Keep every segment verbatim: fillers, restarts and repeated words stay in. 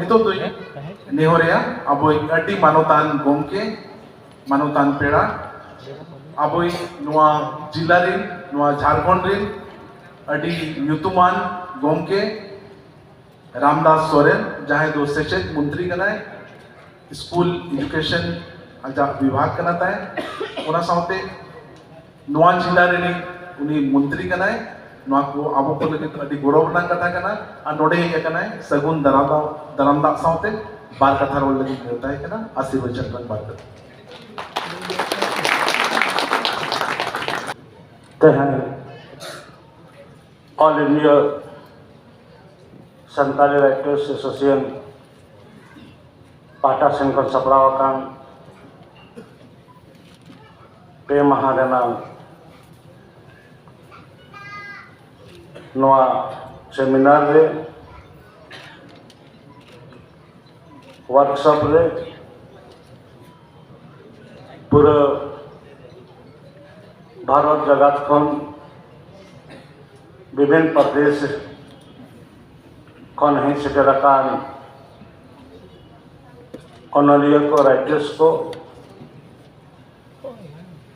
ᱱᱤᱛᱚᱜ ᱫᱚᱧ ᱱᱮᱦᱚᱨᱮᱭᱟ ᱟᱵᱚᱭᱤᱡ ᱟᱹᱰᱤ ᱢᱟᱱᱚᱛᱟᱱ ᱜᱚᱢᱠᱮ, ᱢᱟᱱᱚᱛᱟᱱ ᱯᱮᱲᱟ, ᱟᱵᱚᱭᱤᱡ ᱱᱚᱣᱟ ᱡᱤᱞᱟ ᱨᱮᱱ, ᱱᱚᱣᱟ ᱡᱷᱟᱲᱠᱷᱚᱸᱰ ᱨᱮᱱ ᱟᱹᱰᱤ ᱧᱩᱛᱩᱢᱟᱱ ᱜᱚᱢᱠᱮ ᱨᱟᱢᱫᱟᱥ ᱥᱚᱨᱮᱱ, ᱡᱟᱦᱟᱸᱭ ᱫᱚ ᱥᱮᱪᱮᱫ ᱢᱚᱱᱛᱨᱤ ᱠᱟᱱᱟᱭ, ᱥᱠᱩᱞ ᱮᱰᱩᱠᱮᱥᱚᱱ ᱟᱡᱟᱜ ᱵᱤᱵᱷᱟᱜᱽ ᱠᱟᱱᱟ ᱛᱟᱭ᱾ ᱚᱱᱟ ᱥᱟᱶᱛᱮ ᱱᱚᱣᱟ ᱡᱤᱞᱟ ᱨᱤᱱᱤᱡ ᱩᱱᱤ ᱢᱚᱱᱛᱨᱤ ᱠᱟᱱᱟᱭ᱾ ᱱᱚᱣᱟ ᱠᱚ ᱟᱵᱚ ᱠᱚ ᱞᱟᱹᱜᱤᱫ ᱟᱹᱰᱤ ᱜᱚᱨᱚᱵᱽ ᱨᱮᱱᱟᱜ ᱠᱟᱛᱷᱟ ᱠᱟᱱᱟ᱾ ᱟᱨ ᱱᱚᱰᱮ ᱦᱮᱡ ᱟᱠᱟᱱᱟᱭ ᱥᱟᱹᱜᱩᱱ ᱫᱟᱨᱟᱢ ᱫᱟᱜ, ᱫᱟᱨᱟᱢ ᱫᱟᱜ ᱥᱟᱶᱛᱮ ᱵᱟᱨ ᱠᱟᱛᱷᱟ ᱨᱚᱲ ᱞᱟᱹᱜᱤᱫ ᱱᱮᱣᱛᱟᱭ ᱠᱟᱱᱟ᱾ ᱟᱥᱤᱨᱵᱟᱫᱽ ᱪᱟᱛᱨᱟᱱ ᱵᱟᱨ ᱠᱟᱛᱷᱟ᱾ ᱛᱮᱦᱮᱧ All India Santali Writers Association ᱯᱟᱦᱴᱟ ᱥᱮᱱ ᱠᱷᱚᱱ ᱥᱟᱯᱲᱟᱣ ᱟᱠᱟᱱ ᱯᱮ ᱢᱟᱦᱟ ᱨᱮᱱᱟᱜ ᱱᱚᱣᱟ ᱥᱮᱢᱤᱱᱟᱨ ᱨᱮ, ᱣᱟᱨᱠᱥᱚᱯ ᱨᱮ ᱯᱩᱨᱟᱹ ᱵᱷᱟᱨᱚᱛ ᱡᱟᱠᱟᱛ ᱠᱷᱚᱱ ᱵᱤᱵᱷᱤᱱ ᱯᱨᱚᱫᱮᱥ ᱠᱷᱚᱱ ᱦᱮᱡ ᱥᱮᱴᱮᱨ ᱟᱠᱟᱱ ᱚᱱᱚᱞᱤᱭᱟᱹ ᱠᱚ, ᱨᱟᱭᱴᱟᱨᱥ ᱠᱚ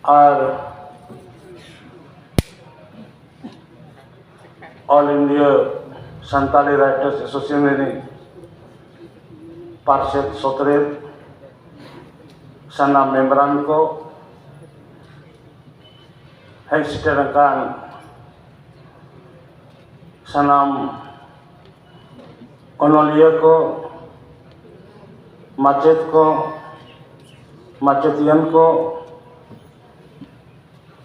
ᱟᱨ All India Santali Writers Association ᱨᱤᱱᱤᱡ ᱯᱟᱨᱥᱮᱛ ᱥᱚᱛᱨᱮᱛ, ᱥᱟᱱᱟᱢ ᱢᱮᱢᱵᱟᱨᱟᱱ ᱠᱚ, ᱦᱮᱡ ᱥᱮᱴᱮᱨ ᱟᱠᱟᱱ ᱥᱟᱱᱟᱢ ᱚᱱᱚᱞᱤᱭᱟᱹ ᱠᱚ, ᱢᱟᱪᱮᱫ ᱠᱚ, ᱢᱟᱪᱮᱛᱤᱭᱟᱹᱱ ᱠᱚ,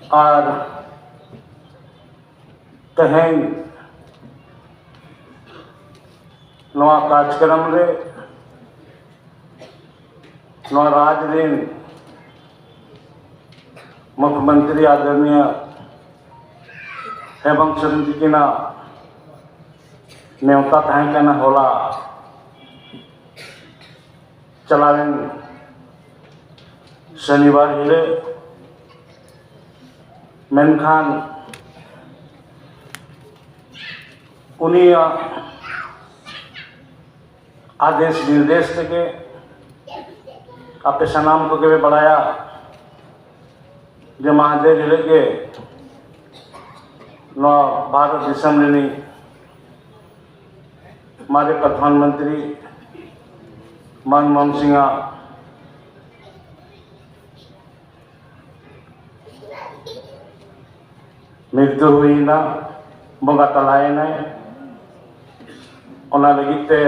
ᱟᱨ ᱛᱮᱦᱮᱧ ᱱᱚᱣᱟ ᱠᱟᱨᱡᱚᱠᱨᱚᱢ ᱨᱮ ᱱᱚᱣᱟ ᱨᱟᱡᱽ ᱨᱤᱱ ᱢᱩᱠᱷᱭᱚᱢᱚᱱᱛᱨᱤ ᱟᱫᱚᱨᱱᱤᱭᱚ ᱦᱮᱢᱚᱱᱛ ᱥᱚᱨᱮᱱ ᱛᱤᱠᱤᱱᱟᱜ ᱱᱮᱣᱛᱟ ᱛᱟᱦᱮᱸ ᱠᱟᱱᱟ ᱦᱚᱞᱟ, ᱪᱟᱞᱟᱣᱮᱱ ᱥᱚᱱᱤᱵᱟᱨ ᱦᱤᱞᱳᱜ᱾ ᱢᱮᱱᱠᱷᱟᱱ ᱩᱱᱤᱭᱟᱜ ᱟᱫᱮᱥ ᱱᱤᱨᱫᱮᱥ ᱛᱮᱜᱮ ᱟᱯᱮ ᱥᱟᱱᱟᱢ ᱠᱚᱜᱮ ᱯᱮ ᱵᱟᱲᱟᱭᱟ ᱡᱮ ᱢᱟᱦᱫᱮᱨ ᱦᱤᱞᱳᱜ ᱜᱮ ᱱᱚᱣᱟ ᱵᱷᱟᱨᱚᱛ ᱫᱤᱥᱚᱢ ᱨᱤᱱᱤᱡ ᱢᱟᱨᱮ ᱯᱨᱚᱫᱷᱟᱱ ᱢᱚᱱᱛᱨᱤ ᱢᱚᱱᱢᱳᱦᱚᱱ ᱥᱤᱝ ᱟᱜ ᱢᱨᱤᱛᱭᱩ ᱦᱩᱭᱮᱱᱟ, ᱵᱚᱸᱜᱟ ᱛᱟᱞᱟᱭᱮᱱᱟᱭ᱾ ᱚᱱᱟ ᱞᱟᱹᱜᱤᱫ ᱛᱮ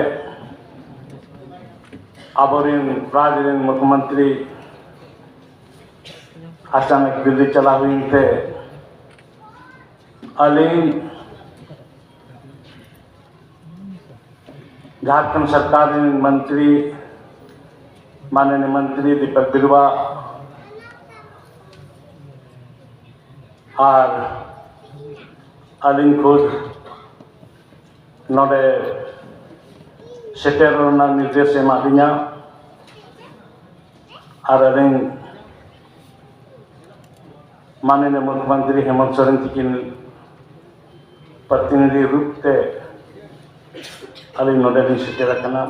ᱟᱵᱚᱨᱮᱱ ᱨᱟᱡᱽ ᱨᱮᱱ ᱢᱩᱠᱷᱭᱚᱢᱚᱱᱛᱨᱤ ᱟᱪᱟᱱᱚᱠ ᱫᱤᱞᱞᱤ ᱪᱟᱞᱟᱣ ᱦᱩᱭᱮᱱ ᱛᱮ ᱟᱹᱞᱤᱧ ᱡᱷᱟᱲᱠᱷᱚᱸᱰ ᱥᱚᱨᱠᱟᱨ ᱨᱮᱱ ᱢᱚᱱᱛᱨᱤ, ᱢᱟᱱᱚᱱᱤᱭ ᱢᱚᱱᱛᱨᱤ ᱫᱤᱯᱚᱠ ᱵᱤᱨᱩᱣᱟ ᱟᱨ ᱟᱹᱞᱤᱧ ᱠᱷᱩᱫ ᱱᱚᱰᱮ ᱥᱮᱴᱮᱨ ᱨᱮᱱᱟᱜ ᱱᱤᱨᱫᱮᱥ ᱮ ᱮᱢᱟᱫ ᱞᱤᱧᱟ᱾ ᱟᱨ ᱟᱹᱞᱤᱧ ᱢᱟᱱᱚᱱᱤᱭ ᱢᱩᱠᱷᱭᱚᱢᱚᱱᱛᱨᱤ ᱦᱮᱢᱚᱱᱛ ᱥᱚᱨᱮᱱ ᱛᱤᱠᱤᱱ ᱯᱨᱚᱛᱤᱱᱤᱫᱷᱤ ᱨᱩᱯ ᱛᱮ ᱟᱹᱞᱤᱧ ᱱᱚᱰᱮ ᱞᱤᱧ ᱥᱮᱴᱮᱨ ᱟᱠᱟᱱᱟ᱾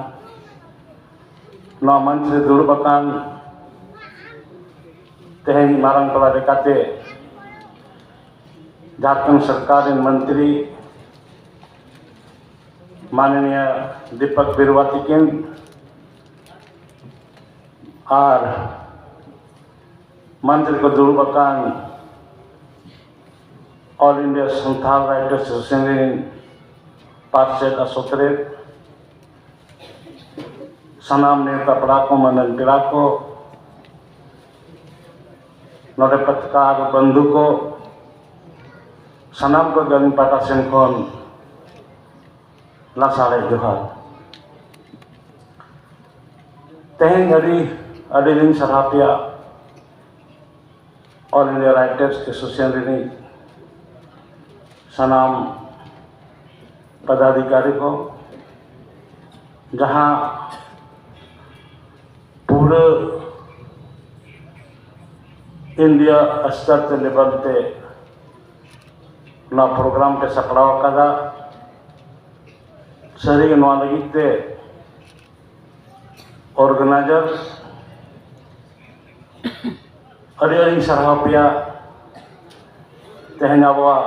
ᱱᱚᱣᱟ ᱢᱚᱧᱪ ᱨᱮ ᱫᱩᱲᱩᱵ ᱟᱠᱟᱱ ᱛᱮᱦᱮᱧ ᱢᱟᱨᱟᱝ ᱯᱟᱲᱟ ᱞᱮᱠᱟᱛᱮ ᱡᱷᱟᱲᱠᱷᱚᱸᱰ ᱥᱚᱨᱠᱟᱨ ᱨᱮᱱ ᱢᱚᱱᱛᱨᱤ ᱢᱟᱱᱚᱱᱤᱭ ᱫᱤᱯᱚᱠ ᱵᱤᱨᱩᱣᱟ ᱛᱤᱠᱤᱱ ᱟᱨ ᱢᱚᱧᱪ ᱨᱮᱠᱚ ᱫᱩᱲᱩᱵ ᱟᱠᱟᱱ All India Santhal Writers Association ᱨᱮᱱ ᱯᱟᱨᱥᱮᱛ ᱟᱨ ᱥᱚᱛᱨᱮᱛ, ᱥᱟᱱᱟᱢ ᱱᱮᱣᱛᱟ ᱯᱮᱲᱟ ᱠᱚ, ᱢᱟᱹᱱᱟᱱ ᱯᱮᱲᱟ ᱠᱚ, ᱱᱚᱰᱮ ᱯᱟᱛᱨᱤᱠᱟ ᱵᱚᱱᱫᱷᱩ ᱠᱚ, ᱥᱟᱱᱟᱢ ᱠᱚᱜᱮ ᱟᱹᱞᱤᱧ ᱯᱟᱦᱴᱟ ᱥᱮᱱ ᱠᱷᱚᱱ ᱞᱟᱥᱟᱲᱦᱮᱫ ᱡᱚᱦᱟᱨ᱾ ᱛᱮᱦᱮᱧ ᱟᱹᱰᱤ, ᱟᱹᱰᱤ ᱞᱤᱧ ᱥᱟᱨᱦᱟᱣ ᱯᱮᱭᱟ All India Writers Association ᱨᱤᱱᱤᱡ ᱥᱟᱱᱟᱢ ᱯᱚᱫᱟᱫᱷᱤᱠᱟᱨᱤ ᱠᱚ, ᱡᱟᱦᱟᱸ ᱯᱩᱨᱟᱹ ᱤᱱᱰᱤᱭᱟ ᱥᱛᱚᱨ ᱛᱮ, ᱞᱮᱵᱮᱞ ᱛᱮ ᱱᱚᱣᱟ ᱯᱨᱳᱜᱨᱟᱢ ᱯᱮ ᱥᱟᱯᱲᱟᱣ ᱟᱠᱟᱫᱟ᱾ ᱥᱟᱹᱨᱤᱜᱮ ᱱᱚᱣᱟ ᱞᱟᱹᱜᱤᱫ ᱛᱮ organizers, ᱟᱹᱰᱤ ᱟᱹᱰᱤᱧ ᱥᱟᱨᱦᱟᱣ ᱯᱮᱭᱟ᱾ ᱛᱮᱦᱮᱧ ᱟᱵᱚᱣᱟᱜ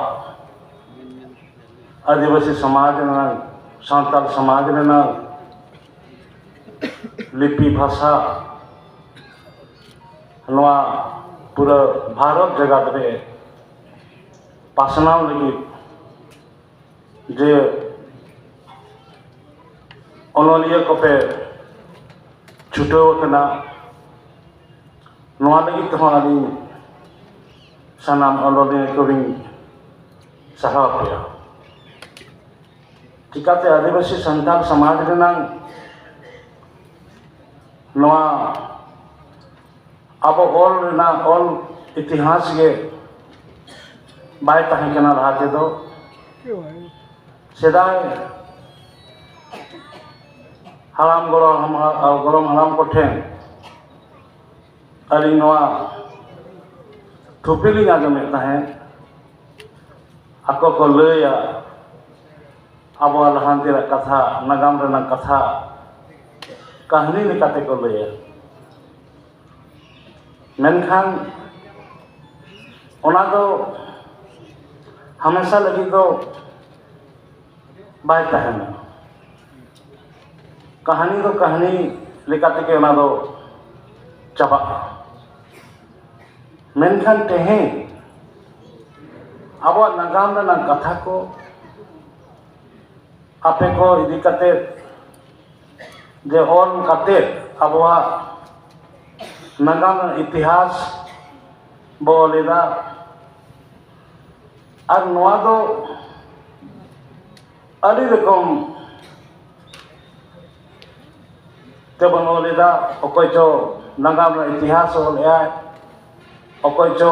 ᱟᱹᱫᱤᱵᱟᱹᱥᱤ ᱥᱚᱢᱟᱡᱽ ᱨᱮᱱᱟᱜ, ᱥᱟᱱᱛᱟᱲ ᱥᱚᱢᱟᱡᱽ ᱨᱮᱱᱟᱜ ᱞᱤᱯᱤ ᱵᱷᱟᱥᱟ ᱱᱚᱣᱟ ᱯᱩᱨᱟᱹ ᱵᱷᱟᱨᱚᱛ ᱡᱟᱠᱟᱛ ᱨᱮ ᱯᱟᱥᱱᱟᱣ ᱞᱟᱹᱜᱤᱫ ᱡᱮ ᱚᱱᱚᱞᱤᱭᱟᱹ ᱠᱚᱯᱮ ᱪᱷᱩᱴᱟᱹᱣ ᱟᱠᱟᱱᱟ, ᱱᱚᱣᱟ ᱞᱟᱹᱜᱤᱫ ᱛᱮᱦᱚᱸ ᱟᱹᱞᱤᱧ ᱥᱟᱱᱟᱢ ᱚᱱᱚᱞᱤᱭᱟᱹ ᱠᱚᱞᱤᱧ ᱥᱟᱨᱦᱟᱣ ᱯᱮᱭᱟ᱾ ᱪᱤᱠᱟᱛᱮ ᱟᱹᱫᱤᱵᱟᱹᱥᱤ ᱥᱟᱱᱛᱟᱲ ᱥᱚᱢᱟᱡᱽ ᱨᱮᱱᱟᱜ ᱱᱚᱣᱟ ᱟᱵᱚ ᱚᱞ ᱨᱮᱱᱟᱜ, ᱚᱞ ᱤᱛᱤᱦᱟᱥ ᱜᱮ ᱵᱟᱭ ᱛᱟᱦᱮᱸ ᱠᱟᱱᱟ ᱞᱟᱦᱟ ᱛᱮᱫᱚ᱾ ᱥᱮᱫᱟᱭ ᱦᱟᱲᱟᱢ ᱜᱚᱲᱚᱢ ᱦᱟᱲᱟᱢ, ᱜᱚᱲᱚᱢ ᱦᱟᱲᱟᱢ ᱠᱚᱴᱷᱮᱱ ᱟᱹᱞᱤᱧ ᱱᱚᱣᱟ ᱛᱷᱩᱯᱤ ᱞᱤᱧ ᱟᱸᱡᱚᱢᱮᱫ ᱛᱟᱦᱮᱸᱫ᱾ ᱟᱠᱚ ᱠᱚ ᱞᱟᱹᱭᱟ, ᱟᱵᱚᱣᱟᱜ ᱞᱟᱦᱟᱱᱛᱤ ᱨᱮᱱᱟᱜ ᱠᱟᱛᱷᱟ, ᱱᱟᱜᱟᱢ ᱨᱮᱱᱟᱜ ᱠᱟᱛᱷᱟ ᱠᱟᱹᱦᱱᱤ ᱞᱮᱠᱟᱛᱮ ᱠᱚ ᱞᱟᱹᱭᱟ᱾ ᱢᱮᱱᱠᱷᱟᱱ ᱚᱱᱟ ᱫᱚ ᱦᱟᱢᱮᱥᱟ ᱞᱟᱹᱜᱤᱫ ᱫᱚ ᱵᱟᱭ ᱛᱟᱦᱮᱱᱟ᱾ ᱠᱟᱹᱦᱱᱤ ᱫᱚ ᱠᱟᱹᱦᱱᱤ ᱞᱮᱠᱟ ᱛᱮᱜᱮ ᱚᱱᱟ ᱫᱚ ᱪᱟᱵᱟᱜᱼᱟ᱾ ᱢᱮᱱᱠᱷᱟᱱ ᱛᱮᱦᱮᱧ ᱟᱵᱚᱣᱟᱜ ᱱᱟᱜᱟᱢ ᱨᱮᱱᱟᱜ ᱠᱟᱛᱷᱟ ᱠᱚ ᱟᱯᱮ ᱠᱚ ᱤᱫᱤ ᱠᱟᱛᱮ ᱡᱮ ᱚᱞ ᱠᱟᱛᱮ ᱟᱵᱚᱣᱟᱜ ᱱᱟᱜᱟᱢ ᱨᱮᱱᱟᱜ ᱤᱛᱤᱦᱟᱥ ᱵᱚ ᱚᱞ ᱮᱫᱟ᱾ ᱟᱨ ᱱᱚᱣᱟ ᱫᱚ ᱟᱹᱰᱤ ᱨᱚᱠᱚᱢ ᱛᱮᱵᱚᱱ ᱚᱞ ᱮᱫᱟ᱾ ᱚᱠᱚᱭ ᱪᱚ ᱱᱟᱜᱟᱢ ᱨᱮᱱᱟᱜ ᱤᱛᱤᱦᱟᱥ ᱚᱞ ᱮᱫᱟᱭ, ᱚᱠᱚᱭ ᱪᱚ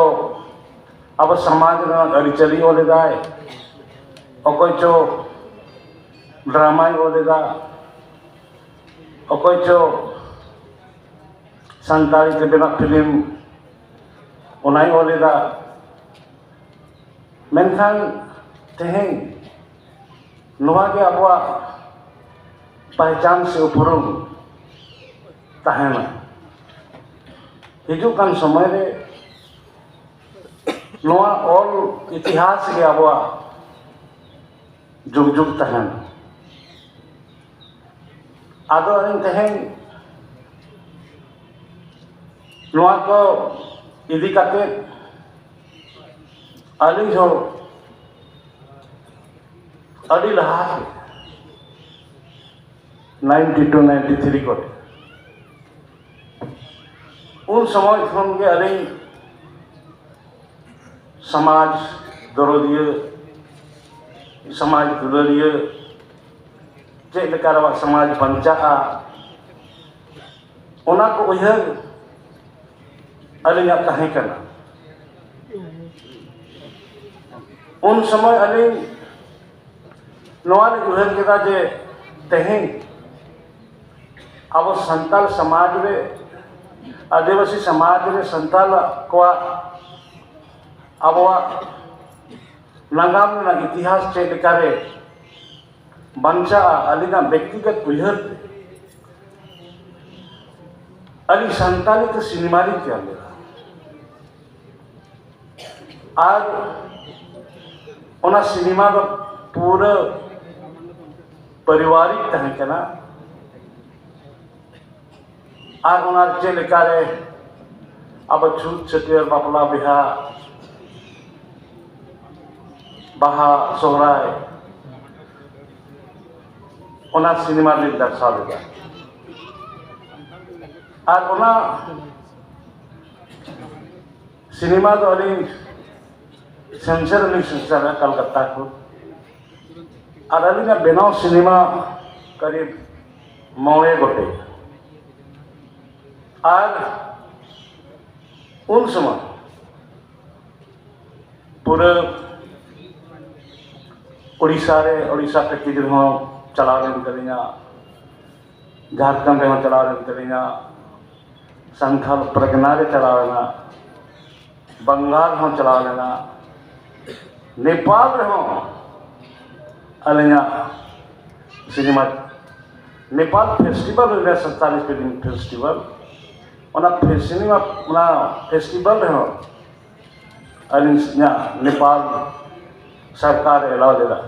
ᱟᱵᱚ ᱥᱚᱢᱟᱡᱽ ᱨᱮᱱᱟᱜ ᱟᱹᱨᱤᱪᱟᱹᱞᱤ ᱚᱞ ᱮᱫᱟᱭ, ᱚᱠᱚᱭ ᱪᱚ ᱰᱨᱟᱢᱟᱭ ᱚᱞ ᱮᱫᱟ, ᱚᱠᱚᱭ ᱪᱚ ᱥᱟᱱᱛᱟᱲᱤ ᱛᱮ ᱵᱮᱱᱟᱜ ᱯᱷᱤᱞᱢ ᱚᱱᱟᱭ ᱚᱞ ᱮᱫᱟ᱾ ᱢᱮᱱᱠᱷᱟᱱ ᱛᱮᱦᱮᱧ ᱱᱚᱣᱟ ᱜᱮ ᱟᱵᱚᱣᱟᱜ ᱯᱟᱦᱪᱟᱱ ᱥᱮ ᱩᱯᱨᱩᱢ᱾ ᱛᱟᱦᱮᱱᱟ᱾ ᱦᱤᱡᱩᱜ ᱠᱟᱱ ᱥᱚᱢᱚᱭ ᱨᱮ ᱱᱚᱣᱟ ᱚᱞ ᱤᱛᱤᱦᱟᱥ ᱜᱮ ᱟᱵᱚᱣᱟᱜ ᱡᱩᱜᱽ ᱡᱩᱜᱽ ᱛᱟᱦᱮᱱᱟ᱾ ᱟᱫᱚ ᱟᱹᱞᱤᱧ ᱛᱮᱦᱮᱧ ᱱᱚᱣᱟ ᱠᱚ ᱤᱫᱤ ᱠᱟᱛᱮ ᱟᱹᱞᱤᱧ ᱦᱚᱸ ᱟᱹᱰᱤ ᱞᱟᱦᱟ ᱨᱮ, ᱱᱟᱭᱤᱱᱴᱤ ᱴᱩ ᱱᱟᱭᱤᱱᱴᱤ ᱛᱷᱨᱤ ᱠᱚᱨᱮ, ᱩᱱ ᱥᱚᱢᱚᱭ ᱠᱷᱚᱱ ᱜᱮ ᱟᱹᱞᱤᱧ ᱥᱚᱢᱟᱡᱽ ᱫᱚᱨᱚᱫᱤᱭᱟᱹ, ᱥᱚᱢᱟᱡᱽ ᱫᱩᱞᱟᱹᱲᱤᱭᱟᱹ, ᱪᱮᱫ ᱞᱮᱠᱟ ᱨᱮ ᱟᱵᱚᱣᱟᱜ ᱥᱚᱢᱟᱡᱽ ᱵᱟᱧᱪᱟᱜᱼᱟ, ᱚᱱᱟ ᱠᱚ ᱩᱭᱦᱟᱹᱨ ᱟᱹᱞᱤᱧᱟᱜ ᱛᱟᱦᱮᱸ ᱠᱟᱱᱟ᱾ ᱩᱱ ᱥᱚᱢᱚᱭ ᱟᱹᱞᱤᱧ ᱱᱚᱣᱟ ᱞᱤᱧ ᱩᱭᱦᱟᱹᱨ ᱠᱮᱫᱟ ᱡᱮ ᱛᱮᱦᱮᱧ ᱟᱵᱚ ᱥᱟᱱᱛᱟᱲ ᱥᱚᱢᱟᱡᱽ ᱨᱮ, ᱟᱹᱫᱤᱵᱟᱹᱥᱤ ᱥᱚᱢᱟᱡᱽ ᱨᱮ ᱥᱟᱱᱛᱟᱲ ᱠᱚᱣᱟᱜ, ᱟᱵᱚᱣᱟᱜ ᱱᱟᱜᱟᱢ ᱨᱮᱱᱟᱜ ᱤᱛᱤᱦᱟᱥ ᱪᱮᱫ ᱞᱮᱠᱟᱨᱮ ᱵᱟᱧᱪᱟᱜᱼᱟ, ᱟᱹᱞᱤᱧᱟᱜ ᱵᱮᱠᱛᱤᱜᱚᱛ ᱩᱭᱦᱟᱹᱨ ᱛᱮ ᱟᱹᱞᱤᱧ ᱥᱟᱱᱛᱟᱲᱤ ᱛᱮ ᱥᱤᱱᱮᱢᱟ ᱞᱤᱧ ᱛᱮᱭᱟᱨ ᱞᱮᱫᱟ᱾ ᱟᱨ ᱚᱱᱟ ᱥᱤᱱᱮᱢᱟ ᱫᱚ ᱯᱩᱨᱟᱹ ᱯᱟᱨᱤᱵᱟᱨᱤᱠ ᱛᱟᱦᱮᱸ ᱠᱟᱱᱟ᱾ ᱟᱨ ᱚᱱᱟ ᱪᱮᱫ ᱞᱮᱠᱟᱨᱮ ᱟᱵᱚ ᱪᱷᱩᱛ ᱪᱷᱟᱹᱴᱭᱟᱹᱨ, ᱵᱟᱯᱞᱟ ᱵᱤᱦᱟ, ᱵᱟᱦᱟ, ᱥᱚᱦᱨᱟᱭ, ᱚᱱᱟ ᱥᱤᱱᱮᱢᱟ ᱨᱮᱞᱤᱧ ᱫᱟᱨᱥᱟᱣ ᱞᱮᱫᱟ᱾ ᱟᱨ ᱚᱱᱟ ᱥᱤᱱᱮᱢᱟ ᱫᱚ ᱟᱹᱞᱤᱧ ᱥᱮᱱᱥᱟᱨ ᱞᱤᱧ ᱥᱮᱱᱥᱟᱨᱟ ᱠᱟᱞᱠᱟᱛᱟ ᱠᱷᱚᱱ᱾ ᱟᱨ ᱟᱹᱞᱤᱧᱟᱜ ᱵᱮᱱᱟᱣ ᱥᱤᱱᱮᱢᱟ ᱠᱟᱨᱤᱵ ᱢᱚᱬᱮ ᱜᱚᱴᱮᱡ᱾ ᱟᱨ ᱩᱱ ᱥᱚᱢᱚᱭ ᱯᱩᱨᱟᱹ ᱳᱰᱤᱥᱟ ᱨᱮ, ᱳᱰᱤᱥᱟ ᱯᱮᱠᱮᱡᱽ ᱨᱮᱦᱚᱸ ᱪᱟᱞᱟᱣ ᱞᱮᱱ ᱛᱟᱹᱞᱤᱧᱟ, ᱡᱷᱟᱲᱠᱷᱚᱸᱰ ᱨᱮᱦᱚᱸ ᱪᱟᱞᱟᱣ ᱞᱮᱱ ᱛᱟᱹᱞᱤᱧᱟ, ᱥᱟᱱᱛᱷᱟᱞ ᱯᱟᱨᱜᱟᱱᱟ ᱨᱮ ᱪᱟᱞᱟᱣ ᱮᱱᱟ, ᱵᱟᱝᱜᱟᱞ ᱦᱚᱸ ᱪᱟᱞᱟᱣ ᱞᱮᱱᱟ, ᱱᱮᱯᱟᱞ ᱨᱮᱦᱚᱸ ᱟᱹᱞᱤᱧᱟᱜ ᱥᱤᱱᱮᱢᱟ ᱱᱮᱯᱟᱞ ᱯᱷᱮᱥᱴᱤᱵᱷᱟᱞ ᱦᱩᱭᱱᱟ, ᱥᱟᱱᱛᱟᱲᱤ ᱯᱷᱤᱞᱢ ᱯᱷᱮᱥᱴᱤᱵᱷᱟᱞ, ᱚᱱᱟ ᱯᱷᱮᱥ-, ᱥᱤᱱᱮᱢᱟ, ᱚᱱᱟ ᱯᱷᱮᱥᱴᱤᱵᱷᱟᱞ ᱨᱮᱦᱚᱸ ᱟᱹᱞᱤᱧ ᱤᱧᱟᱹᱜ ᱱᱮᱯᱟᱞ ᱥᱚᱨᱠᱟᱨ ᱮᱞᱟᱣ ᱞᱮᱫᱟ᱾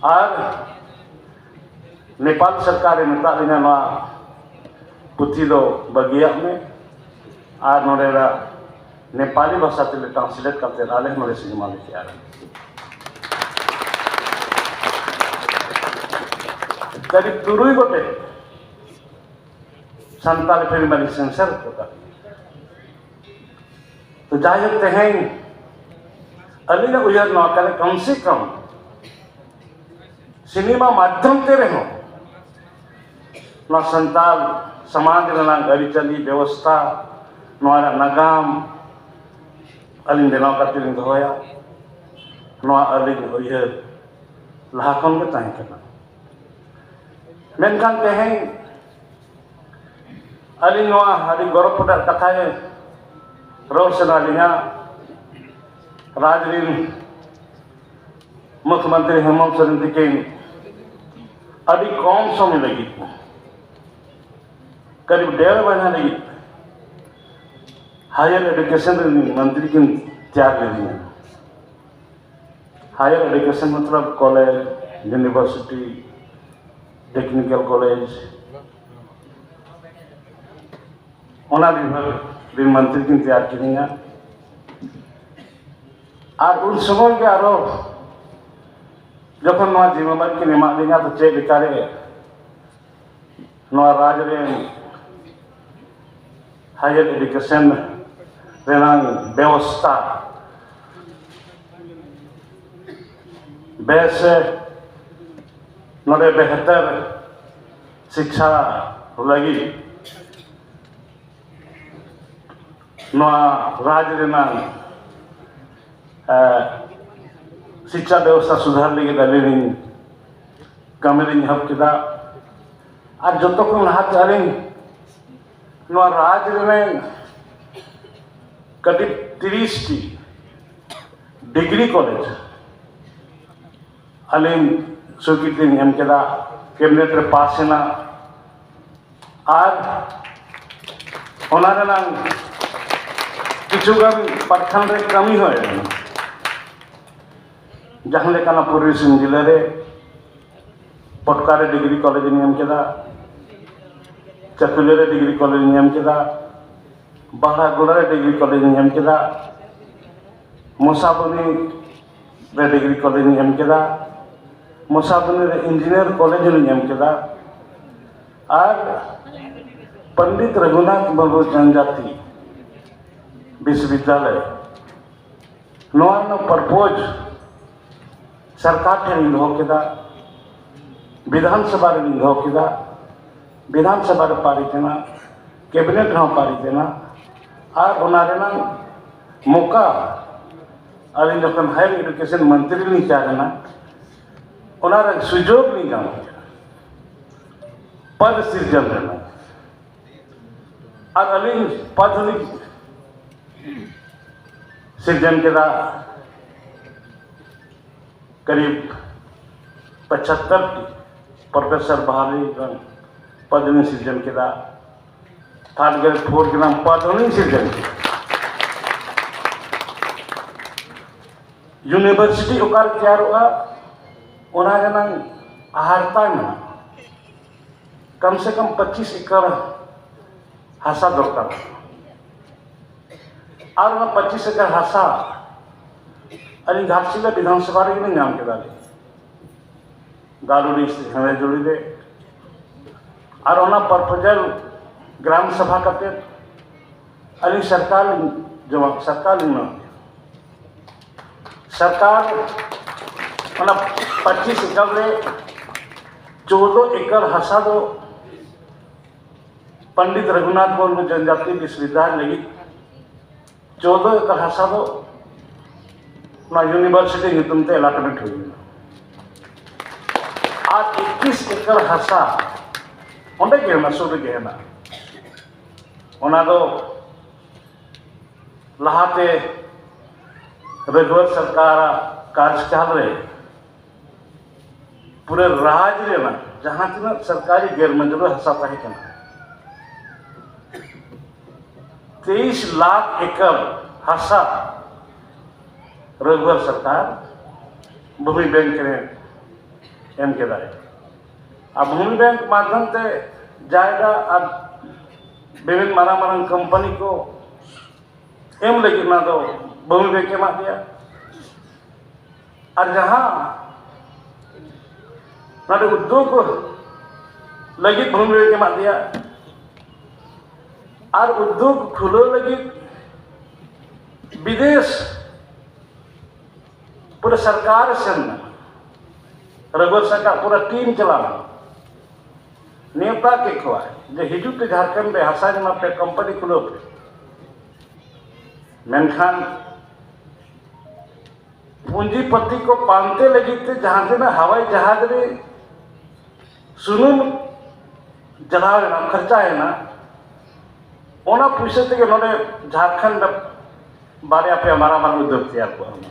ᱟᱨ ᱱᱮᱯᱟᱞ ᱥᱚᱨᱠᱟᱨᱮ ᱢᱮᱛᱟᱫ ᱞᱤᱧᱟ, "ᱱᱚᱣᱟ ᱯᱩᱛᱷᱤ ᱫᱚ ᱵᱟᱹᱜᱤᱭᱟᱜ ᱢᱮ ᱟᱨ ᱱᱚᱰᱮᱱᱟᱜ ᱱᱮᱯᱟᱞᱤ ᱵᱷᱟᱥᱟ ᱛᱮᱞᱮ ᱴᱨᱟᱱᱥᱞᱮᱴ ᱠᱟᱛᱮ ᱟᱞᱮ ᱱᱚᱰᱮ ᱥᱤᱱᱮᱢᱟ ᱞᱮ ᱛᱮᱭᱟᱨᱟ᱾" ᱠᱟᱹᱨᱤᱵ ᱛᱩᱨᱩᱭ ᱜᱚᱴᱮᱡ ᱥᱟᱱᱛᱟᱲᱤ ᱯᱷᱤᱞᱢ ᱟᱹᱞᱤᱧ ᱥᱮᱱᱥᱚᱨ ᱠᱚ ᱠᱟᱜ᱾ ᱛᱚ ᱡᱟᱭᱦᱳᱠ, ᱛᱮᱦᱮᱧ ᱟᱹᱞᱤᱧᱟᱜ ᱩᱭᱦᱟᱹᱨ ᱱᱚᱣᱟ ᱠᱟᱱᱟ, ᱠᱚᱢ ᱥᱮ ᱠᱚᱢ ᱥᱤᱱᱮᱢᱟ ᱢᱟᱫᱽᱫᱷᱚᱢ ᱛᱮ ᱨᱮᱦᱚᱸ ᱱᱚᱣᱟ ᱥᱟᱱᱛᱟᱲ ᱥᱚᱢᱟᱡᱽ ᱨᱮᱱᱟᱜ ᱟᱹᱨᱤᱪᱟᱹᱞᱤ ᱵᱮᱵᱚᱥᱛᱷᱟ, ᱱᱚᱣᱟ ᱨᱮᱱᱟᱜ ᱱᱟᱜᱟᱢ ᱟᱹᱞᱤᱧ ᱵᱮᱱᱟᱣ ᱠᱟᱛᱮ ᱞᱤᱧ ᱫᱚᱦᱚᱭᱟ, ᱱᱚᱣᱟ ᱟᱹᱞᱤᱧ ᱩᱭᱦᱟᱹᱨ ᱞᱟᱦᱟ ᱠᱷᱚᱱ ᱜᱮ ᱛᱟᱦᱮᱸ ᱠᱟᱱᱟ᱾ ᱢᱮᱱᱠᱷᱟᱱ ᱛᱮᱦᱮᱧ ᱟᱹᱞᱤᱧ ᱱᱚᱣᱟ ᱟᱹᱰᱤ ᱜᱚᱨᱚᱵᱽ ᱨᱮᱱᱟᱜ ᱠᱟᱛᱷᱟ ᱜᱮ ᱨᱚᱲ ᱥᱟᱱᱟ ᱞᱤᱧᱟ, ᱨᱟᱡᱽ ᱨᱤᱱ ᱢᱩᱠᱷᱭᱚᱢᱚᱱᱛᱨᱤ ᱦᱮᱢᱚᱱᱛ ᱥᱚᱨᱮᱱ ᱛᱤᱠᱤᱱ ᱟᱹᱰᱤ ᱠᱚᱢ ᱥᱚᱢᱚᱭ ᱞᱟᱹᱜᱤᱫ, ᱠᱟᱹᱨᱤᱵ ᱰᱮᱲ ᱢᱟᱹᱦᱱᱟᱹ ᱞᱟᱹᱜᱤᱫ ᱦᱟᱭᱟᱨ ᱮᱰᱩᱠᱮᱥᱚᱱ ᱨᱤᱱ ᱢᱚᱱᱛᱨᱤ ᱠᱤᱱ ᱛᱮᱭᱟᱨ ᱞᱤᱫᱤᱧᱟ᱾ ᱦᱟᱭᱟᱨ ᱮᱰᱩᱠᱮᱥᱚᱱ ᱢᱚᱛᱞᱚᱵ ᱠᱚᱞᱮᱡᱽ, ᱤᱭᱩᱱᱤᱵᱷᱟᱨᱥᱤᱴᱤ, ᱴᱮᱠᱱᱤᱠᱮᱞ ᱠᱚᱞᱮᱡᱽ, ᱚᱱᱟ ᱵᱤᱵᱷᱟᱜᱽ ᱨᱤᱱ ᱢᱚᱱᱛᱨᱤ ᱠᱤᱱ ᱛᱮᱭᱟᱨ ᱠᱤᱫᱤᱧᱟ᱾ ᱟᱨ ᱩᱱ ᱥᱚᱢᱚᱭ ᱜᱮ ᱟᱨᱚ ᱡᱚᱠᱷᱚᱱ ᱱᱚᱣᱟ ᱡᱤᱢᱢᱟᱵᱟᱨᱤ ᱠᱤᱱ ᱮᱢᱟᱫ ᱞᱤᱧᱟ, ᱛᱚ ᱪᱮᱫ ᱞᱮᱠᱟᱨᱮ ᱱᱚᱣᱟ ᱨᱟᱡᱽ ᱨᱮᱱ ᱦᱟᱭᱟᱨ ᱮᱰᱩᱠᱮᱥᱚᱱ ᱨᱮᱱᱟᱜ ᱵᱮᱵᱚᱥᱛᱷᱟ ᱵᱮᱥ, ᱱᱚᱰᱮ ᱵᱮᱦᱛᱟᱨ ᱥᱤᱠᱠᱷᱟ ᱞᱟᱹᱜᱤᱫ ᱱᱚᱣᱟ ᱨᱟᱡᱽ ᱨᱮᱱᱟᱜ, ᱮ, ᱥᱤᱠᱠᱷᱟ ᱵᱮᱵᱚᱥᱛᱷᱟ ᱥᱩᱫᱷᱟᱨ ᱞᱟᱹᱜᱤᱫ ᱟᱹᱞᱤᱧ ᱞᱤᱧ ᱠᱟᱹᱢᱤ ᱞᱤᱧ ᱮᱦᱚᱵ ᱠᱮᱫᱟ᱾ ᱟᱨ ᱡᱚᱛᱚ ᱠᱷᱚᱱ ᱞᱟᱦᱟᱛᱮ ᱟᱹᱞᱤᱧ ᱱᱚᱣᱟ ᱨᱟᱡᱽ ᱨᱮᱱᱟᱜ ᱠᱟᱹᱴᱤᱡ ᱛᱤᱨᱤᱥ ᱴᱤ ᱰᱤᱜᱽᱨᱤ ᱠᱚᱞᱮᱡᱽ ᱟᱹᱞᱤᱧ ᱥᱩᱠᱨᱤᱛᱤ ᱞᱤᱧ ᱮᱢ ᱠᱮᱫᱟ᱾ ᱠᱮᱵᱤᱱᱮᱴ ᱨᱮ ᱯᱟᱥ ᱮᱱᱟ ᱟᱨ ᱚᱱᱟ ᱨᱮᱱᱟᱝ ᱠᱤᱪᱷᱩᱜᱟᱱ ᱯᱟᱨᱠᱷᱟᱱ ᱨᱮ ᱠᱟᱹᱢᱤ ᱦᱚᱸ ᱮᱢ ᱮᱱᱟ᱾ ᱡᱟᱦᱟᱸ ᱞᱮᱠᱟᱱᱟᱜ ᱯᱩᱨᱵᱤ ᱥᱤᱝ ᱡᱮᱞᱟ ᱨᱮ ᱯᱚᱴᱠᱟ ᱨᱮ ᱰᱤᱜᱽᱨᱤ ᱠᱚᱞᱮᱡᱽ ᱤᱧ ᱮᱢ ᱠᱮᱫᱟ, ᱪᱟᱹᱠᱩᱞᱤᱭᱟᱹ ᱨᱮ ᱰᱤᱜᱽᱨᱤ ᱠᱚᱞᱮᱡᱽ ᱤᱧ ᱮᱢ ᱠᱮᱫᱟ, ᱵᱟᱦᱟᱜᱚᱲᱟ ᱨᱮ ᱰᱤᱜᱽᱨᱤ ᱠᱚᱞᱮᱡᱽ ᱤᱧ ᱮᱢ ᱠᱮᱫᱟ, ᱢᱚᱥᱟᱵᱚᱱᱤ ᱨᱮ ᱰᱤᱜᱽᱨᱤ ᱠᱚᱞᱮᱡᱽ ᱤᱧ ᱮᱢ ᱠᱮᱫᱟ, ᱢᱚᱥᱟᱵᱚᱱᱤ ᱨᱮ ᱤᱧᱡᱤᱱᱤᱭᱟᱨ ᱠᱚᱞᱮᱡᱽ ᱦᱚᱸᱧ ᱮᱢ ᱠᱮᱫᱟ, ᱟᱨ ᱯᱚᱱᱰᱤᱛ ᱨᱚᱜᱷᱩᱱᱟᱛᱷ ᱢᱩᱨᱢᱩ ᱡᱚᱱᱡᱟᱛᱤ ᱵᱤᱥᱣᱚᱵᱤᱫᱽᱭᱟᱞᱚᱭ, ᱱᱚᱣᱟ ᱨᱮᱱᱟᱜ ᱯᱨᱚᱯᱳᱡᱽ ᱥᱚᱨᱠᱟᱨ ᱴᱷᱮᱱ ᱤᱧ ᱫᱚᱦᱚ ᱠᱮᱫᱟ, ᱵᱤᱫᱷᱟᱱ ᱥᱚᱵᱷᱟ ᱨᱮᱞᱤᱧ ᱫᱚᱦᱚ ᱠᱮᱫᱟ, ᱵᱤᱫᱷᱟᱱ ᱥᱚᱵᱷᱟ ᱨᱮ ᱯᱟᱨᱤᱛ ᱮᱱᱟ, ᱠᱮᱵᱤᱱᱮᱴ ᱨᱮᱦᱚᱸ ᱯᱟᱨᱤᱛ ᱮᱱᱟ᱾ ᱟᱨ ᱚᱱᱟ ᱨᱮᱱᱟᱜ ᱢᱚᱠᱟ ᱟᱹᱞᱤᱧ ᱡᱚᱠᱷᱚᱱ ᱦᱟᱭᱟᱨ ᱮᱰᱩᱠᱮᱥᱚᱱ ᱢᱚᱱᱛᱨᱤ ᱞᱤᱧ ᱛᱟᱦᱮᱸ ᱞᱮᱱᱟ, ᱚᱱᱟ ᱨᱮ ᱥᱩᱡᱳᱜᱽ ᱞᱤᱧ ᱧᱟᱢ ᱠᱮᱫᱟ ᱯᱚᱫᱽ ᱥᱤᱨᱡᱚᱱ ᱨᱮᱱᱟᱜ᱾ ᱟᱨ ᱟᱹᱞᱤᱧ ᱯᱚᱫᱽ ᱦᱚᱸᱞᱤᱧ ᱥᱤᱨᱡᱚᱱ ᱠᱮᱫᱟ᱾ ᱠᱟᱨᱤᱵ ᱯᱚᱪᱟᱛᱛᱚᱨ ᱴᱤ ᱯᱨᱚᱯᱷᱮᱥᱚᱨ ᱵᱟᱦᱟᱞᱤ ᱨᱮᱱ ᱯᱚᱫᱽ ᱞᱤᱧ ᱥᱤᱨᱡᱚᱱ ᱠᱮᱫᱟ᱾ ᱛᱷᱟᱨᱰ ᱜᱨᱮᱰ ᱯᱷᱳᱨᱛᱷ ᱜᱨᱮᱰ ᱯᱚᱫᱽ ᱦᱚᱸᱞᱤᱧ ᱥᱤᱨᱡᱚᱱ ᱠᱮᱫᱟ᱾ ᱤᱭᱩᱱᱤᱵᱷᱟᱨᱥᱤᱴᱤ ᱚᱠᱟᱨᱮ ᱛᱮᱭᱟᱨᱚᱜᱼᱟ, ᱚᱱᱟ ᱨᱮᱱᱟᱝ ᱟᱦᱟᱨᱛᱟ ᱢᱮᱱᱟᱜᱼᱟ᱾ ᱠᱚᱢ ᱥᱮ ᱠᱚᱢ ᱯᱚᱸᱪᱤᱥ ᱮᱠᱚᱨ ᱦᱟᱥᱟ ᱫᱚᱨᱠᱟᱨ᱾ ᱟᱨ ᱚᱱᱟ ᱯᱚᱸᱪᱤᱥ ᱮᱠᱚᱨ ᱦᱟᱥᱟ ᱟᱹᱞᱤᱧ ᱜᱷᱟᱴᱥᱤᱞᱟᱹ ᱵᱤᱫᱷᱟᱱ ᱥᱚᱵᱷᱟ ᱨᱮᱜᱮ ᱞᱤᱧ ᱧᱟᱢ ᱠᱮᱫᱟ, ᱜᱟᱞᱩᱰᱤ ᱥᱮ ᱦᱮᱸᱫᱮᱡᱩᱲᱤ ᱨᱮ᱾ ᱟᱨ ᱚᱱᱟ ᱯᱨᱚᱯᱳᱡᱟᱞ ᱜᱨᱟᱢ ᱥᱚᱵᱷᱟ ᱠᱟᱛᱮ ᱟᱹᱞᱤᱧ ᱥᱚᱨᱠᱟᱨ ᱞᱤᱧ ᱡᱚᱢᱟ, ᱥᱚᱨᱠᱟᱨ ᱞᱤᱧ ᱮᱢᱟ᱾ ᱥᱚᱨᱠᱟᱨ ᱚᱱᱟ ᱯᱚᱸᱪᱤᱥ ᱮᱠᱚᱨ ᱨᱮ ᱪᱳᱫᱽᱫᱳ ᱮᱠᱚᱨ ᱦᱟᱥᱟ ᱫᱚ ᱯᱚᱱᱰᱤᱛ ᱨᱚᱜᱷᱩᱱᱟᱛᱷ ᱢᱩᱨᱢᱩ ᱡᱚᱱᱡᱟᱛᱤ ᱵᱤᱥᱣᱚᱵᱤᱫᱽᱭᱟᱞᱚᱭ ᱞᱟᱹᱜᱤᱫ ᱪᱳᱫᱽᱫᱳ ᱮᱠᱚᱨ ᱦᱟᱥᱟ ᱫᱚ ᱚᱱᱟ ᱤᱭᱩᱱᱤᱵᱷᱟᱨᱥᱤᱴᱤ ᱧᱩᱛᱩᱢ ᱛᱮ ᱮᱞᱟᱴᱢᱮᱱᱴ ᱦᱩᱭ ᱞᱮᱱᱟ᱾ ᱟᱨ ᱮᱠᱩᱥ ᱮᱠᱚᱨ ᱦᱟᱥᱟ ᱚᱸᱰᱮ ᱜᱮ, ᱚᱱᱟ ᱥᱩᱨ ᱨᱮᱜᱮ ᱦᱮᱱᱟᱜᱼᱟ᱾ ᱚᱱᱟ ᱫᱚ ᱞᱟᱦᱟᱛᱮ ᱨᱟᱹᱜᱷᱩᱣᱟᱨ ᱥᱚᱨᱠᱟᱨᱟᱜ ᱠᱟᱨᱡᱽᱠᱟᱞ ᱨᱮ ᱯᱩᱨᱟᱹ ᱨᱟᱡᱽ ᱨᱮᱱᱟᱜ ᱡᱟᱦᱟᱸ ᱛᱤᱱᱟᱹᱜ ᱥᱚᱨᱠᱟᱨᱤ ᱜᱮᱨ ᱢᱚᱧᱡᱩᱨ ᱦᱟᱥᱟ ᱛᱟᱦᱮᱸ ᱠᱟᱱᱟ, ᱛᱮᱭᱤᱥ ᱞᱟᱠᱷ ᱮᱠᱚᱨ ᱦᱟᱥᱟ ᱨᱟᱹᱜᱷᱩᱣᱟᱨ ᱥᱚᱨᱠᱟᱨ ᱵᱷᱩᱢᱤ ᱵᱮᱝᱠ ᱨᱮ ᱮᱢ ᱠᱮᱫᱟᱭ᱾ ᱟᱨ ᱵᱷᱩᱢᱤ ᱵᱮᱝᱠ ᱢᱟᱫᱽᱫᱷᱚᱢ ᱛᱮ ᱡᱟᱭᱜᱟ ᱟᱨ ᱵᱤᱵᱷᱤᱱ ᱢᱟᱨᱟᱝ ᱢᱟᱨᱟᱝ ᱠᱳᱢᱯᱟᱱᱤ ᱠᱚ ᱮᱢ ᱞᱟᱹᱜᱤᱫ ᱚᱱᱟ ᱫᱚ ᱵᱷᱩᱢᱤ ᱵᱮᱝᱠ ᱮᱢᱟᱜ ᱞᱮᱭᱟ᱾ ᱟᱨ ᱡᱟᱦᱟᱸ ᱱᱚᱰᱮ ᱩᱫᱽᱫᱳᱜᱽ ᱞᱟᱹᱜᱤᱫ ᱵᱷᱩᱢᱤ ᱵᱮᱝᱠ ᱮᱢᱟᱜ ᱞᱮᱭᱟ, ᱟᱨ ᱩᱫᱽᱫᱳᱜᱽ ᱠᱷᱩᱞᱟᱹᱣ ᱞᱟᱹᱜᱤᱫ ᱵᱤᱫᱮᱥ ᱯᱩᱨᱟᱹ ᱥᱚᱨᱠᱟᱨ ᱥᱮᱱ ᱮᱱᱟ, ᱨᱟᱹᱜᱷᱩᱣᱟᱨ ᱥᱚᱨᱠᱟᱨ ᱯᱩᱨᱟᱹ ᱴᱤᱢ ᱪᱟᱞᱟᱣ ᱮᱱᱟ᱾ ᱱᱮᱣᱛᱟ ᱠᱮᱫ ᱠᱚᱣᱟ ᱡᱮ ᱦᱤᱡᱩᱜ ᱯᱮ ᱡᱷᱟᱲᱠᱷᱚᱸᱰ ᱨᱮ, ᱦᱟᱥᱟ ᱮᱢᱟ ᱯᱮ, ᱠᱳᱢᱯᱟᱱᱤ ᱠᱷᱩᱞᱟᱹᱣ ᱯᱮ᱾ ᱢᱮᱱᱠᱷᱟᱱ ᱯᱩᱸᱡᱤᱯᱟᱹᱛᱤ ᱠᱚ ᱯᱟᱱᱛᱮ ᱞᱟᱹᱜᱤᱫ ᱛᱮ ᱡᱟᱦᱟᱸ ᱛᱤᱱᱟᱹᱜ ᱦᱟᱣᱟᱭ ᱡᱟᱦᱟᱡᱽ ᱨᱮ ᱥᱩᱱᱩᱢ ᱪᱟᱞᱟᱣ ᱮᱱᱟ, ᱠᱷᱚᱨᱪᱟ ᱮᱱᱟ, ᱚᱱᱟ ᱯᱩᱭᱥᱟᱹ ᱛᱮᱜᱮ ᱱᱚᱰᱮ ᱡᱷᱟᱲᱠᱷᱚᱸᱰ ᱨᱮ ᱵᱟᱨᱭᱟ ᱯᱮᱭᱟ ᱢᱟᱨᱟᱝ ᱢᱟᱨᱟᱝ ᱩᱫᱽᱫᱳᱜᱽ ᱛᱮᱭᱟᱨ ᱠᱚᱜᱼᱟ᱾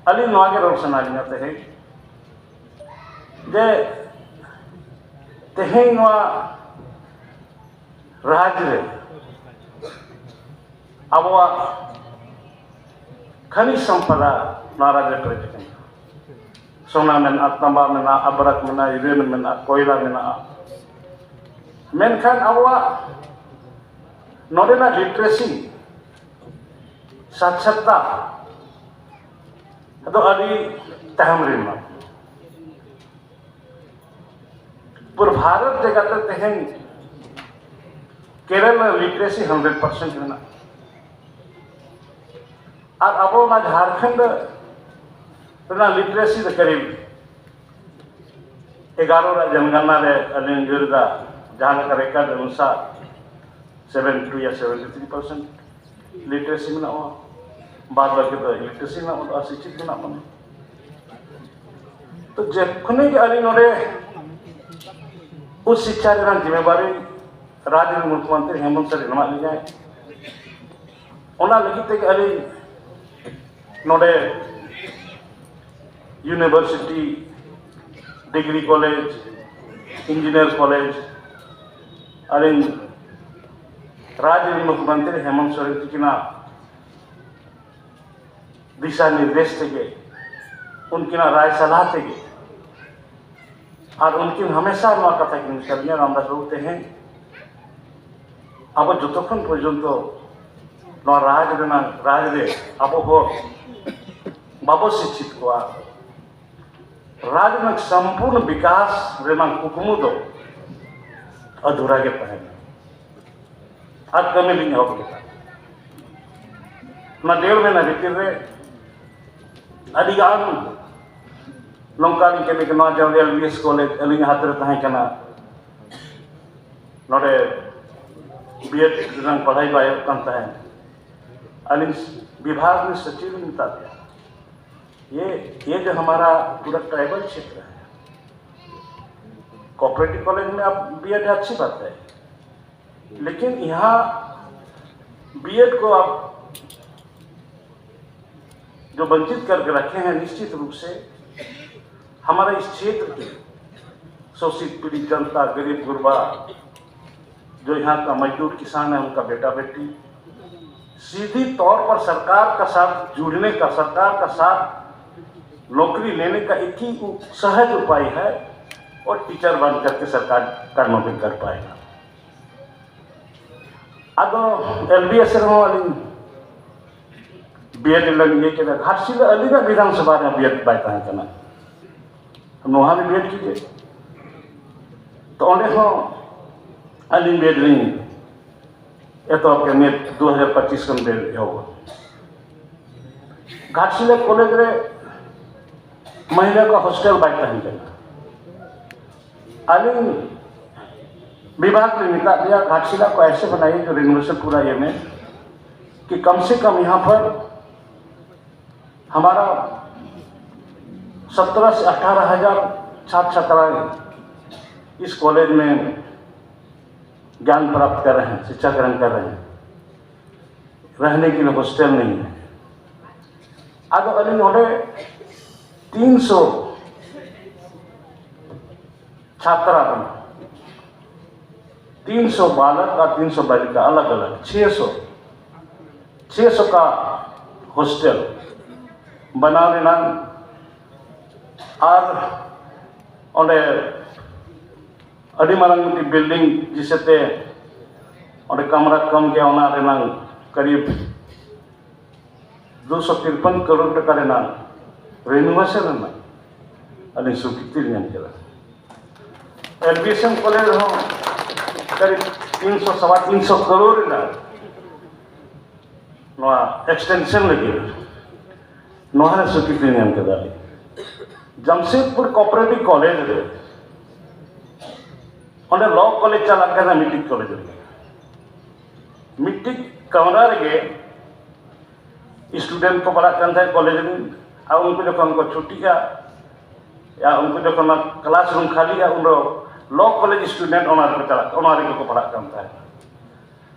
ᱟᱹᱞᱤᱧ ᱱᱚᱣᱟ ᱜᱮ ᱨᱚᱲ ᱥᱟᱱᱟ ᱞᱤᱧᱟ ᱛᱮᱦᱮᱧ, ᱡᱮ ᱛᱮᱦᱮᱧ ᱱᱚᱣᱟ ᱨᱟᱡᱽ ᱨᱮ ᱟᱵᱚᱣᱟᱜ ᱠᱷᱟᱱᱤᱡᱽ ᱥᱚᱢᱯᱚᱫᱟ ᱱᱚᱣᱟ ᱨᱟᱡᱽ ᱨᱮ ᱯᱮᱨᱮᱡ ᱟᱠᱟᱱᱟ᱾ ᱥᱳᱱᱟ ᱢᱮᱱᱟᱜᱼᱟ, ᱛᱟᱸᱵᱟ ᱢᱮᱱᱟᱜᱼᱟ, ᱟᱵᱨᱟᱠ ᱢᱮᱱᱟᱜᱼᱟ, ᱤᱭᱩᱨᱮᱱᱤᱭᱟᱢ ᱢᱮᱱᱟᱜᱼᱟ, ᱠᱚᱭᱞᱟ ᱢᱮᱱᱟᱜᱼᱟ᱾ ᱢᱮᱱᱠᱷᱟᱱ ᱟᱵᱚᱣᱟᱜ ᱱᱚᱰᱮᱱᱟᱜ ᱞᱤᱴᱟᱨᱮᱥᱤ, ᱥᱟᱠᱷᱥᱟᱨᱛᱟ ᱫᱚ ᱟᱹᱰᱤ ᱛᱟᱭᱚᱢ ᱨᱮ ᱢᱮᱱᱟᱜᱼᱟ᱾ ᱯᱩᱨᱟᱹ ᱵᱷᱟᱨᱚᱛ ᱡᱟᱠᱟᱛ ᱨᱮ ᱛᱮᱦᱮᱧ ᱠᱮᱨᱟᱞᱟ ᱨᱮ ᱞᱤᱴᱟᱨᱮᱥᱤ ᱦᱟᱱᱰᱨᱮᱰ ᱯᱟᱨᱥᱮᱱᱴ ᱢᱮᱱᱟᱜᱼᱟ᱾ ᱟᱨ ᱟᱵᱚ ᱚᱱᱟ ᱡᱷᱟᱲᱠᱷᱚᱸᱰ ᱨᱮᱱᱟᱜ ᱞᱤᱴᱟᱨᱮᱥᱤ ᱫᱚ ᱠᱟᱨᱤᱵ ᱮᱜᱟᱨᱚ ᱨᱮ ᱡᱚᱱᱜᱚᱱᱱᱟ ᱨᱮ ᱟᱹᱞᱤᱧ ᱩᱭᱦᱟᱹᱨ ᱮᱫᱟ, ᱡᱟᱦᱟᱸ ᱞᱮᱠᱟ ᱨᱮᱠᱚᱨᱰ ᱚᱱᱩᱥᱟᱨ ᱥᱮᱵᱷᱮᱱᱴᱤ ᱴᱩ ᱭᱟ ᱥᱮᱵᱷᱮᱱᱴᱤ ᱛᱷᱨᱤ ᱯᱟᱨᱥᱮᱱᱴ ᱞᱤᱴᱟᱨᱮᱥᱤ ᱢᱮᱱᱟᱜᱼᱟ, ᱵᱟᱫ ᱵᱟᱹᱠᱤ ᱫᱚ ᱤᱞᱤᱴᱟᱨᱮᱥᱤ ᱢᱮᱱᱟᱜ ᱵᱚᱱᱟ, ᱚᱥᱤᱠᱷᱤᱛ ᱢᱮᱱᱟᱜ ᱵᱚᱱᱟ᱾ ᱛᱚ ᱡᱚᱠᱷᱚᱱ ᱜᱮ ᱟᱹᱞᱤᱧ ᱱᱚᱰᱮ ᱩᱪᱪ ᱥᱤᱠᱠᱷᱟ ᱨᱮᱱᱟᱜ ᱡᱤᱢᱢᱮᱵᱟᱨᱤ ᱨᱟᱡᱽ ᱨᱮᱱ ᱢᱩᱠᱷᱭᱚᱢᱚᱱᱛᱨᱤ ᱦᱮᱢᱚᱱᱛ ᱥᱚᱨᱮᱱ ᱮᱢᱟᱜ ᱞᱤᱧᱟᱭ, ᱚᱱᱟ ᱞᱟᱹᱜᱤᱫ ᱛᱮᱜᱮ ᱟᱹᱞᱤᱧ ᱱᱚᱰᱮ university, degree college, engineer college, ᱟᱹᱞᱤᱧ ᱨᱟᱡᱽ ᱨᱮᱱ ᱢᱩᱠᱷᱭᱚᱢᱚᱱᱛᱨᱤ ᱦᱮᱢᱚᱱᱛ ᱥᱚᱨᱮᱱ ᱛᱤᱠᱤᱱᱟᱜ ᱫᱤᱥᱟ ᱱᱤᱨᱫᱮᱥ ᱛᱮᱜᱮ, ᱩᱱᱠᱤᱱᱟᱜ ᱨᱟᱭ ᱥᱟᱞᱦᱟ ᱛᱮᱜᱮ, ᱟᱨ ᱩᱱᱠᱤᱱ ᱦᱟᱢᱮᱥᱟ ᱱᱚᱣᱟ ᱠᱟᱛᱷᱟ ᱠᱤᱱ ᱢᱮᱛᱟ ᱞᱤᱧᱟ, "ᱨᱟᱢᱫᱟᱥ ᱵᱟᱹᱵᱩ, ᱛᱮᱦᱮᱧ ᱟᱵᱚ ᱡᱚᱛᱚᱠᱷᱚᱱ ᱯᱚᱨᱡᱚᱱᱛᱚ ᱱᱚᱣᱟ ᱨᱟᱡᱽ ᱨᱮᱱᱟᱜ, ᱨᱟᱡᱽ ᱨᱮ ᱟᱵᱚ ᱦᱚᱲ ᱵᱟᱵᱚ ᱥᱤᱪᱪᱷᱤᱛ ᱠᱚᱣᱟ, ᱨᱟᱡᱽ ᱨᱮᱱᱟᱜ ᱥᱚᱢᱯᱩᱨᱱ ᱵᱤᱠᱟᱥ ᱨᱮᱱᱟᱜ ᱠᱩᱠᱢᱩ ᱫᱚ ᱟᱫᱷᱩᱨᱟ ᱜᱮ ᱛᱟᱦᱮᱱᱟ᱾" ᱟᱨ ᱠᱟᱹᱢᱤ ᱞᱤᱧ ᱮᱦᱚᱵ ᱠᱮᱫᱟ᱾ ᱚᱱᱟ ᱰᱮᱲ ᱢᱟᱹᱦᱱᱟᱹ ᱵᱷᱤᱛᱤᱨ ᱨᱮ ᱟᱹᱰᱤ ᱜᱟᱱ ᱱᱚᱝᱠᱟ ᱞᱤᱧ ᱠᱟᱹᱢᱤ ᱠᱟᱱᱟ᱾ ᱱᱚᱣᱟ ᱡᱮᱢᱚᱱ ᱮᱞ ᱵᱤ ᱮᱥ ᱠᱚᱞᱮᱡᱽ ᱟᱹᱞᱤᱧᱟᱜ ᱦᱟᱛ ᱨᱮ ᱛᱟᱦᱮᱸ ᱠᱟᱱᱟ, ᱱᱚᱰᱮ ᱵᱤ ᱮᱰ ᱨᱮᱱᱟᱜ ᱯᱟᱲᱦᱟᱭ ᱵᱟᱭ ᱦᱩᱭᱩᱜ ᱠᱟᱱ ᱛᱟᱦᱮᱸᱫ᱾ ᱟᱹᱞᱤᱧ ᱵᱤᱵᱷᱟᱜᱽ ᱨᱤᱱ ᱥᱚᱪᱤᱵᱽ ᱞᱤᱧ ᱢᱮᱛᱟ ᱫᱮᱭᱟ, "ᱭᱮ, ᱭᱮ ᱡᱚ ᱦᱟᱢᱟᱨᱟ ᱯᱩᱨᱟ ᱴᱨᱟᱭᱵᱟᱞ ᱠᱷᱮᱛᱨᱚ ᱦᱟᱭ, ᱠᱚᱯᱮᱨᱮᱴᱤᱵᱽ ᱠᱚᱞᱮᱡᱽ ᱢᱮ ᱟᱯ ᱵᱤ ᱮᱰ ᱟᱪᱪᱷᱤ ᱵᱟᱛ ᱦᱟᱭ, ᱞᱮᱠᱤᱱ ᱭᱟᱦᱟᱸ ᱵᱤ ᱮᱰ ᱠᱚ ᱟᱯ ᱡᱚ ᱵᱚᱧᱪᱤᱛ ᱠᱟᱨᱠᱮ ᱨᱟᱠᱷᱮ ᱦᱟᱭ, ᱱᱤᱥᱪᱤᱛ ᱨᱩᱯ ᱥᱮ ᱦᱟᱢᱟᱨᱟ ᱤᱥ ᱠᱷᱮᱛᱨᱚ ᱠᱮ ᱥᱳᱥᱤᱛ ᱯᱤᱲᱤᱛ ᱡᱚᱱᱛᱟ, ᱜᱚᱨᱤᱵᱽ ᱜᱩᱨᱵᱟ, ᱡᱚ ᱭᱟᱦᱟᱸ ᱠᱟ ᱢᱚᱡᱽᱫᱩᱨ ᱠᱤᱥᱟᱱ ᱦᱟᱭ, ᱩᱱᱠᱟ ᱵᱮᱴᱟ ᱵᱮᱴᱤ ᱥᱤᱫᱷᱤ ᱛᱚᱣᱨ ᱯᱟᱨ ᱥᱚᱨᱠᱟᱨ ᱠᱟ ᱥᱟᱛᱷ ᱡᱩᱲᱱᱮ ᱠᱟ, ᱥᱚᱨᱠᱟᱨ ᱠᱟ ᱥᱟᱛᱷ ᱱᱚᱠᱨᱤ ᱞᱮᱱᱮ ᱠᱟ ᱮᱠ ᱦᱤ ᱥᱚᱦᱚᱡᱽ ᱩᱯᱟᱭ ᱦᱟᱭ, ᱚᱨ ᱴᱤᱪᱟᱨ ᱵᱟᱱ ᱠᱟᱨᱠᱮ ᱥᱚᱨᱠᱟᱨ ᱠᱟ ᱱᱚᱠᱨᱤ ᱠᱟᱨ ᱯᱟᱭᱮᱜᱟ᱾" ᱟᱫᱚ ᱮᱞ ᱵᱤ ᱮᱥ ᱨᱮᱦᱚᱸ ᱟᱹᱞᱤᱧ ᱵᱤ ᱮᱰ ᱞᱤᱧ ᱤᱭᱟᱹ ᱠᱮᱫᱟ᱾ ᱜᱷᱟᱴᱥᱤᱞᱟᱹ ᱟᱹᱞᱤᱧᱟᱜ ᱵᱤᱫᱷᱟᱱ ᱥᱚᱵᱷᱟ ᱨᱮ ᱵᱤ ᱮᱰ ᱵᱟᱭ ᱛᱟᱦᱮᱸ ᱠᱟᱱᱟ, ᱱᱚᱣᱟ ᱞᱤᱧ ᱵᱤ ᱮᱰ ᱠᱮᱫᱟ᱾ ᱛᱚ ᱚᱸᱰᱮ ᱦᱚᱸ ᱟᱹᱞᱤᱧ ᱵᱤ ᱮᱰ ᱞᱤᱧ ᱮᱛᱚᱦᱚᱵ ᱠᱮᱫ, ᱢᱮ ᱫᱩ ᱦᱟᱡᱟᱨ ᱯᱚᱸᱪᱤᱥ ᱠᱷᱚᱱ ᱵᱤ ᱮᱰ ᱮᱦᱚᱵ᱾ ᱜᱷᱟᱴᱥᱤᱞᱟᱹ ᱠᱚᱞᱮᱡᱽ ᱨᱮ ᱢᱟᱹᱦᱱᱟᱹ ᱠᱚ ᱦᱳᱥᱴᱮᱞ ᱵᱟᱭ ᱛᱟᱦᱮᱸ ᱠᱟᱱᱟ᱾ ᱟᱹᱞᱤᱧ ᱵᱤᱵᱷᱟᱜᱽ ᱨᱮ ᱢᱮᱛᱟᱜ ᱞᱮᱭᱟ, ᱜᱷᱟᱴᱥᱤᱞᱟ ᱠᱚ ᱮᱥᱮ ᱵᱟᱱᱟᱭᱮ ᱡᱚ ᱨᱮᱱᱳᱣᱮᱥᱚᱱ ᱯᱩᱨᱟ ᱤᱭᱟᱹ ᱢᱮ ᱠᱤ ᱠᱟᱢ ᱥᱮ ᱠᱟᱢ ᱭᱟᱦᱟᱸ ᱯᱟᱨ ᱦᱟᱢᱟᱨᱟ ᱥᱚᱛᱨᱚ ᱥᱮ ᱟᱴᱷᱟᱨᱚ ᱦᱟᱡᱟᱨ ᱪᱷᱟᱛᱨ ᱪᱷᱟᱛᱨᱟ ᱤᱥ ᱠᱚᱞᱮᱡᱽ ᱢᱮ ᱜᱭᱟᱱ ᱯᱨᱟᱯᱛ ᱠᱟᱨ ᱨᱮ ᱦᱮᱸ, ᱥᱤᱠᱪᱷᱟ ᱜᱨᱚᱦᱚᱱ ᱠᱟᱨ ᱨᱮ ᱦᱮᱸ, ᱨᱮᱦᱱᱮ ᱠᱮ ᱞᱤᱭᱮ ᱦᱳᱥᱴᱮᱞ ᱱᱟᱦᱤ ᱦᱮᱸ᱾ ᱟᱫᱚ ᱟᱹᱞᱤᱧ ᱚᱸᱰᱮ तीन सौ छात्रा, तीन सौ बालक और तीन सौ बालिका, अलग अलग छः सौ, छः सौ का हॉस्टल ᱵᱮᱱᱟᱣ ᱨᱮᱱᱟᱜ ᱟᱨ ᱚᱸᱰᱮ ᱟᱹᱰᱤ ᱢᱟᱨᱟᱝ ᱢᱤᱫᱴᱤᱡ ᱵᱤᱞᱰᱤᱝ ᱡᱮᱥᱮᱛᱮ ᱚᱸᱰᱮ ᱠᱟᱢᱨᱟ ᱠᱚᱢ ᱜᱮᱭᱟ, ᱚᱱᱟ ᱨᱮᱱᱟᱜ ᱠᱟᱨᱤᱵ ᱫᱩᱥᱚ ᱛᱤᱨᱯᱟᱱ ᱠᱟᱨᱳᱲ ᱴᱟᱠᱟ ᱨᱮᱱᱟᱜ ᱨᱮᱱᱳᱵᱷᱮᱥᱚᱱ ᱨᱮᱱᱟᱜ ᱟᱹᱞᱤᱧ ᱥᱤᱠᱨᱤᱛᱤ ᱞᱤᱧ ᱧᱟᱢ ᱠᱮᱫᱟ᱾ L B S M college ᱨᱮᱦᱚᱸ ᱠᱟᱨᱤᱵ ᱛᱤᱱᱥᱚ ᱥᱟᱣᱟ ᱛᱤᱱᱥᱚ ᱠᱟᱨᱳᱲ ᱨᱮᱱᱟᱜ ᱱᱚᱣᱟ ᱮᱠᱥᱴᱮᱱᱥᱚᱱ ᱞᱟᱹᱜᱤᱫ ᱱᱚᱣᱟ ᱨᱮ ᱥᱤᱠᱨᱤᱛᱤ ᱞᱤᱧ ᱧᱟᱢ ᱠᱮᱫᱟ᱾ ᱡᱟᱢᱥᱮᱫᱽᱯᱩᱨ ᱠᱳᱯᱟᱨᱮᱴᱤᱵᱷ ᱠᱚᱞᱮᱡᱽ ᱨᱮ ᱚᱸᱰᱮ ᱞᱚ ᱠᱚᱞᱮᱡᱽ ᱪᱟᱞᱟᱜ ᱠᱟᱱᱟ, ᱢᱤᱫᱴᱤᱡ ᱠᱚᱞᱮᱡᱽ ᱨᱮ ᱢᱤᱫᱴᱤᱡ ᱠᱟᱢᱨᱟ ᱨᱮᱜᱮ ᱥᱴᱩᱰᱮᱱᱴ ᱠᱚ ᱯᱟᱲᱦᱟᱜ ᱠᱟᱱ ᱛᱟᱦᱮᱸᱫ ᱠᱚᱞᱮᱡᱽ ᱨᱮᱱ, ᱟᱨ ᱩᱱᱠᱩ ᱡᱚᱠᱷᱚᱱ ᱠᱚ ᱪᱷᱩᱴᱤᱜᱼᱟ, ᱭᱟ ᱩᱱᱠᱩ ᱡᱚᱠᱷᱚᱱ ᱚᱱᱟ ᱠᱞᱟᱥᱨᱩᱢ ᱠᱷᱟᱹᱞᱤᱜᱼᱟ, ᱩᱱ ᱫᱚ ᱞᱚ ᱠᱚᱞᱮᱡᱽ ᱥᱴᱩᱰᱮᱱᱴ ᱚᱱᱟ ᱨᱮᱠᱚ ᱪᱟᱞᱟᱜ, ᱚᱱᱟ ᱨᱮᱜᱮ ᱠᱚ ᱯᱟᱲᱦᱟᱜ ᱠᱟᱱ ᱛᱟᱦᱮᱸᱫ᱾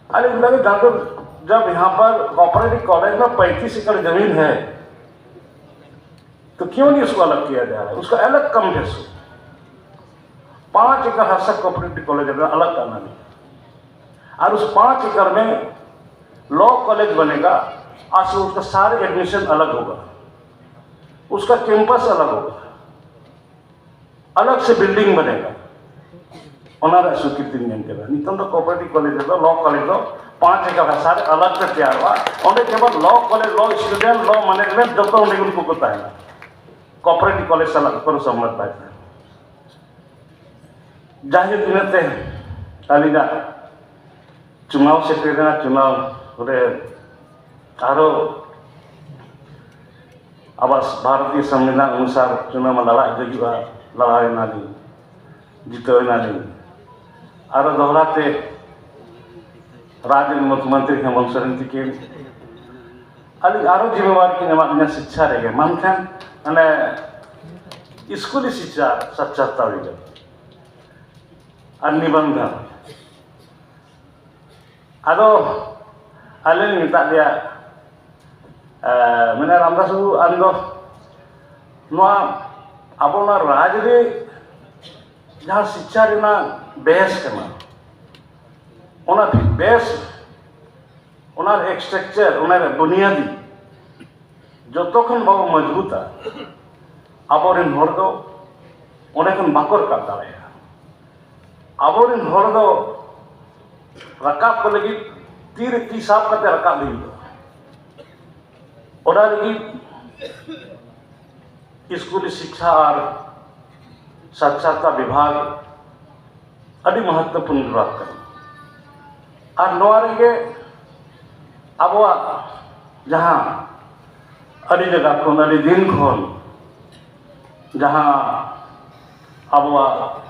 अरे उनका भी, जब जब यहाँ पर कोऑपरेटिव कॉलेज में पैंतीस एकड़ जमीन है, तो क्यों नहीं उसको अलग किया जा रहा है? उसका अलग कम बेस हो, पाँच एकड़ हादसा कोऑपरेटिव कॉलेज में अलग करना नहीं। और उस पाँच एकड़ में लॉ कॉलेज बनेगा, आज से उसका सारे एडमिशन अलग होगा, उसका कैंपस अलग होगा, अलग से बिल्डिंग बनेगा। ᱚᱱᱟ ᱨᱮᱭᱟᱜ ᱥᱤᱠᱨᱤᱛᱤᱧ ᱧᱟᱢ ᱠᱮᱫᱟ᱾ ᱱᱤᱛᱚᱝ ᱫᱚ ᱠᱳᱯᱟᱨᱮᱴᱤᱵᱷ ᱠᱚᱞᱮᱡᱽ ᱨᱮᱫᱚ, ᱞᱚ ᱠᱚᱞᱮᱡᱽ ᱫᱚ ᱯᱟᱸᱪ ᱮᱠᱟᱨ ᱦᱟᱥᱟ ᱨᱮ ᱟᱞᱟᱜᱽ ᱛᱮ ᱛᱮᱭᱟᱨᱚᱜᱼᱟ᱾ ᱚᱸᱰᱮ ᱠᱮᱵᱚᱞ ᱞᱚ ᱠᱚᱞᱮᱡᱽ, ᱞᱚ ᱥᱴᱩᱰᱮᱱᱴ, ᱞᱚ ᱢᱮᱱᱮᱡᱽᱢᱮᱱᱴ ᱡᱚᱛᱚ ᱚᱸᱰᱮ ᱩᱱᱠᱩ ᱠᱚ ᱛᱟᱦᱮᱱᱟ᱾ ᱠᱳᱯᱟᱨᱮᱴᱤᱵᱷ ᱠᱚᱞᱮᱡᱽ ᱥᱟᱞᱟᱜ ᱠᱳᱱᱳ ᱥᱚᱢᱵᱚᱱᱫᱷ ᱵᱟᱭ ᱛᱟᱦᱮᱱᱟ᱾ ᱡᱟᱭᱦᱳᱠ, ᱤᱱᱟᱹᱛᱮ ᱟᱹᱞᱤᱧᱟᱜ ᱪᱩᱱᱟᱣ ᱥᱮᱴᱮᱨᱮᱱᱟ, ᱪᱩᱱᱟᱣ ᱨᱮ ᱟᱨᱚ ᱟᱵᱚᱣᱟᱜ ᱵᱷᱟᱨᱚᱛᱤᱭᱚ ᱥᱚᱝᱵᱤᱫᱷᱟᱱ ᱚᱱᱩᱥᱟᱨ ᱪᱩᱱᱟᱣ ᱢᱟ ᱞᱟᱲᱟᱜ ᱜᱮ ᱦᱩᱭᱩᱜᱼᱟ, ᱞᱟᱲᱟᱣ ᱮᱱᱟᱞᱤᱧ, ᱡᱤᱛᱟᱹᱣ ᱮᱱᱟᱞᱤᱧ᱾ ᱟᱨᱚ ᱫᱚᱦᱲᱟ ᱛᱮ ᱨᱟᱡᱽ ᱨᱮᱱ ᱢᱩᱠᱷᱭᱚᱢᱚᱱᱛᱨᱤ ᱦᱮᱢᱚᱱᱛ ᱥᱚᱨᱮᱱ ᱛᱤᱠᱤᱱ ᱟᱹᱞᱤᱧ ᱟᱨᱚ ᱡᱤᱢᱢᱮᱣᱟᱨᱤ ᱠᱤᱱ ᱮᱢᱟᱫ ᱞᱤᱧᱟ ᱥᱤᱪᱪᱷᱟ ᱨᱮᱜᱮ, ᱢᱮᱱᱠᱷᱟᱱ ᱢᱟᱱᱮ ᱥᱠᱩᱞᱤ ᱥᱤᱪᱪᱷᱟ ᱥᱟᱠᱪᱟᱨᱛᱟ ᱦᱩᱭ ᱞᱮᱱᱟ ᱟᱨ ᱱᱤᱵᱚᱱᱫᱷᱚᱱ᱾ ᱟᱫᱚ ᱟᱞᱮ ᱞᱮ ᱢᱮᱛᱟᱫ ᱞᱮᱭᱟ, ᱮ, ᱢᱮᱱᱟ, "ᱨᱟᱢᱫᱟᱥ ᱵᱟᱹᱵᱩ, ᱟᱢ ᱫᱚ ᱱᱚᱣᱟ ᱟᱵᱚ ᱱᱚᱣᱟ ᱨᱟᱡᱽ ᱨᱮ ᱡᱟᱦᱟᱸ ᱥᱤᱠᱠᱷᱟ ᱨᱮᱱᱟᱜ ᱵᱮᱥ ᱠᱟᱱᱟ, ᱚᱱᱟ ᱵᱮᱥ, ᱚᱱᱟ ᱨᱮ ᱥᱴᱨᱟᱠᱪᱟᱨ, ᱚᱱᱟ ᱨᱮ ᱵᱩᱱᱤᱭᱟᱫᱤ ᱡᱚᱛᱚ ᱠᱷᱚᱱ ᱵᱟᱵᱚ ᱢᱚᱡᱽᱵᱩᱛᱟ, ᱟᱵᱚᱨᱮᱱ ᱦᱚᱲ ᱫᱚ ᱚᱸᱰᱮ ᱠᱷᱚᱱ ᱵᱟᱠᱚ ᱨᱟᱠᱟᱵ ᱫᱟᱲᱮᱭᱟᱜᱼᱟ᱾ ᱟᱵᱚᱨᱮᱱ ᱦᱚᱲ ᱫᱚ ᱨᱟᱠᱟᱵ ᱠᱚ ᱞᱟᱹᱜᱤᱫ ᱛᱤ ᱨᱮ ᱛᱤ ᱥᱟᱵ ᱠᱟᱛᱮ ᱨᱟᱠᱟᱵ ᱦᱩᱭᱩᱜᱼᱟ᱾ ᱚᱱᱟ ᱞᱟᱹᱜᱤᱫ ᱥᱠᱩᱞ ᱥᱤᱠᱠᱷᱟ ᱟᱨ ᱥᱟᱠᱷᱥᱟᱨᱛᱟ ᱵᱤᱵᱷᱟᱜᱽ ᱟᱹᱰᱤ ᱢᱚᱦᱚᱛᱛᱚᱯᱩᱨᱱᱚ ᱵᱤᱵᱷᱟᱜᱽ ᱠᱟᱱᱟ᱾ ᱟᱨ ᱱᱚᱣᱟ ᱨᱮᱜᱮ ᱟᱵᱚᱣᱟᱜ ᱡᱟᱦᱟᱸ ᱟᱹᱰᱤ ᱡᱟᱭᱜᱟ ᱠᱷᱚᱱ, ᱟᱹᱰᱤ ᱫᱤᱱ ᱠᱷᱚᱱ ᱡᱟᱦᱟᱸ ᱟᱵᱚᱣᱟᱜ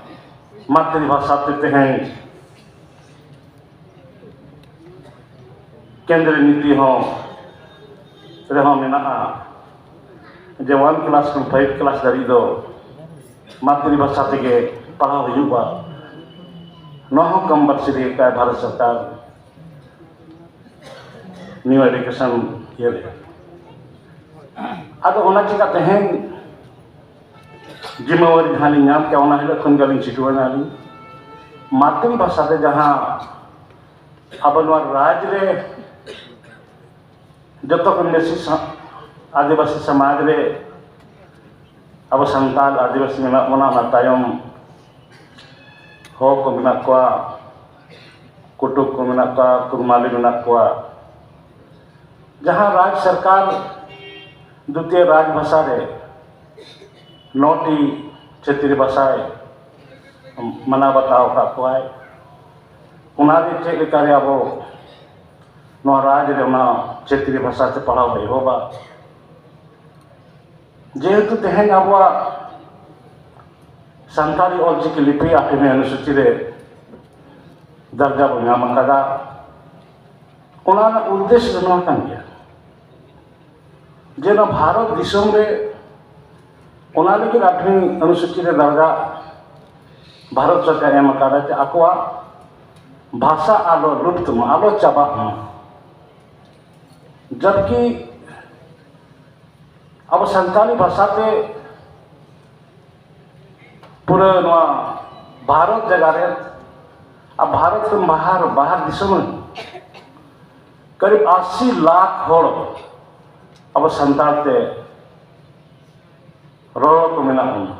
ᱢᱟᱛᱨᱤ ᱵᱷᱟᱥᱟ ᱛᱮ ᱛᱮᱦᱮᱧ ᱠᱮᱱᱫᱨᱤᱭᱚ ᱱᱤᱛᱤ ᱦᱚᱸ ᱨᱮᱦᱚᱸ ᱢᱮᱱᱟᱜᱼᱟ ᱡᱮ ᱚᱣᱟᱱ ᱠᱞᱟᱥ ᱠᱷᱚᱱ ᱯᱷᱟᱭᱤᱵᱷ ᱠᱞᱟᱥ ᱫᱷᱟᱹᱨᱤᱡ ᱫᱚ ᱢᱟᱛᱨᱤ ᱵᱷᱟᱥᱟ ᱛᱮᱜᱮ ᱯᱟᱲᱦᱟᱣ ᱦᱩᱭᱩᱜᱼᱟ᱾ ᱱᱚᱣᱟ ᱦᱚᱸ ᱠᱚᱢᱯᱟᱞᱥᱟᱨᱤ ᱟᱠᱟᱫ ᱵᱷᱟᱨᱚᱛ ᱥᱚᱨᱠᱟᱨ ᱱᱤᱭᱩ ᱮᱰᱩᱠᱮᱥᱚᱱ ᱤᱭᱟᱹ ᱨᱮ᱾ ᱟᱫᱚ ᱚᱱᱟ ᱪᱤᱠᱟ ᱛᱮᱦᱮᱧ ᱡᱤᱢᱟᱹᱣᱟᱨᱤ ᱡᱟᱦᱟᱸ ᱞᱤᱧ ᱧᱟᱢ ᱠᱮᱜᱼᱟ, ᱚᱱᱟ ᱦᱤᱞᱳᱜ ᱠᱷᱚᱱ ᱜᱮ ᱟᱹᱞᱤᱧ ᱪᱷᱩᱴᱟᱹᱣ ᱮᱱᱟ ᱞᱤᱧ᱾ ᱢᱟᱛᱨᱤ ᱵᱷᱟᱥᱟ ᱛᱮ ᱡᱟᱦᱟᱸ ᱟᱵᱚ ᱱᱚᱣᱟ ᱨᱟᱡᱽ ᱨᱮ ᱡᱚᱛᱚ ᱠᱷᱚᱱ ᱵᱮᱥᱤ ᱥᱟ-, ᱟᱹᱫᱤᱵᱟᱹᱥᱤ ᱥᱚᱢᱟᱡᱽ ᱨᱮ ᱟᱵᱚ ᱥᱟᱱᱛᱟᱲ ᱟᱹᱫᱤᱵᱟᱹᱥᱤ ᱢᱮᱱᱟᱜ ᱵᱚᱱᱟ, ᱚᱱᱟ ᱛᱟᱭᱚᱢ ᱦᱚᱲ ᱠᱚ ᱢᱮᱱᱟᱜ ᱠᱚᱣᱟ, ᱠᱩᱴᱩᱠ ᱠᱚ ᱢᱮᱱᱟᱜ ᱠᱚᱣᱟ, ᱠᱩᱲᱢᱟᱞᱤ ᱢᱮᱱᱟᱜ ᱠᱚᱣᱟ᱾ ᱡᱟᱦᱟᱸ ᱨᱟᱡᱽ ᱥᱚᱨᱠᱟᱨ ᱫᱩᱛᱤᱭᱚ ᱨᱟᱡᱽ ᱵᱷᱟᱥᱟ ᱨᱮ ᱱᱚᱴᱤ ᱪᱷᱟᱹᱛᱨᱤ ᱵᱷᱟᱥᱟᱭ ᱢᱟᱱᱟᱣ ᱵᱟᱛᱟᱣ ᱟᱠᱟᱫ ᱠᱚᱣᱟᱭ, ᱚᱱᱟ ᱨᱮ ᱪᱮᱫ ᱞᱮᱠᱟᱨᱮ ᱟᱵᱚ ᱱᱚᱣᱟ ᱨᱟᱡᱽ ᱨᱮ ᱚᱱᱟ ᱪᱷᱟᱹᱛᱨᱤ ᱵᱷᱟᱥᱟ ᱛᱮ ᱯᱟᱲᱦᱟᱣ ᱵᱚ ᱮᱦᱚᱵᱟ? ᱡᱮᱦᱮᱛᱩ ᱛᱮᱦᱮᱧ ᱟᱵᱚᱣᱟᱜ ᱥᱟᱱᱛᱟᱲᱤ ᱚᱞᱪᱤᱠᱤ ᱞᱤᱯᱤ ᱟᱴᱷᱨᱚ ᱚᱱᱩᱥᱩᱪᱤ ᱨᱮ ᱫᱟᱨᱡᱟ ᱵᱚ ᱧᱟᱢ ᱟᱠᱟᱫᱟ, ᱚᱱᱟ ᱨᱮᱱᱟᱜ ᱩᱫᱽᱫᱮᱥᱥᱚ ᱫᱚ ᱱᱚᱣᱟ ᱠᱟᱱ ᱜᱮᱭᱟ ᱡᱮ ᱱᱚᱣᱟ ᱵᱷᱟᱨᱚᱛ ᱫᱤᱥᱚᱢ ᱨᱮ ᱚᱱᱟ ᱞᱟᱹᱜᱤᱫ ᱟᱴᱷᱨᱚ ᱚᱱᱩᱥᱩᱪᱤ ᱨᱮ ᱫᱟᱨᱡᱟ ᱵᱷᱟᱨᱚᱛ ᱥᱚᱨᱠᱟᱨ ᱮᱢ ᱟᱠᱟᱫᱟ ᱡᱮ ᱟᱠᱚᱣᱟᱜ ᱵᱷᱟᱥᱟ ᱟᱞᱚ ᱞᱩᱯᱛ ᱢᱟ, ᱟᱞᱚ ᱪᱟᱵᱟᱜ ᱢᱟ᱾ ᱡᱚᱵᱠᱤ ᱟᱵᱚ ᱥᱟᱱᱛᱟᱲᱤ ᱵᱷᱟᱥᱟ ᱛᱮ ᱯᱩᱨᱟᱹ ᱱᱚᱣᱟ ᱵᱷᱟᱨᱚᱛ ᱡᱟᱭᱜᱟ ᱨᱮ, ᱟᱨ ᱵᱷᱟᱨᱚᱛ ᱠᱷᱚᱱ ᱵᱟᱦᱟᱨ, ᱵᱟᱦᱟᱨ ᱫᱤᱥᱚᱢ ᱨᱮ ᱠᱟᱨᱤᱵ ᱟᱥᱤ ᱞᱟᱠᱷ ᱦᱚᱲ ᱟᱵᱚ ᱥᱟᱱᱛᱟᱲ ᱛᱮ ᱨᱚᱲ ᱠᱚ ᱢᱮᱱᱟᱜ ᱵᱚᱱᱟ,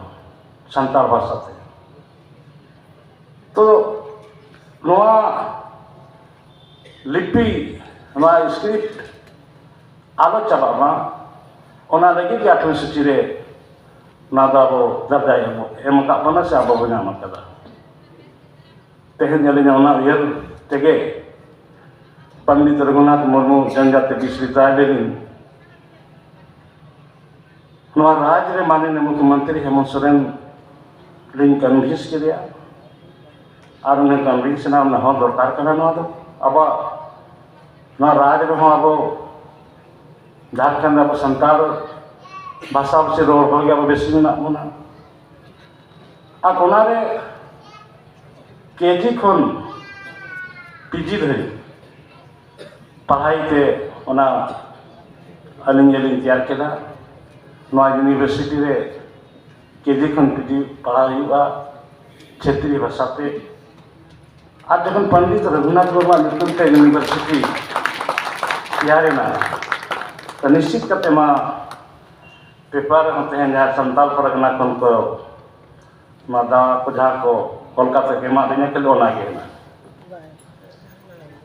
ᱥᱟᱱᱛᱟᱲ ᱵᱷᱟᱥᱟ ᱛᱮ᱾ ᱛᱚ ᱱᱚᱣᱟ ᱞᱤᱯᱤ, ᱱᱚᱣᱟ ᱥᱠᱨᱤᱯᱴ ᱟᱞᱚ ᱪᱟᱵᱟᱜ ᱢᱟ, ᱚᱱᱟ ᱞᱟᱹᱜᱤᱫ ᱜᱮ ᱟᱴᱷᱨᱚ ᱥᱩᱪᱤ ᱨᱮ ᱱᱚᱣᱟ ᱫᱚ ᱟᱵᱚ ᱫᱟᱨᱡᱟᱭ ᱮᱢ, ᱮᱢ ᱟᱠᱟᱫ ᱵᱚᱱᱟ ᱥᱮ ᱟᱵᱚ ᱵᱚᱱ ᱧᱟᱢ ᱟᱠᱟᱫᱟ᱾ ᱛᱮᱦᱮᱧ ᱟᱹᱞᱤᱧᱟᱜ ᱚᱱᱟ ᱩᱭᱦᱟᱹᱨ ᱛᱮᱜᱮ ᱯᱚᱱᱰᱤᱛ ᱨᱚᱜᱷᱩᱱᱟᱛᱷ ᱢᱩᱨᱢᱩ ᱡᱚᱱᱡᱟᱛᱤ ᱵᱤᱥᱣᱚᱵᱤᱫᱽᱫᱟᱞᱚᱭ ᱨᱤᱱ ᱱᱚᱣᱟ ᱨᱟᱡᱽ ᱨᱮ ᱢᱟᱱᱱᱤᱭᱚ ᱢᱩᱠᱷᱭᱚᱢᱚᱱᱛᱨᱤ ᱦᱮᱢᱚᱱᱛ ᱥᱚᱨᱮᱱ ᱞᱤᱧ ᱠᱚᱱᱵᱷᱤᱱᱥ ᱠᱮᱫᱮᱭᱟ᱾ ᱟᱨ ᱩᱱᱤ ᱠᱚᱱᱵᱷᱤᱱᱥ ᱨᱮᱱᱟᱜ ᱚᱱᱟ ᱦᱚᱸ ᱫᱚᱨᱠᱟᱨ ᱠᱟᱱᱟ᱾ ᱱᱚᱣᱟ ᱫᱚ ᱟᱵᱚᱣᱟᱜ, ᱱᱚᱣᱟ ᱨᱟᱡᱽ ᱨᱮᱦᱚᱸ ᱟᱵᱚ ᱡᱷᱟᱲᱠᱷᱚᱸᱰ ᱨᱮ ᱟᱵᱚ ᱥᱟᱱᱛᱟᱲ ᱵᱷᱟᱥᱟᱼᱵᱷᱟᱥᱤ ᱨᱚᱲ ᱦᱚᱲ ᱜᱮ ᱟᱵᱚ ᱵᱮᱥᱤ ᱢᱮᱱᱟᱜ ᱵᱚᱱᱟ᱾ ᱟᱨ ᱚᱱᱟᱨᱮ ᱠᱮᱡᱤ ᱠᱷᱚᱱ ᱯᱤᱡᱤ ᱫᱷᱟᱹᱨᱤᱡ ᱯᱟᱲᱦᱟᱭ ᱛᱮ ᱚᱱᱟ ᱟᱹᱞᱤᱧ ᱜᱮᱞᱤᱧ ᱛᱮᱭᱟᱨ ᱠᱮᱫᱟ᱾ ᱱᱚᱣᱟ ᱤᱭᱩᱱᱤᱵᱷᱟᱨᱥᱤᱴᱤ ᱨᱮ ᱠᱮᱡᱤ ᱠᱷᱚᱱ ᱯᱤᱡᱤ ᱯᱟᱲᱦᱟᱣ ᱦᱩᱭᱩᱜᱼᱟ ᱪᱷᱟᱹᱛᱨᱤ ᱵᱷᱟᱥᱟᱛᱮ᱾ ᱟᱨ ᱡᱚᱠᱷᱚᱱ ᱯᱚᱱᱰᱤᱛ ᱨᱚᱜᱷᱩᱱᱟᱛᱷ ᱢᱩᱨᱢᱩᱣᱟᱜ ᱧᱩᱛᱩᱢ ᱛᱮ ᱤᱭᱩᱱᱤᱵᱷᱟᱨᱥᱤᱴᱤ ᱛᱮᱭᱟᱨᱮᱱᱟ, ᱛᱚ ᱱᱤᱥᱪᱤᱛ ᱠᱟᱛᱮ ᱢᱟ ᱯᱮᱯᱟᱨ ᱨᱮᱦᱚᱸ ᱛᱮᱦᱮᱧ ᱡᱟᱦᱟᱸ ᱥᱟᱱᱛᱟᱲ ᱯᱟᱨᱜᱟᱱᱟ ᱠᱷᱚᱱ ᱠᱚ ᱱᱚᱣᱟ ᱫᱟᱣᱟ ᱠᱚ ᱡᱟᱦᱟᱸ ᱠᱚ ᱠᱳᱞᱠᱟᱛᱟ ᱠᱚ ᱮᱢᱟᱫ ᱞᱤᱧᱟ, ᱠᱷᱟᱹᱞᱤ ᱚᱱᱟ ᱜᱮ ᱦᱮᱱᱟᱜᱼᱟ᱾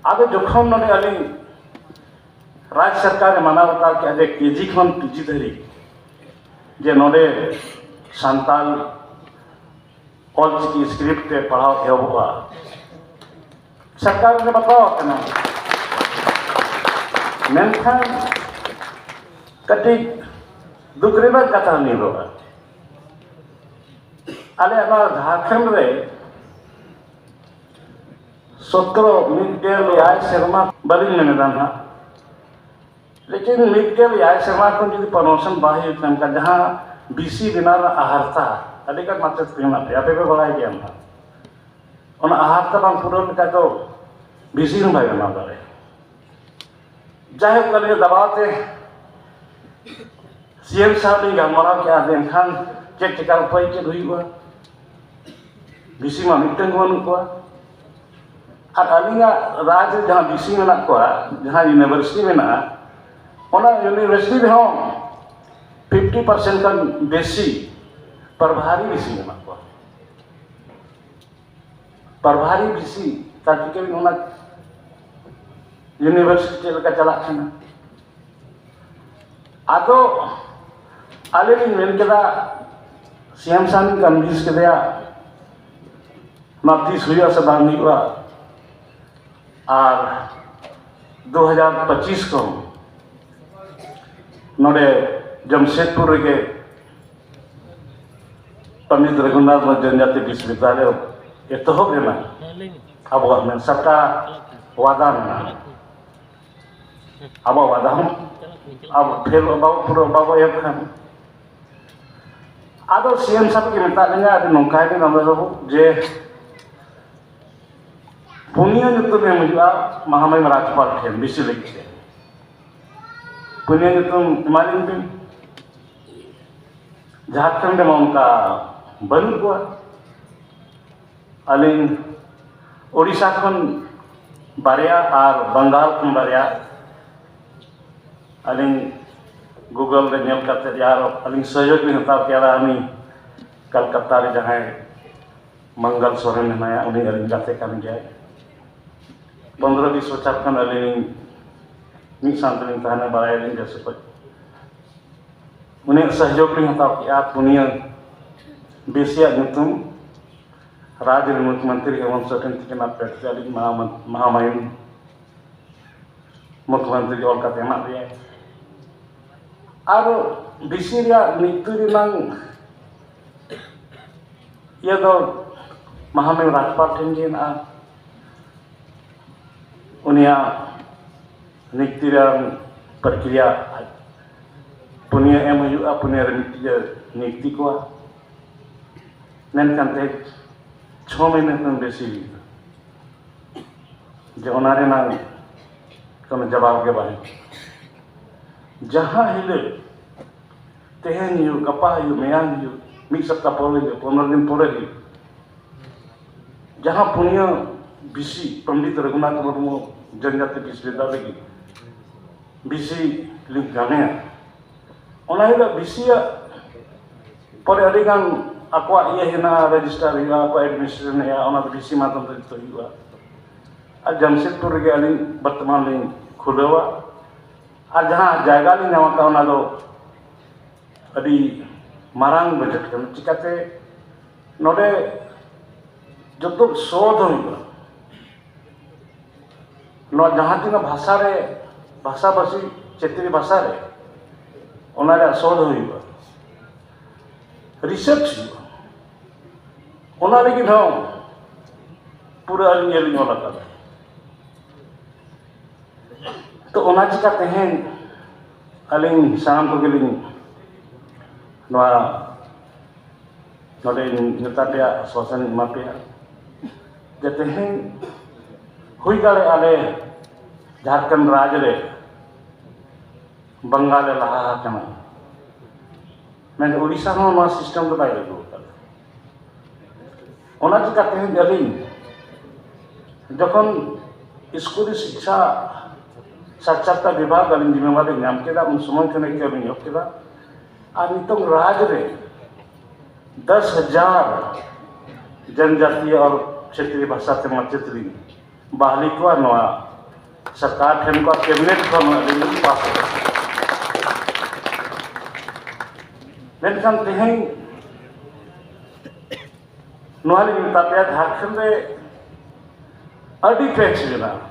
ᱟᱫᱚ ᱡᱚᱠᱷᱚᱱ ᱱᱚᱰᱮ ᱟᱹᱞᱤᱧ ᱨᱟᱡᱽ ᱥᱚᱨᱠᱟᱨᱮ ᱢᱟᱱᱟᱣ ᱵᱟᱛᱟᱣ ᱠᱮᱫᱼᱟ ᱡᱮ ᱠᱮᱡᱤ ᱠᱷᱚᱱ ᱯᱤᱡᱤ ᱫᱷᱟᱹᱨᱤᱡ ᱡᱮ ᱱᱚᱰᱮ ᱥᱟᱱᱛᱟᱲ ᱚᱞᱪᱤᱠᱤ ᱥᱠᱨᱤᱯᱴ ᱛᱮ ᱯᱟᱲᱦᱟᱣ ᱮᱦᱚᱵᱚᱜᱼᱟ, ᱥᱚᱨᱠᱟᱨ ᱨᱮ ᱵᱟᱛᱟᱣ ᱟᱠᱟᱱᱟ᱾ ᱢᱮᱱᱠᱷᱟᱱ ᱠᱟᱹᱴᱤᱡ ᱫᱩᱠ ᱨᱮᱱᱟᱜ ᱠᱟᱛᱷᱟ ᱧᱮᱞᱚᱜᱼᱟ, ᱟᱞᱮᱭᱟᱜ ᱱᱚᱣᱟ ᱡᱷᱟᱲᱠᱷᱚᱸᱰ ᱨᱮ ᱥᱚᱛᱨᱚ, ᱢᱤᱫ ᱜᱮᱞ ᱮᱭᱟᱭ ᱥᱮᱨᱢᱟ, ᱵᱟᱹᱞᱤᱧ ᱢᱮᱱᱮᱫᱟ ᱱᱟᱦᱟᱜ, ᱞᱮᱠᱤᱱ ᱢᱤᱫ ᱜᱮᱞ ᱮᱭᱟᱭ ᱥᱮᱨᱢᱟ ᱠᱷᱚᱱ ᱡᱩᱫᱤ ᱯᱨᱚᱢᱳᱥᱚᱱ ᱵᱟᱭ ᱦᱩᱭᱩᱜ ᱠᱟᱱ ᱠᱷᱟᱱ, ᱡᱟᱦᱟᱸ ᱵᱤᱥᱤ ᱵᱮᱱᱟᱣ ᱨᱮᱱᱟᱜ ᱟᱦᱟᱨᱛᱟ, ᱟᱹᱰᱤᱜᱟᱱ ᱢᱟᱪᱮᱫ ᱠᱚ ᱢᱮᱱᱟᱜ ᱯᱮᱭᱟ, ᱟᱯᱮ ᱯᱮ ᱵᱟᱲᱟᱭ ᱜᱮᱭᱟ ᱱᱟᱦᱟᱜ, ᱚᱱᱟ ᱟᱦᱟᱨᱛᱟ ᱵᱟᱝ ᱯᱩᱨᱟᱹᱣ ᱞᱮᱠᱷᱟᱱ ᱫᱚ ᱵᱤᱥᱤ ᱦᱚᱸ ᱵᱟᱭ ᱵᱮᱱᱟᱣ ᱫᱟᱲᱮᱭᱟᱜᱼᱟ᱾ ᱡᱟᱭᱦᱳᱠ, ᱟᱹᱞᱤᱧ ᱫᱟᱵᱟᱣ ᱛᱮ ᱥᱤ ᱮᱢ ᱥᱟᱶ ᱞᱤᱧ ᱜᱟᱞᱢᱟᱨᱟᱣ ᱠᱮᱫᱼᱟ, ᱢᱮᱱᱠᱷᱟᱱ ᱪᱮᱫ ᱪᱮᱠᱟ ᱩᱯᱟᱹᱭ ᱪᱮᱫ ᱦᱩᱭᱩᱜᱼᱟ? ᱵᱷᱤ ᱥᱤ ᱢᱟ ᱢᱤᱫᱴᱟᱝ ᱜᱮ ᱵᱟᱹᱱᱩᱜ ᱠᱚᱣᱟ᱾ ᱟᱨ ᱟᱹᱞᱤᱧᱟᱜ ᱨᱟᱡᱽ ᱨᱮ ᱡᱟᱦᱟᱸ ᱵᱷᱤ ᱥᱤ ᱢᱮᱱᱟᱜ ᱠᱚᱣᱟ, ᱡᱟᱦᱟᱸ ᱤᱭᱩᱱᱤᱵᱷᱟᱨᱥᱤᱴᱤ ᱢᱮᱱᱟᱜᱼᱟ, ᱚᱱᱟ ᱤᱭᱩᱱᱤᱵᱷᱟᱨᱥᱤᱴᱤ ᱨᱮᱦᱚᱸ ᱯᱷᱤᱯᱴᱤ ᱯᱟᱨᱥᱮᱱᱴ ᱠᱷᱚᱱ ᱵᱮᱥᱤ ᱯᱨᱚᱵᱷᱟᱨᱤ ᱵᱷᱤ ᱥᱤ ᱢᱮᱱᱟᱜ ᱠᱚᱣᱟ᱾ ᱯᱨᱚᱵᱷᱟᱨᱤ ᱵᱷᱤ ᱥᱤ ᱥᱟᱨᱴᱤᱯᱷᱤᱠᱮᱴ ᱚᱱᱟ ᱤᱭᱩᱱᱤᱵᱷᱟᱨᱥᱤᱴᱤ ᱪᱮᱫ ᱞᱮᱠᱟ ᱪᱟᱞᱟᱜ ᱠᱟᱱᱟ? ᱟᱫᱚ ᱟᱞᱮ ᱞᱤᱧ ᱢᱮᱱ ᱠᱮᱫᱟ, ᱥᱤ ᱮᱢ ᱥᱟᱨ ᱞᱤᱧ ᱠᱚᱱᱵᱷᱤᱱᱥ ᱠᱮᱫᱮᱭᱟ, ᱱᱚᱣᱟ ᱛᱤᱥ ᱦᱩᱭᱩᱜᱼᱟ ᱥᱮ ᱵᱟᱝ ᱦᱩᱭᱩᱜᱼᱟ᱾ ᱟᱨ ᱫᱩ ᱦᱟᱡᱟᱨ ᱯᱚᱸᱪᱤᱥ ᱠᱷᱚᱱ ᱱᱚᱰᱮ ᱡᱟᱢᱥᱮᱫᱽᱯᱩᱨ ᱨᱮᱜᱮ ᱯᱚᱱᱰᱤᱛ ᱨᱚᱜᱷᱩᱱᱟᱛᱷ ᱢᱩᱨᱢᱩ ᱡᱚᱱᱡᱟᱛᱤ ᱵᱤᱥᱣᱚᱵᱤᱫᱽᱭᱟᱞᱚᱭ ᱮᱛᱚᱦᱚᱵ ᱨᱮᱱᱟᱜ ᱟᱵᱚᱣᱟᱜ ᱢᱮᱱ ᱥᱟᱯᱴᱟ ᱣᱟᱫᱟ ᱢᱮᱱᱟᱜᱼᱟ᱾ ᱟᱵᱚᱣᱟᱜ ᱣᱟᱫᱟ ᱦᱚᱸ ᱟᱵᱚ ᱯᱷᱮᱞ ᱵᱟᱵᱚ ᱯᱩᱨᱟᱹ ᱵᱟᱵᱚ ᱮᱢ ᱠᱷᱟᱱ᱾ ᱟᱫᱚ ᱥᱤ ᱮᱢ ᱥᱟᱦᱮᱵᱽ ᱜᱮ ᱢᱮᱛᱟᱜ ᱞᱤᱧᱟ, ᱟᱹᱰᱤ ᱱᱚᱝᱠᱟᱭ ᱵᱤᱱ ᱟᱢᱵᱮᱫ ᱵᱟᱹᱵᱩ ᱡᱮ ᱯᱩᱱᱭᱟᱹ ᱧᱩᱛᱩᱢ ᱮᱢ ᱦᱩᱭᱩᱜᱼᱟ ᱢᱟᱦᱟᱢᱟᱭᱤᱢ ᱨᱟᱡᱽᱯᱟᱞ ᱴᱷᱮᱱ ᱵᱷᱤ ᱥᱤ ᱞᱟᱹᱜᱤᱫ ᱛᱮ᱾ ᱯᱩᱱᱭᱟᱹ ᱧᱩᱛᱩᱢ ᱮᱢᱟᱞᱤᱧ ᱵᱤᱱ᱾ ᱡᱷᱟᱲᱠᱷᱚᱸᱰ ᱨᱮᱢᱟ ᱚᱱᱠᱟ ᱵᱟᱹᱱᱩᱜ ᱠᱚᱣᱟ᱾ ᱟᱹᱞᱤᱧ ᱳᱰᱤᱥᱟ ᱠᱷᱚᱱ ᱵᱟᱨᱭᱟ ᱟᱨ ᱵᱟᱝᱜᱟᱞ ᱠᱷᱚᱱ ᱵᱟᱨᱭᱟ᱾ ᱟᱹᱞᱤᱧ ᱜᱩᱜᱚᱞ ᱨᱮ ᱧᱮᱞ ᱠᱟᱛᱮ ᱟᱨ ᱟᱹᱞᱤᱧ ᱥᱚᱦᱭᱳᱜᱽ ᱞᱤᱧ ᱦᱟᱛᱟᱣ ᱠᱮᱫᱟ᱾ ᱩᱱᱤ ᱠᱟᱞᱠᱟᱛᱟ ᱨᱮ ᱡᱟᱦᱟᱸᱭ ᱢᱚᱝᱜᱚᱞ ᱥᱚᱨᱮᱱ ᱢᱮᱱᱟᱭᱟ, ᱩᱱᱤ ᱟᱹᱞᱤᱧ ᱜᱟᱛᱮ ᱠᱟᱱ ᱜᱮᱭᱟᱭ᱾ ᱯᱚᱱᱫᱽᱨᱚ ᱵᱤᱥ ᱵᱚᱪᱷᱚᱨ ᱠᱷᱚᱱ ᱟᱹᱞᱤᱧ ᱢᱤᱫ ᱥᱟᱶ ᱛᱮᱞᱤᱧ ᱛᱟᱦᱮᱱᱟ, ᱵᱟᱲᱟᱭᱟᱞᱤᱧ ᱵᱮᱥ ᱚᱠᱚᱡ᱾ ᱩᱱᱤᱭᱟᱜ ᱥᱚᱦᱭᱳᱜᱽ ᱞᱤᱧ ᱦᱟᱛᱟᱣ ᱠᱮᱫᱼᱟ᱾ ᱯᱩᱱᱭᱟᱹ ᱵᱤᱥᱤᱭᱟᱜ ᱧᱩᱛᱩᱢ ᱨᱟᱡᱽ ᱨᱮᱱ ᱢᱩᱠᱷᱭᱚᱢᱚᱱᱛᱨᱤ ᱦᱮᱢᱚᱱᱛ ᱥᱚᱨᱮᱱ ᱛᱤᱠᱤᱱᱟᱜ ᱯᱮᱴ ᱛᱮ ᱟᱹᱞᱤᱧ ᱢᱟᱦᱟᱢᱟᱭᱤᱱ ᱢᱩᱠᱷᱭᱚᱢᱚᱱᱛᱨᱤ ᱚᱞ ᱠᱟᱛᱮ ᱮᱢᱟᱫ ᱞᱮᱭᱟᱭ᱾ ᱟᱨ ᱵᱤᱥᱤ ᱨᱮᱭᱟᱜ ᱱᱤᱛᱤ ᱨᱮᱱᱟᱝ ᱤᱭᱟᱹ ᱫᱚ ᱢᱟᱦᱟᱢᱟᱭᱤᱱ ᱨᱟᱡᱽᱯᱟᱞ ᱴᱷᱮᱱ ᱜᱮ ᱦᱮᱱᱟᱜᱼᱟ᱾ ᱩᱱᱤᱭᱟᱜ ᱱᱤᱛᱤ ᱨᱮᱱ ᱯᱨᱚᱠᱨᱤᱭᱟ ᱯᱩᱱᱭᱟᱹ ᱮᱢ ᱦᱩᱭᱩᱜᱼᱟ, ᱯᱩᱱᱭᱟᱹ ᱨᱮ ᱢᱤᱫᱴᱤᱡ ᱮ ᱱᱤᱛᱤ ᱠᱚᱣᱟ᱾ ᱢᱮᱱᱠᱷᱟᱱ ᱛᱮᱦᱮᱧ ᱪᱷᱚ ᱢᱟᱹᱦᱱᱟᱹ ᱠᱷᱚᱱ ᱵᱮᱥᱤ ᱦᱩᱭᱩᱜᱼᱟ᱾ ᱡᱮ ᱚᱱᱟ ᱨᱮᱱᱟᱜ ᱠᱳᱱᱳ ᱡᱟᱵᱟᱵ ᱜᱮ ᱵᱟᱝ᱾ ᱡᱟᱦᱟᱸ ᱦᱤᱞᱳᱜ ᱛᱮᱦᱮᱧ ᱦᱩᱭᱩᱜ, ᱜᱟᱯᱟ ᱦᱩᱭᱩᱜ, ᱢᱮᱭᱟᱝ ᱦᱩᱭᱩᱜ, ᱢᱤᱫ ᱥᱚᱯᱛᱟᱦ ᱯᱚᱨᱮ ᱦᱩᱭᱩᱜ, ᱯᱚᱱᱨᱚ ᱫᱤᱱ ᱯᱚᱨᱮ ᱦᱩᱭᱩᱜ, ᱡᱟᱦᱟᱸ ᱯᱩᱱᱭᱟᱹ ᱵᱤᱥᱤ ᱯᱚᱱᱰᱤᱛ ᱨᱚᱜᱷᱩᱱᱟᱛᱷ ᱢᱩᱨᱢᱩ ᱡᱚᱱᱡᱟᱛᱤ ᱵᱤᱥᱵᱤᱫᱽᱫᱟᱞᱚᱭ ᱞᱟᱹᱜᱤᱫ ᱵᱤᱥᱤ ᱞᱤᱧ ᱜᱟᱱᱮᱭᱟ, ᱚᱱᱟ ᱦᱤᱞᱳᱜ ᱵᱤᱥᱤᱭᱟᱜ ᱯᱚᱨᱮ ᱟᱹᱰᱤ ᱜᱟᱱ ᱟᱠᱚᱣᱟᱜ ᱤᱭᱟᱹ ᱦᱮᱱᱟᱜᱼᱟ, ᱨᱮᱡᱤᱥᱴᱟᱨ ᱦᱩᱭᱩᱜᱼᱟ, ᱟᱠᱚᱣᱟᱜ ᱮᱰᱢᱤᱱᱤᱥᱴᱨᱮᱥᱚᱱ ᱦᱩᱭᱩᱜᱼᱟ, ᱚᱱᱟ ᱫᱚ ᱵᱤᱥᱤ ᱢᱟᱫᱽᱫᱷᱚᱢ ᱛᱮ ᱡᱚᱛᱚ ᱦᱩᱭᱩᱜᱼᱟ᱾ ᱟᱨ ᱡᱟᱢᱥᱮᱫᱽᱯᱩᱨ ᱨᱮᱜᱮ ᱟᱹᱞᱤᱧ ᱵᱚᱨᱛᱚᱢᱟᱱ ᱞᱤᱧ ᱠᱷᱩᱞᱟᱹᱣᱟ᱾ ᱟᱨ ᱡᱟᱦᱟᱸ ᱡᱟᱭᱜᱟ ᱞᱤᱧ ᱧᱟᱢ ᱟᱠᱟᱫ, ᱚᱱᱟ ᱫᱚ ᱟᱹᱰᱤ ᱢᱟᱨᱟᱝ ᱵᱟᱡᱮᱴ ᱠᱟᱱᱟ᱾ ᱪᱤᱠᱟᱹᱛᱮ ᱱᱚᱰᱮ ᱡᱚᱛᱚ ᱥᱳᱫᱷ ᱦᱩᱭᱩᱜᱼᱟ᱾ ᱱᱚᱣᱟ ᱡᱟᱦᱟᱸ ᱛᱤᱱᱟᱹᱜ ᱵᱷᱟᱥᱟ ᱨᱮ, ᱵᱷᱟᱥᱟᱵᱷᱟᱥᱤ ᱪᱷᱮᱛᱨᱤ ᱵᱷᱟᱥᱟ ᱨᱮ, ᱚᱱᱟ ᱨᱮᱭᱟᱜ ᱥᱳᱫᱷ ᱦᱩᱭᱩᱜᱼᱟ, ᱨᱤᱥᱟᱨᱪ ᱦᱩᱭᱩᱜᱼᱟ᱾ ᱚᱱᱟ ᱞᱟᱹᱜᱤᱫ ᱦᱚᱸ ᱯᱩᱨᱟᱹ ᱟᱹᱞᱤᱧ ᱜᱮᱞᱤᱧ ᱚᱞ ᱟᱠᱟᱫᱟ᱾ ᱛᱚ ᱚᱱᱟ ᱪᱤᱠᱟ ᱛᱮᱦᱮᱧ ᱟᱹᱞᱤᱧ ᱥᱟᱱᱟᱢ ᱠᱚᱜᱮᱞᱤᱧ ᱱᱚᱣᱟ ᱱᱚᱰᱮ ᱢᱮᱛᱟ ᱯᱮᱭᱟ, ᱟᱥᱣᱟᱥᱚᱱ ᱤᱧ ᱮᱢᱟ ᱯᱮᱭᱟ ᱡᱮ ᱛᱮᱦᱮᱧ ᱦᱩᱭ ᱫᱟᱲᱮᱭᱟᱜᱼᱟ ᱟᱞᱮ ᱡᱷᱟᱲᱠᱷᱚᱸᱰ ᱨᱟᱡᱽ ᱨᱮ ᱵᱟᱝᱜᱟᱞ ᱮ ᱞᱟᱦᱟ ᱟᱠᱟᱱᱟ, ᱢᱮᱱᱠᱷᱟᱱ ᱩᱲᱤᱥᱥᱟ ᱦᱚᱸ ᱱᱚᱣᱟ ᱥᱤᱥᱴᱮᱢ ᱫᱚ ᱵᱟᱭ ᱞᱟᱹᱜᱩ ᱟᱠᱟᱫᱟ᱾ ᱚᱱᱟ ᱪᱤᱠᱟ ᱛᱮᱦᱮᱧ ᱟᱹᱞᱤᱧ ᱡᱚᱠᱷᱚᱱ ᱥᱠᱩᱞᱤ ᱥᱤᱠᱠᱷᱟ ᱥᱟᱠᱷᱥᱟᱨᱛᱟ ᱵᱤᱵᱷᱟᱜᱽ ᱟᱹᱞᱤᱧ ᱡᱤᱢᱟᱹᱫᱟᱨᱤ ᱧᱟᱢ ᱠᱮᱫᱟ, ᱩᱱ ᱥᱚᱢᱚᱭ ᱠᱷᱚᱱ ᱤᱠᱟᱹ ᱞᱤᱧ ᱮᱦᱚᱵ ᱠᱮᱫᱟ᱾ ᱟᱨ ᱱᱤᱛᱚᱝ ᱨᱟᱡᱽ ᱨᱮ ᱫᱚᱥ ᱦᱟᱡᱟᱨ ᱡᱚᱱᱡᱟᱛᱤᱭᱚ ᱟᱨ ᱪᱷᱮᱛᱨᱤ ᱵᱷᱟᱥᱟ ᱛᱮ ᱢᱟᱪᱮᱛ ᱞᱤᱧ ᱵᱟᱦᱟᱞᱤ ᱠᱚᱣᱟ᱾ ᱱᱚᱣᱟ ᱥᱚᱨᱠᱟᱨ ᱴᱷᱮᱱ ᱠᱚ ᱠᱮᱵᱤᱱᱮᱴ ᱠᱷᱚᱱ ᱟᱹᱞᱤᱧ ᱞᱤᱧ ᱯᱟᱥ ᱠᱟᱫᱟ᱾ ᱢᱮᱱᱠᱷᱟᱱ ᱛᱮᱦᱮᱧ ᱱᱚᱣᱟ ᱞᱤᱧ ᱢᱮᱛᱟ ᱯᱮᱭᱟ, ᱡᱷᱟᱲᱠᱷᱚᱸᱰ ᱨᱮ ᱟᱹᱰᱤ ᱯᱮᱪ ᱢᱮᱱᱟᱜᱼᱟ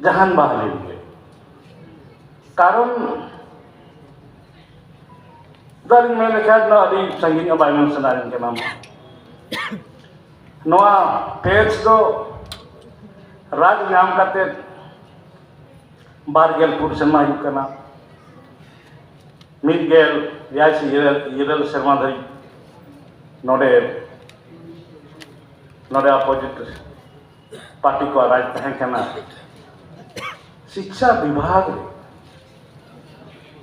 ᱡᱟᱦᱟᱱ ᱵᱟᱦᱟᱞᱤ ᱨᱮᱜᱮ᱾ ᱠᱟᱨᱚᱱ ᱫᱚ ᱟᱹᱞᱤᱧ ᱢᱮᱱ ᱞᱮᱠᱷᱟᱱ ᱫᱚ ᱟᱹᱰᱤ ᱥᱟᱺᱜᱤᱧ ᱦᱚᱸ ᱵᱟᱭ ᱢᱮᱱ ᱥᱟᱱᱟᱭᱮᱫ ᱠᱟᱱᱟ᱾ ᱱᱚᱣᱟ ᱯᱮᱪ ᱫᱚ ᱨᱟᱡᱽ ᱧᱟᱢ ᱠᱟᱛᱮ ᱵᱟᱨ ᱜᱮᱞ ᱯᱩᱱ ᱥᱮᱨᱢᱟ ᱦᱩᱭᱩᱜ ᱠᱟᱱᱟ᱾ ᱢᱤᱫ ᱜᱮᱞ ᱮᱭᱟᱭ ᱥᱮ ᱤᱨᱟᱹᱞ, ᱤᱨᱟᱹᱞ ᱥᱮᱨᱢᱟ ᱫᱷᱟᱹᱨᱤᱡ ᱱᱚᱰᱮ, ᱱᱚᱰᱮ ᱚᱯᱳᱡᱤᱴ ᱯᱟᱨᱴᱤ ᱠᱚᱣᱟᱜ ᱨᱟᱡᱽ ᱛᱟᱦᱮᱸ ᱠᱟᱱᱟ᱾ ᱥᱤᱠᱠᱷᱟ ᱵᱤᱵᱷᱟᱜᱽ ᱨᱮ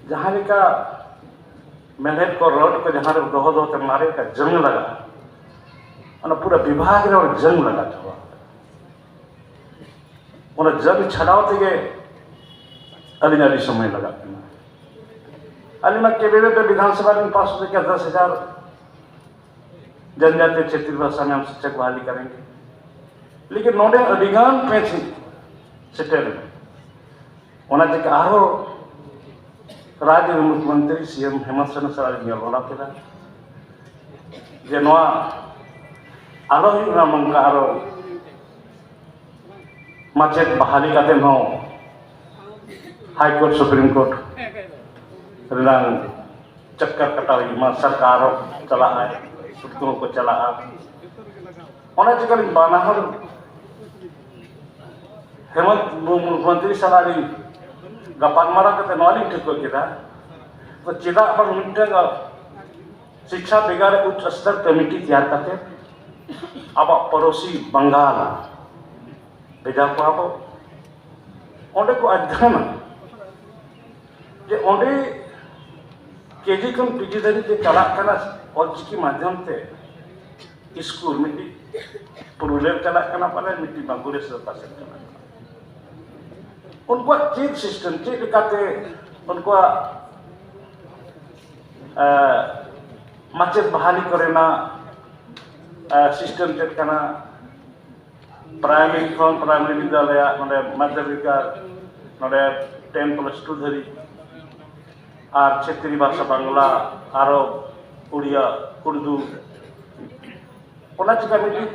ᱡᱟᱦᱟᱸ ᱞᱮᱠᱟ ᱢᱮᱲᱦᱮᱫ ᱠᱚ, ᱨᱚᱰ ᱠᱚ ᱡᱟᱦᱟᱸ ᱨᱮ ᱫᱚᱦᱚ ᱫᱚᱦᱚ ᱛᱮ ᱢᱟᱨᱮ ᱞᱮᱠᱟ ᱡᱟᱝ ᱞᱟᱜᱟᱜᱼᱟ, ᱚᱱᱟ ᱯᱩᱨᱟᱹ ᱵᱤᱵᱷᱟᱜᱽ ᱨᱮ ᱚᱱᱟ ᱡᱟᱝ ᱞᱟᱜᱟ ᱪᱟᱵᱟᱜᱼᱟ᱾ ᱚᱱᱟ ᱡᱟᱝ ᱪᱷᱟᱰᱟᱣ ᱛᱮᱜᱮ ᱟᱹᱞᱤᱧ ᱟᱹᱰᱤ ᱥᱚᱢᱚᱭ ᱞᱟᱜᱟᱜ ᱠᱟᱱᱟ᱾ ᱟᱹᱞᱤᱧ ᱢᱟ ᱠᱮᱵᱤᱱᱮᱴ ᱨᱮ ᱵᱤᱫᱷᱟᱱ ᱥᱚᱵᱷᱟ ᱨᱮ ᱯᱟᱥ ᱦᱚᱪᱚ ᱠᱮᱫᱟ ᱫᱚᱥ ᱦᱟᱡᱟᱨ ᱡᱚᱱᱡᱟᱛᱤ ᱪᱷᱮᱛᱨᱤ ᱵᱷᱟᱥᱟ ᱧᱟᱢ ᱥᱤᱠᱪᱷᱟ ᱵᱟᱦᱟᱞᱤ ᱠᱟᱨᱮᱸᱜᱮ, ᱞᱮᱠᱤᱱ ᱱᱚᱰᱮ ᱟᱹᱰᱤ ᱜᱟᱱ ᱯᱮᱸᱪ ᱥᱮᱴᱮᱨ ᱮᱱᱟ᱾ ᱚᱱᱟ ᱪᱤᱠᱟ ᱟᱨᱦᱚᱸ ᱨᱟᱡᱽ ᱨᱮᱱ ᱢᱩᱠᱷᱭᱚᱢᱚᱱᱛᱨᱤ ᱥᱤ ᱮᱢ ᱦᱮᱢᱚᱱᱛ ᱥᱚᱨᱮᱱ ᱥᱟᱞᱟᱜ ᱞᱤᱧ ᱜᱟᱞᱢᱟᱨᱟᱣ ᱠᱮᱫᱟ ᱡᱮ ᱱᱚᱣᱟ ᱟᱞᱚ ᱦᱩᱭᱩᱜ ᱢᱟ ᱱᱚᱝᱠᱟ, ᱟᱨᱚ ᱢᱟᱪᱮᱫ ᱵᱟᱦᱟᱞᱤ ᱠᱟᱛᱮ ᱦᱚᱸ ᱦᱟᱭ ᱠᱳᱨᱴ, ᱥᱩᱯᱨᱤᱢ ᱠᱳᱨᱴ ᱨᱮᱱᱟᱝ ᱪᱚᱠᱠᱚᱨ ᱠᱟᱴᱟᱣ ᱦᱩᱭᱩᱜ ᱢᱟ, ᱥᱚᱨᱠᱟᱨ ᱦᱚᱸ ᱪᱟᱞᱟᱜᱼᱟ, ᱥᱩᱫ ᱠᱚᱦᱚᱸ ᱠᱚ ᱪᱟᱞᱟᱜᱼᱟ᱾ ᱚᱱᱟ ᱪᱤᱠᱟᱹ ᱞᱤᱧ ᱵᱟᱱᱟ ᱦᱚᱲ ᱦᱮᱢᱚᱱᱛ ᱢᱩ-, ᱢᱩᱠᱷᱭᱚᱢᱚᱱᱛᱨᱤ ᱥᱟᱞᱟᱜ ᱞᱤᱧ ᱜᱟᱯᱟᱞᱢᱟᱨᱟᱣ ᱠᱟᱛᱮ ᱱᱚᱣᱟ ᱞᱤᱧ ᱴᱷᱤᱠᱟᱹ ᱠᱮᱫᱟ, ᱛᱚ ᱪᱮᱫᱟᱜ ᱵᱟᱝ ᱢᱤᱫᱴᱟᱝ ᱥᱤᱠᱪᱷᱟ ᱵᱤᱵᱷᱟᱜᱽ ᱨᱮ ᱩᱪᱪ ᱥᱛᱚᱨ ᱠᱚᱢᱤᱴᱤ ᱛᱮᱭᱟᱨ ᱠᱟᱛᱮ ᱟᱵᱚᱣᱟᱜ ᱯᱚᱲᱚᱥᱤ ᱵᱟᱝᱜᱟᱞ ᱵᱷᱮᱡᱟ ᱠᱚᱣᱟ ᱵᱚ᱾ ᱚᱸᱰᱮ ᱠᱚ ᱚᱫᱽᱫᱷᱭᱚᱱᱟ ᱡᱮ ᱚᱸᱰᱮ ᱠᱮᱡᱤ ᱠᱷᱚᱱ ᱯᱤᱡᱤ ᱫᱷᱟᱹᱵᱤᱡ ᱛᱮ ᱪᱟᱞᱟᱜ ᱠᱟᱱᱟ ᱚᱞᱪᱤᱠᱤ ᱢᱟᱫᱽᱫᱷᱚᱢ ᱛᱮ ᱥᱠᱩᱞ, ᱢᱤᱫᱴᱤᱡ ᱯᱩᱨᱩᱞᱤᱭᱟᱹ ᱨᱮ ᱪᱟᱞᱟᱜ ᱠᱟᱱᱟ ᱯᱟᱞᱮ, ᱢᱤᱫᱴᱤᱡ ᱵᱟᱸᱠᱩᱲᱟ ᱥᱮ ᱚᱠᱟ ᱥᱮᱫ ᱪᱟᱞᱟᱜ ᱠᱟᱱᱟ᱾ ᱩᱱᱠᱩᱣᱟᱜ ᱪᱮᱫ ᱥᱤᱥᱴᱮᱢ, ᱪᱮᱫ ᱞᱮᱠᱟᱛᱮ ᱩᱱᱠᱩᱣᱟᱜ, ᱮ, ᱢᱟᱪᱮᱫ ᱵᱟᱦᱟᱞᱤ ᱠᱚᱨᱮᱱᱟᱜ, ᱮ, ᱥᱤᱥᱴᱮᱢ ᱪᱮᱫ ᱠᱟᱱᱟ? ᱯᱨᱟᱭᱢᱟᱨᱤ ᱠᱷᱚᱱ, ᱯᱨᱟᱭᱢᱟᱨᱤ ᱵᱤᱫᱽᱫᱟᱞᱚᱭ, ᱱᱚᱰᱮ ᱢᱟᱫᱽᱫᱷᱚᱢᱤᱠ, ᱱᱚᱰᱮ ᱴᱮᱱ ᱯᱞᱟᱥ ᱴᱩ ᱫᱷᱟᱹᱨᱤᱡ, ᱟᱨ ᱪᱷᱮᱛᱨᱤ ᱵᱷᱟᱥᱟ, ᱵᱟᱝᱞᱟ, ᱟᱨᱚ ᱩᱲᱤᱭᱟ, ᱩᱨᱫᱩ, ᱚᱱᱟ ᱪᱤᱠᱟ ᱢᱤᱫᱴᱤᱡ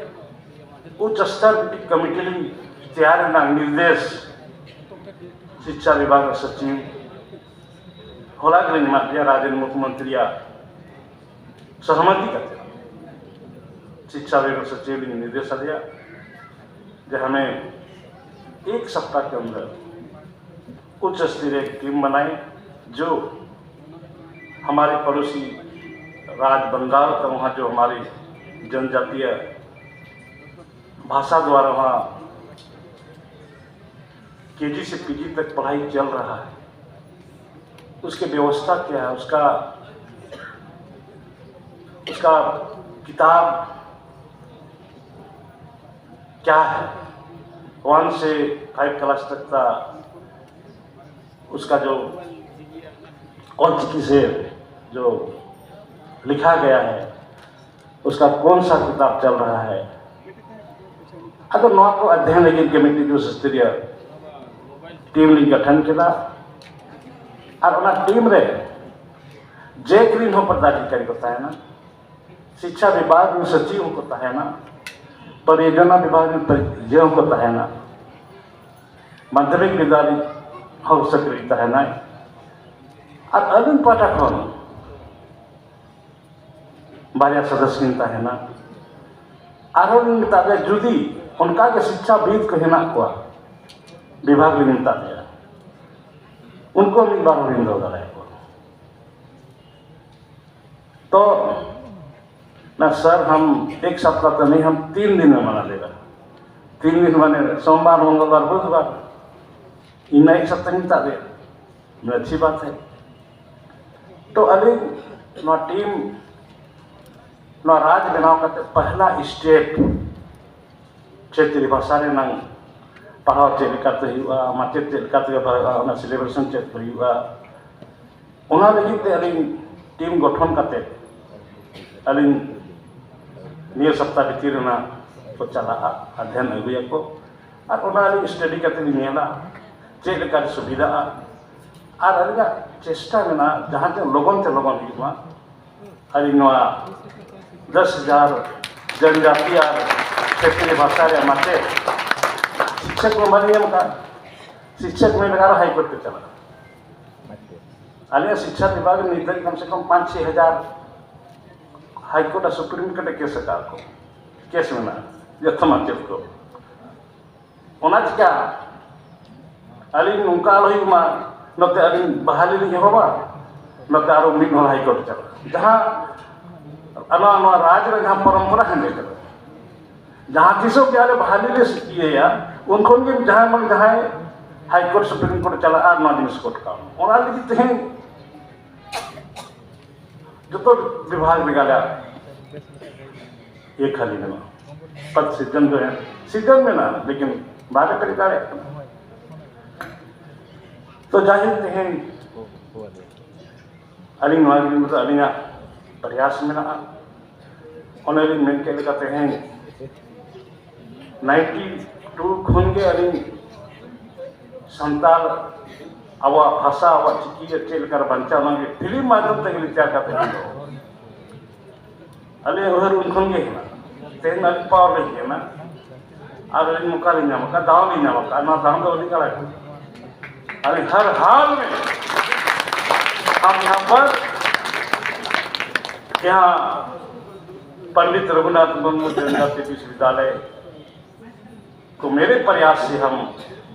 ᱩᱪᱪ ᱥᱛᱚᱨ ᱢᱤᱫᱴᱤᱡ ᱠᱚᱢᱤᱴᱤ ᱞᱤᱧ ᱛᱮᱭᱟᱨ ᱨᱮᱱᱟᱜ ᱱᱤᱨᱫᱮᱥ ᱥᱤᱠᱪᱷᱟ ᱵᱤᱵᱷᱟᱜᱽ ᱨᱮ ᱥᱚᱪᱤᱵᱽ ᱦᱚᱞᱟ ᱜᱮᱞᱤᱧ ᱮᱢᱟᱫ ᱯᱮᱭᱟ ᱨᱟᱡᱽ ᱨᱮᱱ ᱢᱩᱠᱷᱭᱚᱢᱚᱱᱛᱨᱤᱭᱟᱜ ᱥᱚᱦᱚᱢᱚᱛᱤ ᱠᱟᱛᱮ᱾ ᱥᱤᱠᱪᱷᱟ ᱵᱤᱵᱷᱟᱜᱽ ᱨᱮ ᱥᱚᱪᱤᱵᱽ ᱞᱤᱧ ᱱᱤᱨᱫᱮᱥ ᱟᱫᱮᱭᱟ ᱡᱮ ᱦᱟᱢᱮ ᱮᱠ ᱥᱚᱯᱛᱟᱦ ᱠᱮ ᱟᱱᱫᱟᱨ ᱩᱪᱪ ᱥᱛᱚᱨᱤᱭ ᱴᱤᱢ ᱵᱟᱱᱟᱭᱮ, ᱡᱳ ᱦᱟᱢᱟᱨᱮ ᱯᱚᱲᱚᱥᱤ ᱨᱟᱡᱽ ᱵᱟᱝᱜᱟᱞ ᱠᱟ ᱣᱟᱦᱟᱸ ᱡᱳ ᱦᱟᱢᱟᱨᱮ ᱡᱚᱱᱡᱟᱛᱤᱭ ᱵᱷᱟᱥᱟ ᱫᱣᱟᱨᱟ ᱣᱟᱦᱟᱸ ᱠᱮᱡᱤ ᱥᱮ ᱯᱤᱡᱤ ᱛᱚᱠ ᱯᱟᱲᱦᱟᱭ ᱪᱚᱞ ᱨᱟᱦᱟ ᱦᱟᱭ, ᱩᱥᱠᱮ ᱵᱮᱵᱚᱥᱛᱷᱟ ᱠᱭᱟ ᱦᱟᱭ, ᱩᱥᱠᱟ उसका किताब क्या है, वन से फाइव क्लास तक का उसका जो कौन से किसे जो लिखा गया है, उसका कौन सा किताब चल रहा है। ᱟᱫᱚ ᱱᱚᱣᱟ ᱠᱚ ᱟᱫᱷᱭᱟᱱ ᱞᱟᱹᱜᱤᱫ ᱜᱮ ᱢᱤᱫᱴᱤᱡ ᱩᱥ ᱥᱛᱨᱤᱭᱚ ᱴᱤᱢ ᱞᱤᱧ ᱜᱚᱴᱷᱚᱱ ᱠᱮᱫᱟ᱾ ᱟᱨ ᱚᱱᱟ ᱴᱤᱢ ᱨᱮ ᱡᱮᱠ ᱨᱤᱱ ᱦᱚᱸ ᱯᱚᱫᱟᱫᱷᱤᱠᱟᱨᱤ ᱠᱚ ᱛᱟᱦᱮᱱᱟ, ᱥᱤᱠᱪᱷᱟ ᱵᱤᱵᱷᱟᱜᱽ ᱨᱤᱱ ᱥᱚᱪᱤᱵᱽ ᱦᱚᱸᱠᱚ ᱛᱟᱦᱮᱱᱟ, ᱯᱚᱨᱤᱭᱳᱡᱚᱱᱟ ᱵᱤᱵᱷᱟᱜᱽ ᱨᱤᱱ ᱯᱚᱨᱤᱭᱳᱡᱚᱱ ᱦᱚᱸᱠᱚ ᱛᱟᱦᱮᱱᱟ, ᱢᱟᱫᱽᱫᱷᱚᱢᱤᱠ ᱵᱤᱫᱽᱫᱟᱞᱚᱭ ᱦᱚᱸ ᱥᱮᱠᱨᱮᱴᱟᱨᱤ ᱛᱟᱦᱮᱱᱟᱭ᱾ ᱟᱨ ᱟᱹᱞᱤᱧ ᱯᱟᱦᱴᱟ ᱠᱷᱚᱱ ᱵᱟᱨᱭᱟ ᱥᱚᱫᱚᱥᱥᱚ ᱠᱤᱱ ᱛᱟᱦᱮᱱᱟ᱾ ᱟᱨᱦᱚᱸ ᱞᱤᱧ ᱢᱮᱛᱟᱫ ᱯᱮᱭᱟ, ᱡᱩᱫᱤ ᱚᱱᱠᱟ ᱜᱮ ᱥᱤᱠᱪᱷᱟ ᱵᱤᱫ ᱠᱚ ᱦᱮᱱᱟᱜ ᱠᱚᱣᱟ, ᱵᱤᱵᱷᱟᱜᱽ ᱞᱤᱧ ᱢᱮᱛᱟᱫ ᱯᱮᱭᱟ, ᱩᱱᱠᱩ ᱢᱤᱫ ᱵᱟᱨ ᱦᱚᱸ ᱞᱤᱧ ᱫᱚᱦᱚ ᱫᱟᱲᱮᱭᱟᱠᱚᱣᱟ᱾ ᱛᱚ ᱱᱟ ᱥᱟᱨ, ᱦᱟᱢ ᱮᱠ ᱥᱟᱯᱛᱟ ᱛᱚ ᱱᱟᱦᱤᱸ, ᱦᱟᱢ ᱛᱤᱱ ᱫᱤᱱ ᱢᱮ ᱢᱟᱱᱟ ᱞᱮᱜᱟ᱾ ᱛᱤᱱ ᱫᱤᱱ ᱢᱟᱱᱮ ᱥᱳᱢᱵᱟᱨ, ᱢᱚᱝᱜᱚᱞᱵᱟᱨ, ᱵᱩᱫᱷᱵᱟᱨ, ᱤᱧ ᱢᱟ ᱮᱠ ᱥᱟᱯᱛᱟ ᱜᱤᱧ ᱢᱮᱛᱟᱫ ᱯᱮᱭᱟ᱾ ᱟᱪᱪᱷᱤ ᱵᱟᱛ ᱦᱮ᱾ ᱛᱚ ᱟᱹᱞᱤᱧ ᱱᱚᱣᱟ ᱴᱤᱢ, ᱱᱚᱣᱟ ᱨᱟᱡᱽ ᱵᱮᱱᱟᱣ ᱠᱟᱛᱮ ᱯᱟᱦᱞᱟ ᱥᱴᱮᱯ ᱪᱷᱮᱛᱨᱤ ᱵᱷᱟᱥᱟ ᱨᱮᱱᱟᱝ ᱯᱟᱲᱦᱟᱣ ᱪᱮᱫ ᱞᱮᱠᱟᱛᱮ ᱦᱩᱭᱩᱜᱼᱟ, ᱢᱟᱪᱮᱫ ᱪᱮᱫ ᱞᱮᱠᱟᱛᱮ ᱯᱟᱲᱦᱟᱜᱼᱟ, ᱚᱱᱟ ᱥᱤᱞᱮᱵᱮᱥᱚᱱ ᱪᱮᱫ ᱦᱩᱭᱩᱜᱼᱟ, ᱚᱱᱟ ᱞᱟᱹᱜᱤᱫ ᱛᱮ ᱟᱹᱞᱤᱧ ᱴᱤᱢ ᱜᱚᱴᱷᱚᱱ ᱠᱟᱛᱮ ᱟᱹᱞᱤᱧ ᱱᱤᱭᱟᱹ ᱥᱚᱯᱛᱟ ᱵᱷᱤᱛᱤᱨ ᱨᱮᱱᱟᱜ ᱠᱚ ᱪᱟᱞᱟᱜᱼᱟ, ᱟᱫᱷᱭᱟᱱ ᱟᱹᱜᱩᱭᱟᱠᱚ᱾ ᱟᱨ ᱚᱱᱟ ᱟᱹᱞᱤᱧ ᱥᱴᱟᱰᱤ ᱠᱟᱛᱮ ᱞᱤᱧ ᱧᱮᱞᱟ ᱪᱮᱫ ᱞᱮᱠᱟ ᱨᱮ ᱥᱩᱵᱤᱫᱷᱟᱜᱼᱟ᱾ ᱟᱨ ᱟᱹᱞᱤᱧᱟᱜ ᱪᱮᱥᱴᱟ ᱢᱮᱱᱟᱜᱼᱟ ᱡᱟᱦᱟᱸ ᱛᱤᱱᱟᱹᱜ ᱞᱚᱜᱚᱱ ᱛᱮ ᱞᱚᱜᱚᱱ ᱦᱩᱭᱩᱜ ᱢᱟ᱾ ᱟᱹᱞᱤᱧ ᱱᱚᱣᱟ ᱫᱚᱥ ᱦᱟᱡᱟᱨ ᱡᱚᱱᱡᱟᱛᱤ ᱟᱨ ᱠᱷᱮᱛᱨᱤᱭᱚ ᱵᱷᱟᱥᱟ ᱨᱮᱭᱟᱜ ᱢᱟᱪᱮᱫ ᱥᱤᱠᱪᱷᱚᱠ ᱠᱚ ᱵᱟᱹᱞᱤᱧ ᱮᱢ ᱟᱠᱟᱫ᱾ ᱥᱤᱠᱪᱷᱚᱠ ᱢᱮᱱ ᱞᱮᱠᱷᱟᱱ ᱟᱨᱚ ᱦᱟᱭᱠᱳᱨᱴ ᱠᱚ ᱪᱟᱞᱟᱜᱼᱟ᱾ ᱟᱹᱞᱤᱧᱟᱜ ᱥᱤᱠᱪᱷᱟ ᱵᱤᱵᱷᱟᱜᱽ ᱨᱮ ᱱᱤᱛ ᱫᱷᱟᱹᱵᱤᱡ ᱠᱚᱢ ᱥᱮ ᱠᱚᱢ ᱯᱟᱸᱪ ᱪᱷᱚᱭ ᱦᱟᱡᱟᱨ ᱦᱟᱭᱠᱳᱨᱴ ᱟᱨ ᱥᱩᱯᱨᱤᱢ ᱠᱳᱨᱴ ᱨᱮ ᱠᱮᱥ ᱟᱠᱟᱫ ᱠᱚ, ᱠᱮᱥ ᱢᱮᱱᱟᱜᱼᱟ ᱡᱚᱛᱚ ᱢᱟᱪᱮᱫ ᱠᱚ᱾ ᱚᱱᱟ ᱪᱤᱠᱟ ᱟᱹᱞᱤᱧ ᱱᱚᱝᱠᱟ ᱟᱞᱚ ᱦᱩᱭᱩᱜ ᱢᱟ, ᱱᱚᱛᱮ ᱟᱹᱞᱤᱧ ᱵᱟᱦᱟᱞᱤ ᱞᱤᱧ ᱮᱦᱚᱵᱟ, ᱱᱚᱛᱮ ᱟᱨᱚ ᱢᱤᱫ ᱦᱚᱲ ᱦᱟᱭᱠᱳᱨᱴ ᱪᱟᱞᱟᱜᱼᱟ᱾ ᱡᱟᱦᱟᱸ ᱟᱞᱟᱝ ᱱᱚᱣᱟ ᱨᱟᱡᱽ ᱨᱮ ᱡᱟᱦᱟᱸ ᱯᱚᱨᱚᱢᱯᱚᱨᱟ ᱦᱮᱱᱟᱜ ᱠᱟᱫᱟ, ᱡᱟᱦᱟᱸ ᱛᱤᱥᱚᱜ ᱜᱮ ᱟᱞᱮ ᱵᱟᱦᱟᱞᱤ ᱞᱮ ᱤᱭᱟᱹᱭᱟ, ᱩᱱ ᱠᱷᱚᱱ ᱜᱮ ᱡᱟᱦᱟᱸᱭ ᱵᱟᱝ ᱡᱟᱦᱟᱸᱭ ᱦᱟᱭᱠᱳᱨᱴ, ᱥᱩᱯᱨᱤᱢ ᱠᱳᱨᱴ ᱪᱟᱞᱟᱜᱼᱟ ᱟᱨ ᱱᱚᱣᱟ ᱡᱤᱱᱤᱥ ᱠᱳᱨᱴ ᱠᱟᱜᱼᱟ᱾ ᱚᱱᱟ ᱞᱟᱹᱜᱤᱫ ᱛᱮᱦᱮᱧ ᱡᱚᱛᱚ ᱵᱤᱵᱷᱟᱜᱽ ᱨᱮᱜᱮ ᱟᱞᱮᱭᱟᱜ ᱤᱭᱟᱹ ᱠᱷᱟᱹᱞᱤ ᱢᱮᱱᱟᱜᱼᱟ᱾ ᱯᱚᱫ ᱥᱤᱨᱡᱚᱱ ᱫᱚ ᱥᱤᱨᱡᱚᱱ ᱢᱮᱱᱟᱜᱼᱟ, ᱞᱮᱠᱤᱱ ᱵᱟᱞᱮ ᱯᱮᱨᱮᱡ ᱫᱟᱲᱮᱭᱟᱜ ᱠᱟᱱᱟ᱾ ᱛᱚ ᱡᱟᱭᱦᱳᱠ, ᱛᱮᱦᱮᱧ ᱟᱹᱞᱤᱧ ᱱᱚᱣᱟ ᱜᱮ ᱢᱮᱱᱫᱟ, ᱟᱹᱞᱤᱧᱟᱜ ᱯᱨᱚᱭᱟᱥ ᱢᱮᱱᱟᱜᱼᱟ᱾ ᱚᱱᱮ ᱞᱤᱧ ᱢᱮᱱ ᱠᱮᱫ ᱞᱮᱠᱟ, ᱛᱮᱦᱮᱧ ᱱᱟᱭᱤᱱᱴᱤ ᱴᱩ ᱠᱷᱚᱱ ᱜᱮ ᱟᱹᱞᱤᱧ ᱥᱟᱱᱛᱟᱲ ᱟᱵᱚᱣᱟᱜ ᱵᱷᱟᱥᱟ, ᱟᱵᱚᱣᱟᱜ ᱪᱤᱠᱤ ᱪᱮᱫ ᱞᱮᱠᱟ ᱨᱮ ᱵᱟᱧᱪᱟᱣ, ᱚᱱᱟ ᱜᱮ ᱯᱷᱤᱞᱢ ᱢᱟᱫᱽᱫᱷᱚᱢ ᱛᱮᱜᱮ ᱞᱤᱧ ᱛᱮᱭᱟᱨ ᱠᱟᱛᱮ ᱞᱤᱧ ᱫᱚᱦᱚ᱾ ᱟᱹᱞᱤᱧᱟᱜ ᱩᱭᱦᱟᱹᱨ ᱩᱱ ᱠᱷᱚᱱ ᱜᱮ ᱦᱮᱱᱟᱜᱼᱟ᱾ ᱛᱮᱦᱮᱧ ᱟᱹᱞᱤᱧ ᱯᱟᱣᱟᱨ ᱞᱤᱧ ᱮᱢᱟ ᱟᱨ ᱟᱹᱞᱤᱧ ᱢᱚᱠᱟ ᱞᱤᱧ ᱧᱟᱢ ᱟᱠᱟᱫ, ᱫᱟᱣ ᱞᱤᱧ ᱧᱟᱢ ᱟᱠᱟᱫ, ᱱᱚᱣᱟ ᱫᱟᱣ ᱫᱚ ᱟᱹᱞᱤᱧ ᱟᱲᱟᱜ ᱠᱟᱱᱟ᱾ ᱟᱹᱞᱤᱧ ᱦᱟᱨ ᱦᱟᱞ ᱢᱮ, ᱦᱟᱢ ᱭᱟᱦᱟᱸ ᱯᱟᱨ ᱡᱟᱦᱟᱸ ᱯᱚᱱᱰᱤᱛ ᱨᱚᱜᱷᱩᱱᱟᱛᱷ ᱢᱩᱨᱢᱩ ᱡᱚᱱᱡᱟᱛᱤ ᱵᱤᱥᱣᱚᱵᱤᱫᱽᱭᱟᱞᱚᱭ ᱠᱚ ᱢᱮᱨᱮ ᱯᱨᱚᱭᱟᱥ ᱥᱮ ᱦᱟᱢ